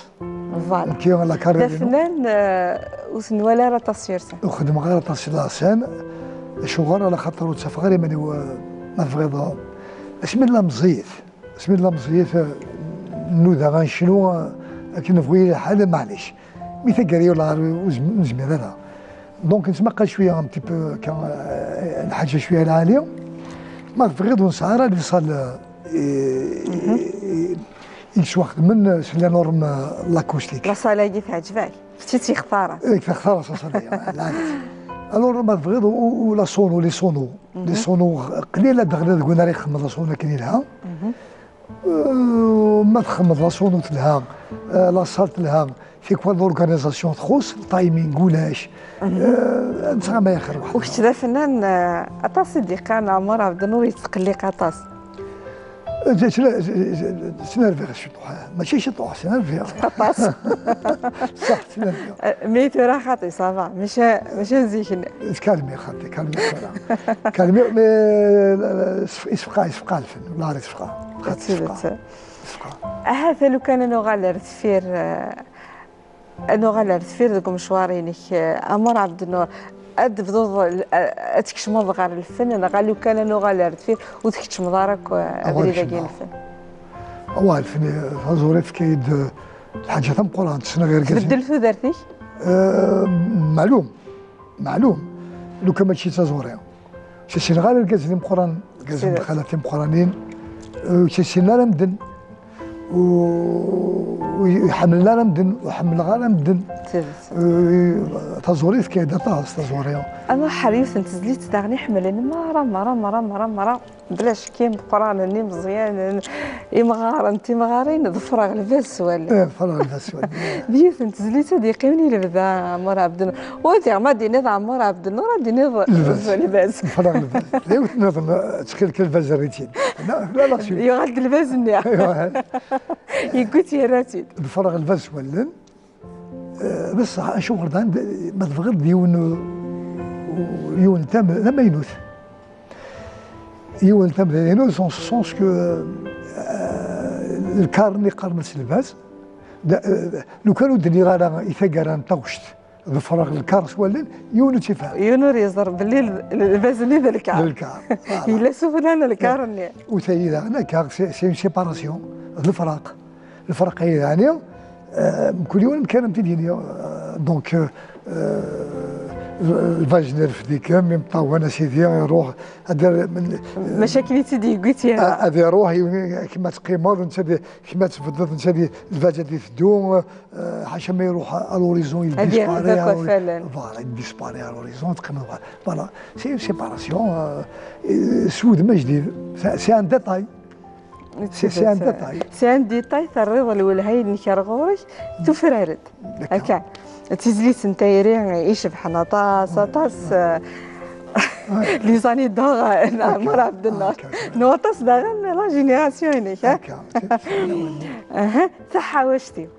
Voilà. Nekki la carrière-inu. D afennan, eh, ur t-nwala ara aṭas sur scène. Ur xedmeɣ ara aṭas la scène. Acuɣer? Ala xaṭer ur ttafeɣ ara iman-iw, eh, ma tebɣiḍ, eh, asmi nella meẓẓiyit. Asmi nella meẓẓiyit, eh, nnuda ad necnu, eh, akken nebɣu yili lḥal, maɛlic. Mi taggara yulɣar ur zm-, ur nezmir ara. Donc nettmaqqal cwiya un petit peu kan, eh, lḥaǧa cwiya lɛali. Ma tebɣiḍ ur nesɛi ara les salles, eh, i, i, i yettwaxedmen s la norme, eh, l'acoustique. La salle-agi teɛǧeb-ak? Kečč i tt-yextaren? Eh, textar-as la salle-agi, lɛali. Alors ma tebɣiḍ u, u, la sono, les sonos. Les sonos qlil ad d-ɣlin deg win ara ixedmen la sono akken yelha. Euh, ma txedmeḍ la sono telha, euh, la salle telha, tikwal l'organisation txuṣ, le timing ulac. Euh, ad nesɛa ma yaxer waḥed. U kečč d afennan, euh, aṭas i d-yeqqaren Ɛmur Ɛebdennur yettqelliq aṭas. Ttnerviɣ ciṭuḥ, mačči ciṭuḥ, ttnerviɣ. Aṭas. Ṣaḥ, ttnerviɣ. Euh, mais tura xaṭi, ça va, mačči, mačči am zik-nni. Tkalmiɣ xaṭi, kalmiɣ tura. Kalmiɣ, mais, euh, isefqa, isefqa lfen, la isefqa. Xaṭi isefqa. Isefqa. Ahat lukan ad nuɣal ar deffir, euh, ad nuɣal ar deffir deg umecwar-inek, eh, Ɛmur Ɛebdennur, ad tebduḍ, eh, ad tkecmeḍ ɣer lfen, neɣ lukan ad nuɣal ar deffir ur tkeččmeḍ ara akk, eh, abrid-agi n lfen? Awa, lfen, eh, taẓuri tefka-yi-d, eh, lḥaǧa tameqqrant, ssneɣ irgazen. Tbeddel tudert-ik? Eh, meɛlum, meɛlum. Lukan mačči d taẓuri. Ur ssineɣ ara irgazen imeqqranen, irgazen n lxalat timeqqranin, ur ssinen ara medden, ur ḥemmlen ara medden, ur ḥemmleɣ ara medden. Taẓuri tefka-d aṭas, taẓuri. Ama ḥer yiwet n tezlit daɣen iḥemmlen mara, mara, mara, mara, mara, bla ccek, imeqqranen, imeẓyanen, imɣaren, timɣarin, ḍefreɣ lbaz s wallen. Eh, ḍefreɣ lbaz s wallen. D yiwet n tezlit ad yeqqimen i lebda, Ɛmur Ɛebdennur. Wa diɣ ma d-tiniḍ Ɛmur Ɛebdennur, ad d-tiniḍ lbaz. Lbaz. Ḍefreɣ lbaz. D yiwet nniḍen, ttxil-k, lbaz err-itt-id. La, la, la, yuɣal-d lbaz-nni. Yewwi-tt yerra-tt-id. Ḍefreɣ lbaz s wallen. Eh, bessah, acuɣer dan, d-, ma tebɣiḍ d yiwen, u-, u-, yiwen tam-, d amaynut. Yiwen tam-, d amaynut, dans le sens que, eh, lkar-nni qqaren-as lbaz. Da, eh, lukan ur d-nniɣ ara i taggara n taɣect, ḍefreɣ lkar s wallen, yiwen ur tt-ifehhem. Yiwen ur yeẓri belli l-, l-, lbaz-nni d lkar. D lkar, voilà. Yella sufella n lkar-nni. U tayi daɣen akka, c'est, c'est une séparation, d lefraq. Lefraq-ayi daɣen, eh, mkul yiwen amek ara m-t-id-yini, eh, donc, eh, lbaz n rfed-ikem, imeṭṭawen, a sidi, iruḥ, ad ir-, maca akken i tt-id-yewwi tira. Ad iruḥ, yiwen, kemm ad teqqimeḍ, netta di, kemm ad tbeddeḍ, netta di, lbaz ad iteddu, eh, ḥaca ma iruḥ à l'horizon, il disparaît, voilà, il disparaît à l'horizon, teqqimeḍ, voilà. Voilà, c'est une séparation, eh, s wudem ajdid, c'est, c'est un détail. C'est, c'est un détail. C'est un détail, terriḍ lwelha-inek ar ɣur-k, tufrar-d. Akka. D tizlit n tayri icebḥen aṭas, aṭas, eh, les années d'or, eh, n Ɛmur Ɛebdennur. N waṭas daɣen, la génération-inek, ha? Aha, taḥawact-iw.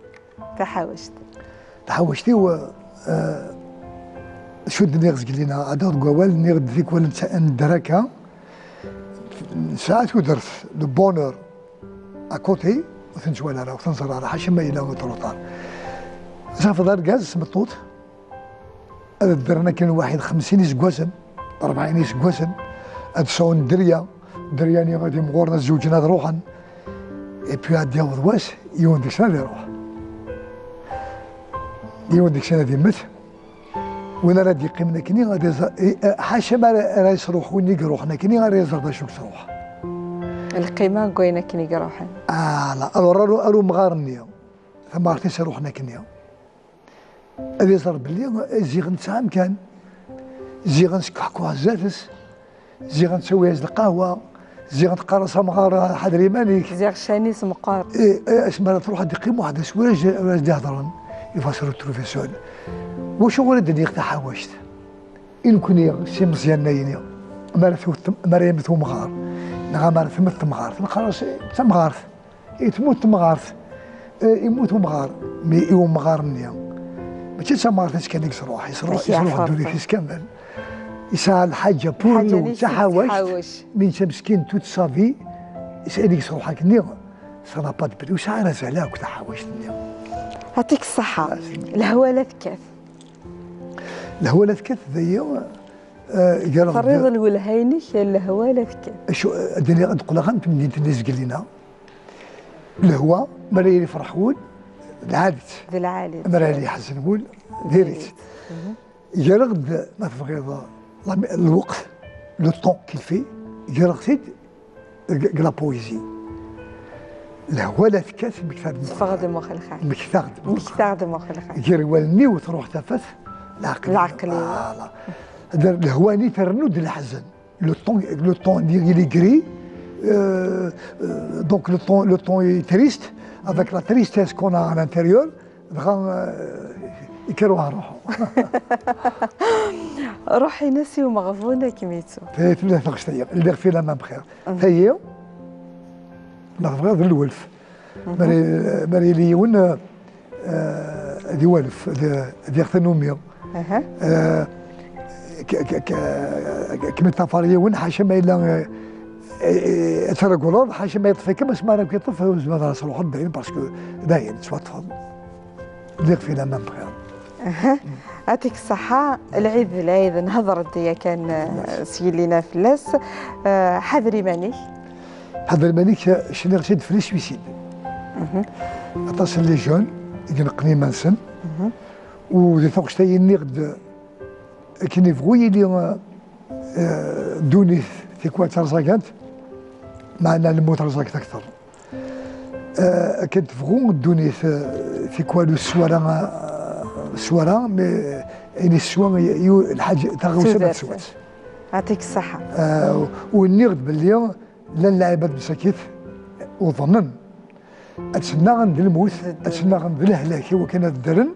Taḥawact. Taḥawact-iw, eh, acu d-nniɣ zgelli-nneɣ, ad aɣ deg wawal, nniɣ-d tikwal n dderaka, nesɛa tudert, le bonheur, à côté, ur ten-nettwali ara, ur ten-neẓri ara, ḥaca ma yella trop tard. Tafeḍ argaz s tmeṭṭut, ad ddren akken waḥid xemsin iseggasen, rebɛin iseggasen, ad sɛun dderya, dderya-nni ad imɣuren, ad zewǧen, ad ruḥen. Et puis ad d-yaweḍ wass, yiwen deg-sen ad iruḥ. Yiwen deg-sen ad immet, win ara d-yeqqimen akkenni ad iẓer, i- eh, ḥaca ma ara ara yesruḥ win i iruḥen akkenni ara iẓer d acu yesruḥ. Lqima n wayen akken i iruḥen. Ala, alors ar, ar umɣar-nni, tamɣart-is iruḥen akkenni, ad iẓer belli ziɣen tesɛa amkan, ziɣen skeḥkuḥ zdat-s, ziɣen tettawi-as-d lqahwa, ziɣen teqqar-as amɣar ḥader iman-ik. Ziɣ ccan-is meqqer. Eh, eh, asmi ara truḥ ad d-iqqim weḥd-s, ur as-, ur as-d-ihedren, il va se retrouver seul. Wacu ur d-nniɣ taḥawact? I nekni s imeẓyanen-ayini, mi ara tewwet tem-, mi ara yemmet umɣar, neɣ mi ara temmet temɣart, neqqar-as, eh, d tamɣart. I tmut temɣart, eh, immut umɣar, mi i umɣar-nni, mačči d tamɣart-is kan i yesruḥ, yesruḥ, Amek yesruḥ yeɛfer ddunit-is kamel. Yesɛa lḥaǧa pour Lḥaǧa nous, nni d taḥawact, taḥawact. Mi netta meskin toute sa vie, yesɛa i yesruḥ akkenni, ça n'a pas de prix, ur yesɛi ara azal akk taḥawact-nni. Yeɛṭik ṣṣeḥḥa. Lehwa la tekkat. Lehwa la tekkat, dayi, eh, gar Terriḍ lwelha-inek, lehwa la tekkat. Acu, ad d-iniɣ, ad d-qqleɣ am temdint-nni zgelina. Lehwa, mi ara yili ferḥ wul, d lɛadet. D lɛali. Mi ara yili yeḥzen wul, diri-tt. Gar-aɣ-d, ma tebɣiḍ, la- lweqt, le temps qu'il fait, gar-aɣ-t-id deg deg la poésie. Lehwa la tekkat, mmektaɣ-d Teffeɣ-d mux lxir. Mmektaɣ-d Mmektaɣ-d mux lxir. Gar wallen-iw truḥ tafat, leɛqel. Leɛqel-iw. Voilà. Lehwa-nni ternu-d leḥzen. Le temps, le temps, il est gris. Euh, euh, donc le temps, le temps est triste, avec la tristesse qu'on a à l'intérieur. Dɣa, euh, ikker wahruḥu. Ruḥ-ines i umeɣbun ad kem-ittu. Tella taɣect-aya, lliɣ fi laman bxir. Tayi, ma tebɣiḍ d lwelf. Mara, mara yili yiwen, euh, d iwalef, d, d iɣ tanumi. Euh, k- k- k- Kemmel tafar yiwen, ḥaca ma yella, eh, eh, ad tregleḍ, ḥaca ma yeṭṭef-ikem, asmi ara k-yeṭṭef, ur tezmireḍ ara ad truḥeḍ dayen, parce que dayen, tettwaṭṭfeḍ. Lliɣ fi laman bxir. Yeɛṭik ṣṣeḥḥa, lɛid d lɛid, nhedder-d yakan, eh, s yillina fell-as. Eh, ḥader iman-ik. Ḥader iman-ik, eh, cniɣ-tt-id fell-i suicide. Aṭas n les jeunes i ineqqen iman-nsen. U di taɣect-ayi nniɣ-d, akken yebɣu yili, eh, ddunit tikwal d tarẓagant, meɛna lmut rẓaget akteṛ. Eh, akken tebɣu ddunit, eh, tikwal ur teswa ara, eh, teswa ara, mais ayen yeswa yu- lḥaǧ taɣawsa ma Tudert. teswa-tt. Yeɛṭik ṣṣeḥḥa. Eh, u nniɣ-d belli llan lɛibad msakit uḍnen ad tt-nnaɣen d lmut, ad tt-nnaɣen d lehlak i wakken ad ddren,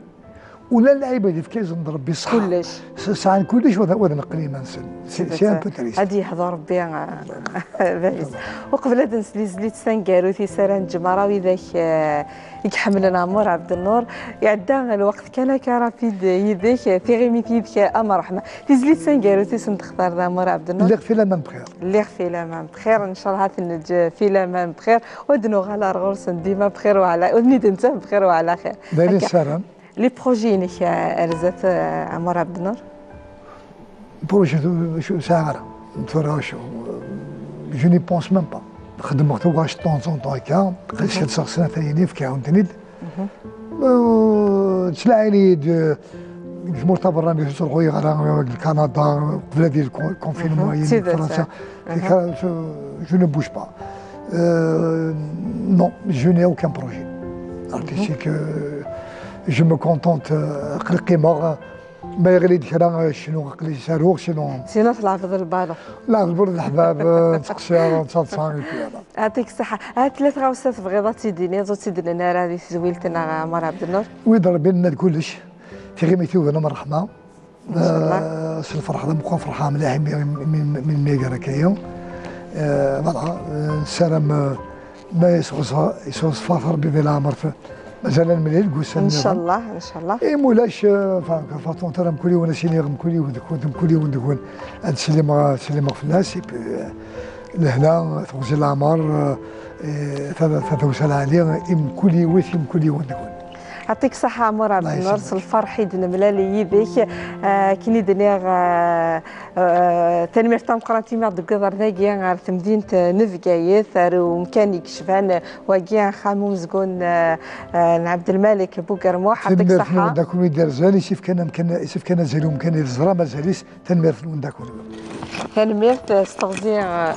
u llan lɛibad yefka-yasen-d Rebbi ṣṣeḥḥa. Kullec. S- sɛan kullec wa d, wa d neqqen iman-nsen. C'est c'est un peu triste. Ad yeḥḍu Rebbi, eh, bab-is. Uqbel ad nsel i tezlit taneggarut i s ara neǧǧ merra widak, eh, i iḥemmlen Ɛmur Ɛebdennur. Iɛedda lweqt kan akka rapide yid-k, tiɣimit yid-k am ṛṛeḥma. Tizlit taneggarut i sen-textareḍ Ɛmur Ɛebdennur? Lliɣ fi laman bxir. Lliɣ fi laman bxir, ncallah ad ten-neǧǧ fi laman bxir, u ad nuɣal ar ɣur-sen dima bxir u ɛla, u ad ten-id-nttaf bxir u ɛla xir. D ayen i nessaram. Les projets-inek, eh, ar zdat, eh, Ɛmur Ɛebdennur? Projet, eh, ur sɛiɣ ara. Tura, je n'y pense même pas. Xeddmeɣ tuɣac de temps en temps akka, xelseɣ snat ayen yefk ɛawden-ten-id. Euh, ttlaɛin-iyi-d, euh, deg tmurt taberranit ur ttruḥuyeɣ ara, euh, deg Kanada, qbel ad yili le con- confinement, ayen deg Fransa. Kra, je, je ne bouge pas. Euh, non, je n'ai aucun projet artistique. Euh, je me contente, euh, aql-i qqimeɣ, ma yeɣli-d kra, euh, cnu, aql-i saruɣ, sinon. Sinon tleɛbeḍ lbalon. Leɛbeɣ leḥbab, euh, ttqeṣṣireɣ, ttaḍsaɣ, et puis voilà. Yeɛṭik ṣṣeḥḥa. Ha tella tɣawsa tebɣiḍ ad tt-id-tiniḍ, ur tt-id-nenni ara di tezwilt-nneɣ, Ɛmur Ɛebdennur? Wid Rebbi yenna d kullec. Tiɣimit yugden am ṛṛeḥma. Ncallah. Euh, s lferḥ d ameqqran, ferḥeɣ mliḥ imi, imi, imi, imi gar akka-yi. Euh, voilà, euh, nessaram, euh, ma yesɣeẓfa-, yesɣeẓfa-t Rebbi di leɛmer, mazal ad nemlil deg wussan nniḍen. Ncallah, ncallah. Imi ulac, euh, enfin, faṭun tara mkul yiwen ad s-iniɣ mkul yiwen deg-wen, mkul yiwen deg-wen ad slimeɣ, ad slimeɣ fell-as, et puis, euh, lehna, teɣzi n leɛmer, euh, eh, tada-, tadawsa lɛali, i mkul yiwet, i mkul yiwen deg-wen. Yeɛṭik ṣṣeḥḥa, Ɛmur Ɛebdennur, s lferḥ i d-nemlal yid-k. Ah, akken i d-nniɣ, ah, ah, tanemmirt tameqqrant imi ɣ-d-tewwiḍ ar dagi, ɣer temdint n Bgayet, ar umkan i yecban wagi, axxam umezgun, ah, ah, n Ɛebdelmalek Bugermuḥ. Yeɛṭik ṣṣeḥḥa. Tanemmirt-nwen akk i d-yerzan, i s-ifkan amkan, i s-ifkan azal i umkan i teẓra mazal-is. Tanemmirt-nwen akk. Tanemmirt, ah, s teɣzi, ah,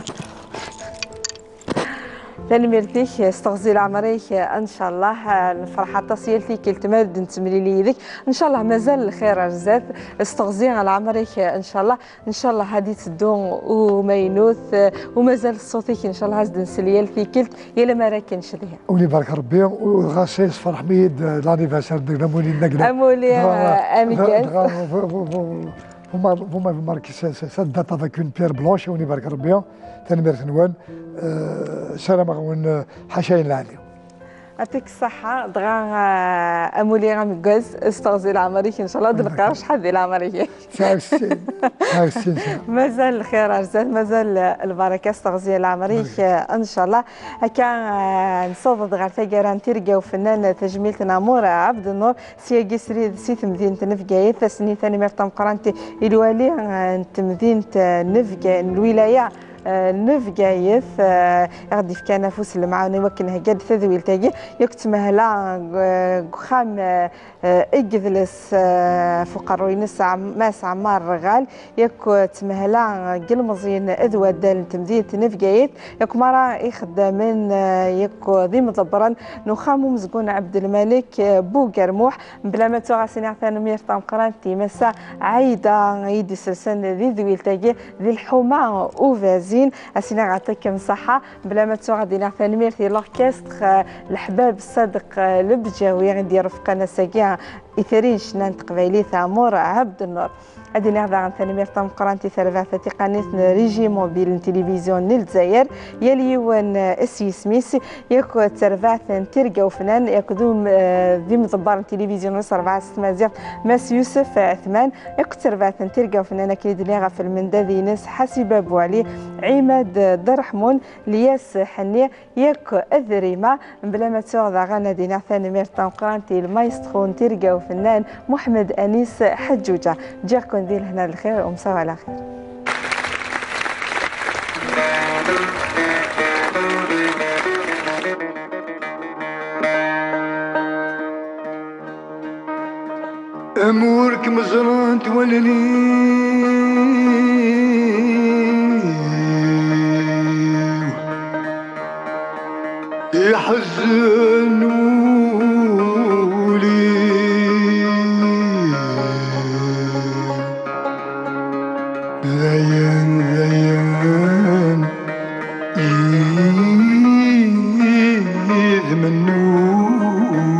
Tanemmirt-ik s teɣzi n leɛmer-ik, ncallah, eh, nefreḥ aṭas yal tikkelt ma d nettemlili yid-k. Ncallah mazal lxir ar zdat s teɣzi n leɛmer-ik, ncallah, ncallah ad d-iteddu umaynut, eh, u mazal ṣṣut-ik, ncallah ad s-d-nsel yal tikkelt, yal amar akken cedhiɣ. Uli barek Rebbi, u dɣa s-, sferḥem-iyi-d, eh, l'anniversaire de l'amuli n Nagla. Amuli, dɣa, eh, dɣa, ameggal. Dɣa, bu, bu, bu, bu, bu mar-, bu mar-, bu marquer ce-, ce-, cette date avec une pierre blanche, uli barek Rebbi. Tanemmirt-nwen, eh, ssarameɣ-wen, eh, ḥaca ayen lɛali. Yeɛṭik ṣṣeḥḥa, dɣa, eh, amuli ameggaz, s teɣzi n leɛmer-ik, ncallah, ad nqarr acḥal di leɛmer-ik. Tesɛa u settin. Tesɛa u settin sna. Mazal lxir ar zdat, mazal, eh, lbaraka s teɣzi n leɛmer-ik, eh, ncallah. Akka, eh, nessaweḍ-d ɣer taggara n tirga ufennan, eh, tajmilt n Ɛmur Ɛebdennur, syagi srid si temdint n Bgayet, ass-nni tanemmirt tameqqrant i lwali, eh, n temdint, eh, n Bga-, n lwilaya, eh, n Bgayet, eh, i ɣ-d-ifkan afus n lemɛawna i wakken hegga-d tadwilt-agi, yakk ttmehla, eh, deg uxxam, eh, eh, i yedles, eh, f uqerruy-ines Ɛam-, Mass Ɛmar Rɣal, yakk ttmehla, eh, n yilmeẓyen d waddal n temdint n Bgayet, yakk mara ixeddamen, eh, yakk d imḍebbren n uxxam umezgun Ɛebdelmalek, eh, Bugermuḥ, mebla ma ttuɣ ad s-iniɣ tanemmirt tameqqrant i Massa Ɛayda i d-iselsen di tedwilt-agi di lḥuma ubazin, ad s-iniɣ yeɛṭikem ṣṣeḥḥa, mebla ma ttuɣ ad iniɣ tanemmirt i l'orchestre, eh, leḥbab Ṣadeq, eh, Lebǧawi i d-irefqen ass-agi, eh, itri n ccna n teqbaylit Ɛmur Ɛebdennur. Ad iniɣ daɣen tanemmirt tameqqrant i terbaɛt tatiqanit n Régie Mobile n tilivizyu n Lezzayer, yal yiwen, eh, s yisem-is, yakk d terbaɛt n tirga ufennan, yakk d um-, eh, d imḍebber n tilivizyu n Laṣerbaɛa s tmaziɣt, Mass Yusef Ɛetman, yakk d terbaɛt n tirga ufennan, akken i d-nniɣ ɣef lmendad-ines, Ḥasiba Buɛli, Ɛimad Dderreḥmun, Lyas Ḥenni, yakk d Rima, mebla ma ttuɣ daɣen ad iniɣ tanemmirt tameqqrant i lmaestro n tirga ufennan, Muḥemmed Anis Ḥeǧǧuǧa. Ǧǧiɣ-ken di lehna d lxir, umsaw ɛla xir. Am ur kem-ẓrant wallen-iw, iḥezzen wul-iw. Dayen, dayen, yid-m nnum.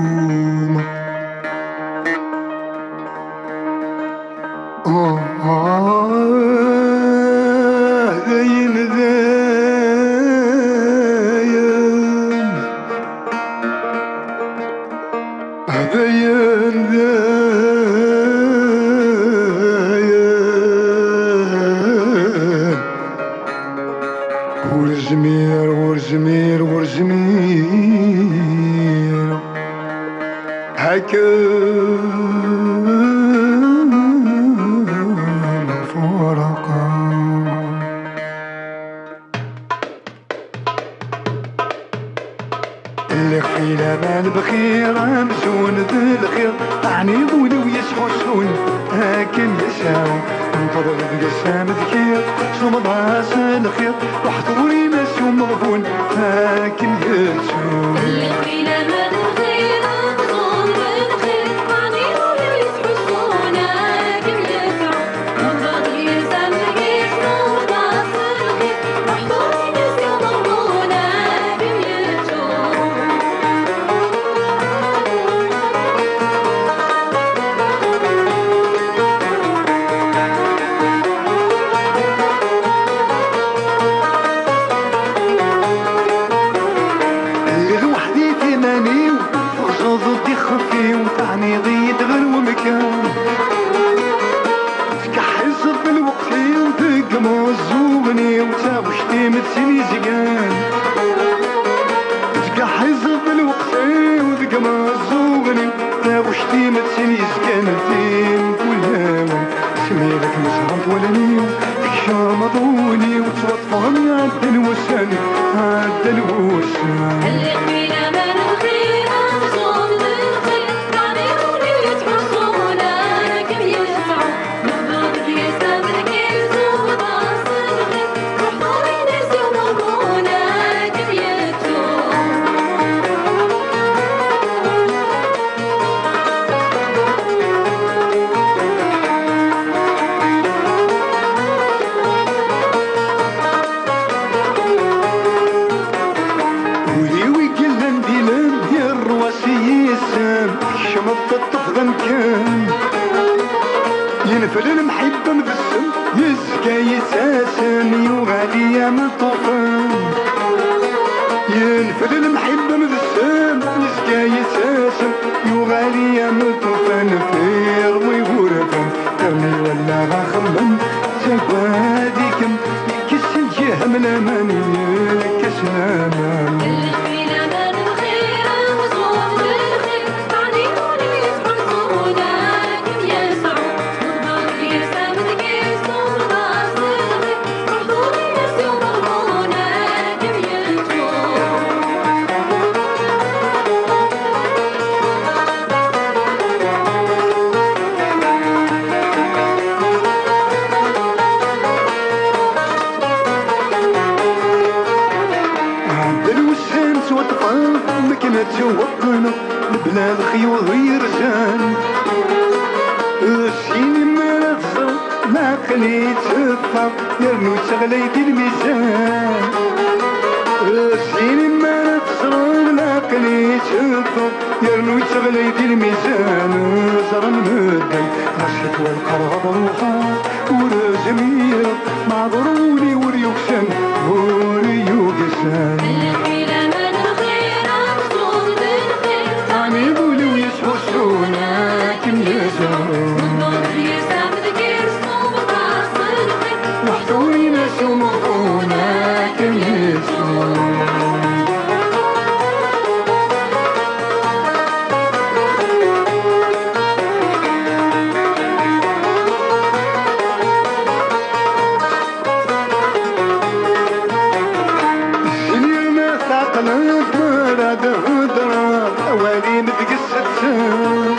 Ah, ah, dayen, dayen. Dayen, dayen. Ur zmireɣ, ur zmireɣ, ur zmireɣ akken furqeɣ. Lliɣ fi laman bxir, amzun d lxir, ɛni d ul-iw yesḥussun akken yesɛa. Nṭeḍ deg-s am dkir, sumḍ-as lxir, uḥḍur-ines umeɣbun akken yettu. Lliɣ fi laman bxir, amzun d lxir, ɛni d ul-iw yesḥussun akken yesɛa. Lliɣ weḥd-i d iman-iw, teɣzeḍ-d ixef-iw, teɛniḍ-iyi-d ɣer wemkan. Tgaḥizeḍ lweqt-iw deg imeẓẓuɣen-iw, d taɣect-im d tin izgan. Tgaḥizeḍ lweqt-iw deg imeẓẓuɣen-iw. Kem zhant wallen-iw, tekcmeḍ ul-iw, ttwaṭṭfeɣ mi ɛeddan wussan, ɛeddan wussan. Lliɣ fi laman lxir, amzun d lxir, ɛni ul-iw yettḥussu la kem yesɛu. Newweḍ deg yisem deg yisem, ḍas lxir, ruḥ ḍurin-as i umeɣbun akken yettu. Ul-iw i yellan d ilem, yerwa s yisem, tekcmeḍ teṭṭef d amkan. Yenfel lemḥibba m d ssem, yezga yettasem, yuɣal-iyi am ṭṭufan. Yenfel lemḥibba m d ssem, yezga yettasem, yuɣal-iyi am ṭṭufan, firwi wurfan, armi walaɣ axemmem, ttagad-ikem, yekkes lǧihem laman, yekkes laman. Lliɣ fi laman lxir, amzun d lxir, ɛni ul-iw yettḥussu la kem yesɛu. Ɛeddan wussan ttwaṭṭfeɣ, mekken ad ttwaqqneɣ, lebla lexyuḍ yerzan. Syin mi ara teẓreḍ, lɛaqel yetteffeɣ, yernu yettaɣlay di lmizan. Syin mi ara teẓreḍ, lɛaqel yetteffeɣ, yernu yettaɣlay di lmizan. Ẓran medden, ɣas yettwalqer ɣer ruḥeɣ, ur zmireɣ, maɛduṛ ul-iw ur yuksan, ur yuksan. Lḥila ma d lxir, amzun d lxir, ɛni d ul-iw yesḥussun akken yezmer. Newweḍ yis-m deg yis-m, umeṭṭas lxir, weḥd ur inas umeɣbun akken yezmer. Zzin yerna teɛqleḍ mi ara d-hedreɣ, awal-im deg-s tteɣ.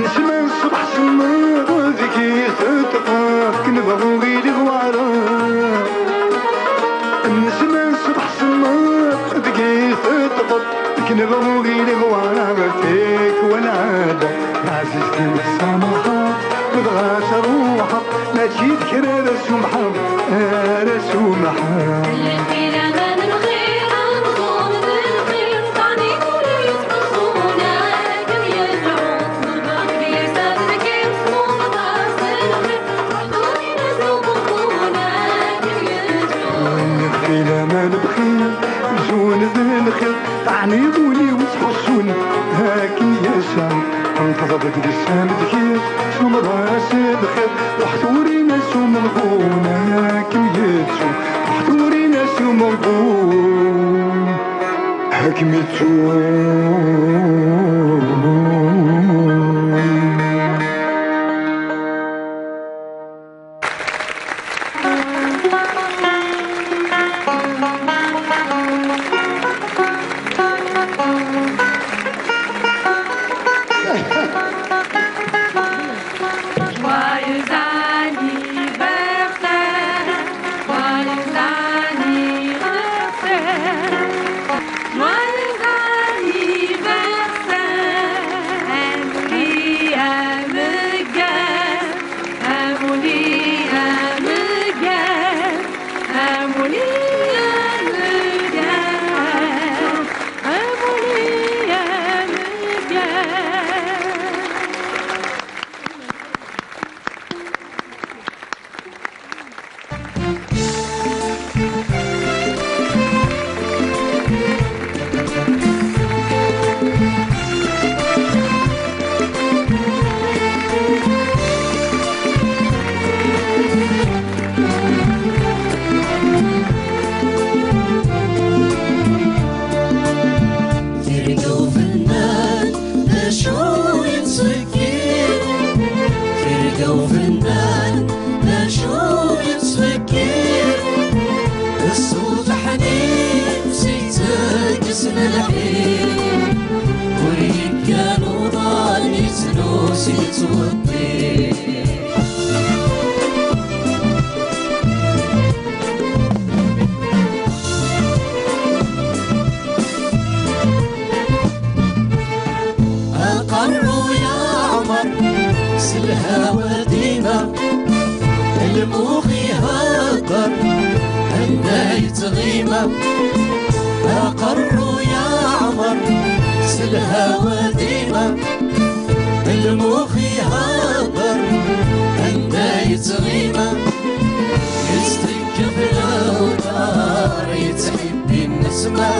Nesma ṣṣbeḥ semmeḍ deg-i teṭṭfeḍ, kenbeɣ ur ɣiliɣ waɛreɣ. Nesma ṣṣbeḥ semmeḍ deg-i teṭṭfeḍ, kenbeɣ ur ɣiliɣ waɛreɣ, tikwal ɛad ɛziz-iw tsamḥeḍ, dɣa truḥeḍ, mačči d kra ara sumḥeɣ, ara sumḥeɣ. Lliɣ di laman lxir, amzun d lxir, ṭṭani ur yettḥussu la kem yesɛu. Ẓerbeɣ deg yisem deg yisem, umeṭṭas lxir, ruḥ ṭṭuni-nas i umeɣbun akken yettu. Lliɣ di laman bxir, amzun d lxir, teɛniḍ ul-iw ttḥussun akken yesɛa. Tenṭeḍ deg lisan d kir, tesnumeḍ-as lxir, ruḥ turin-as umeɣbun akken yettu, ruḥ turin-as umeɣbun akken yettu. Joyeux anniversaire, joyeux anniversaire, joyeux anniversaire. yettweṭṭi. Aqerru yeɛmer s lhawa dima, lmux ihedder anda yettɣima. Aqerru yeɛmer s lhawa dima, lmux ihedder anda yettɣima. Yestekkef lewḍar yettḥibbi nnesma,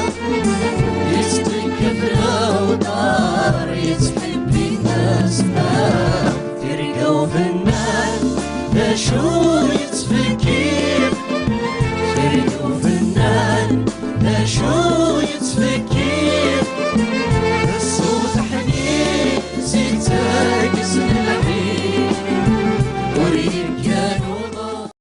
yestekkef lewḍar yettḥibbi nnesma. Tirga ufennan d acu yettfekki?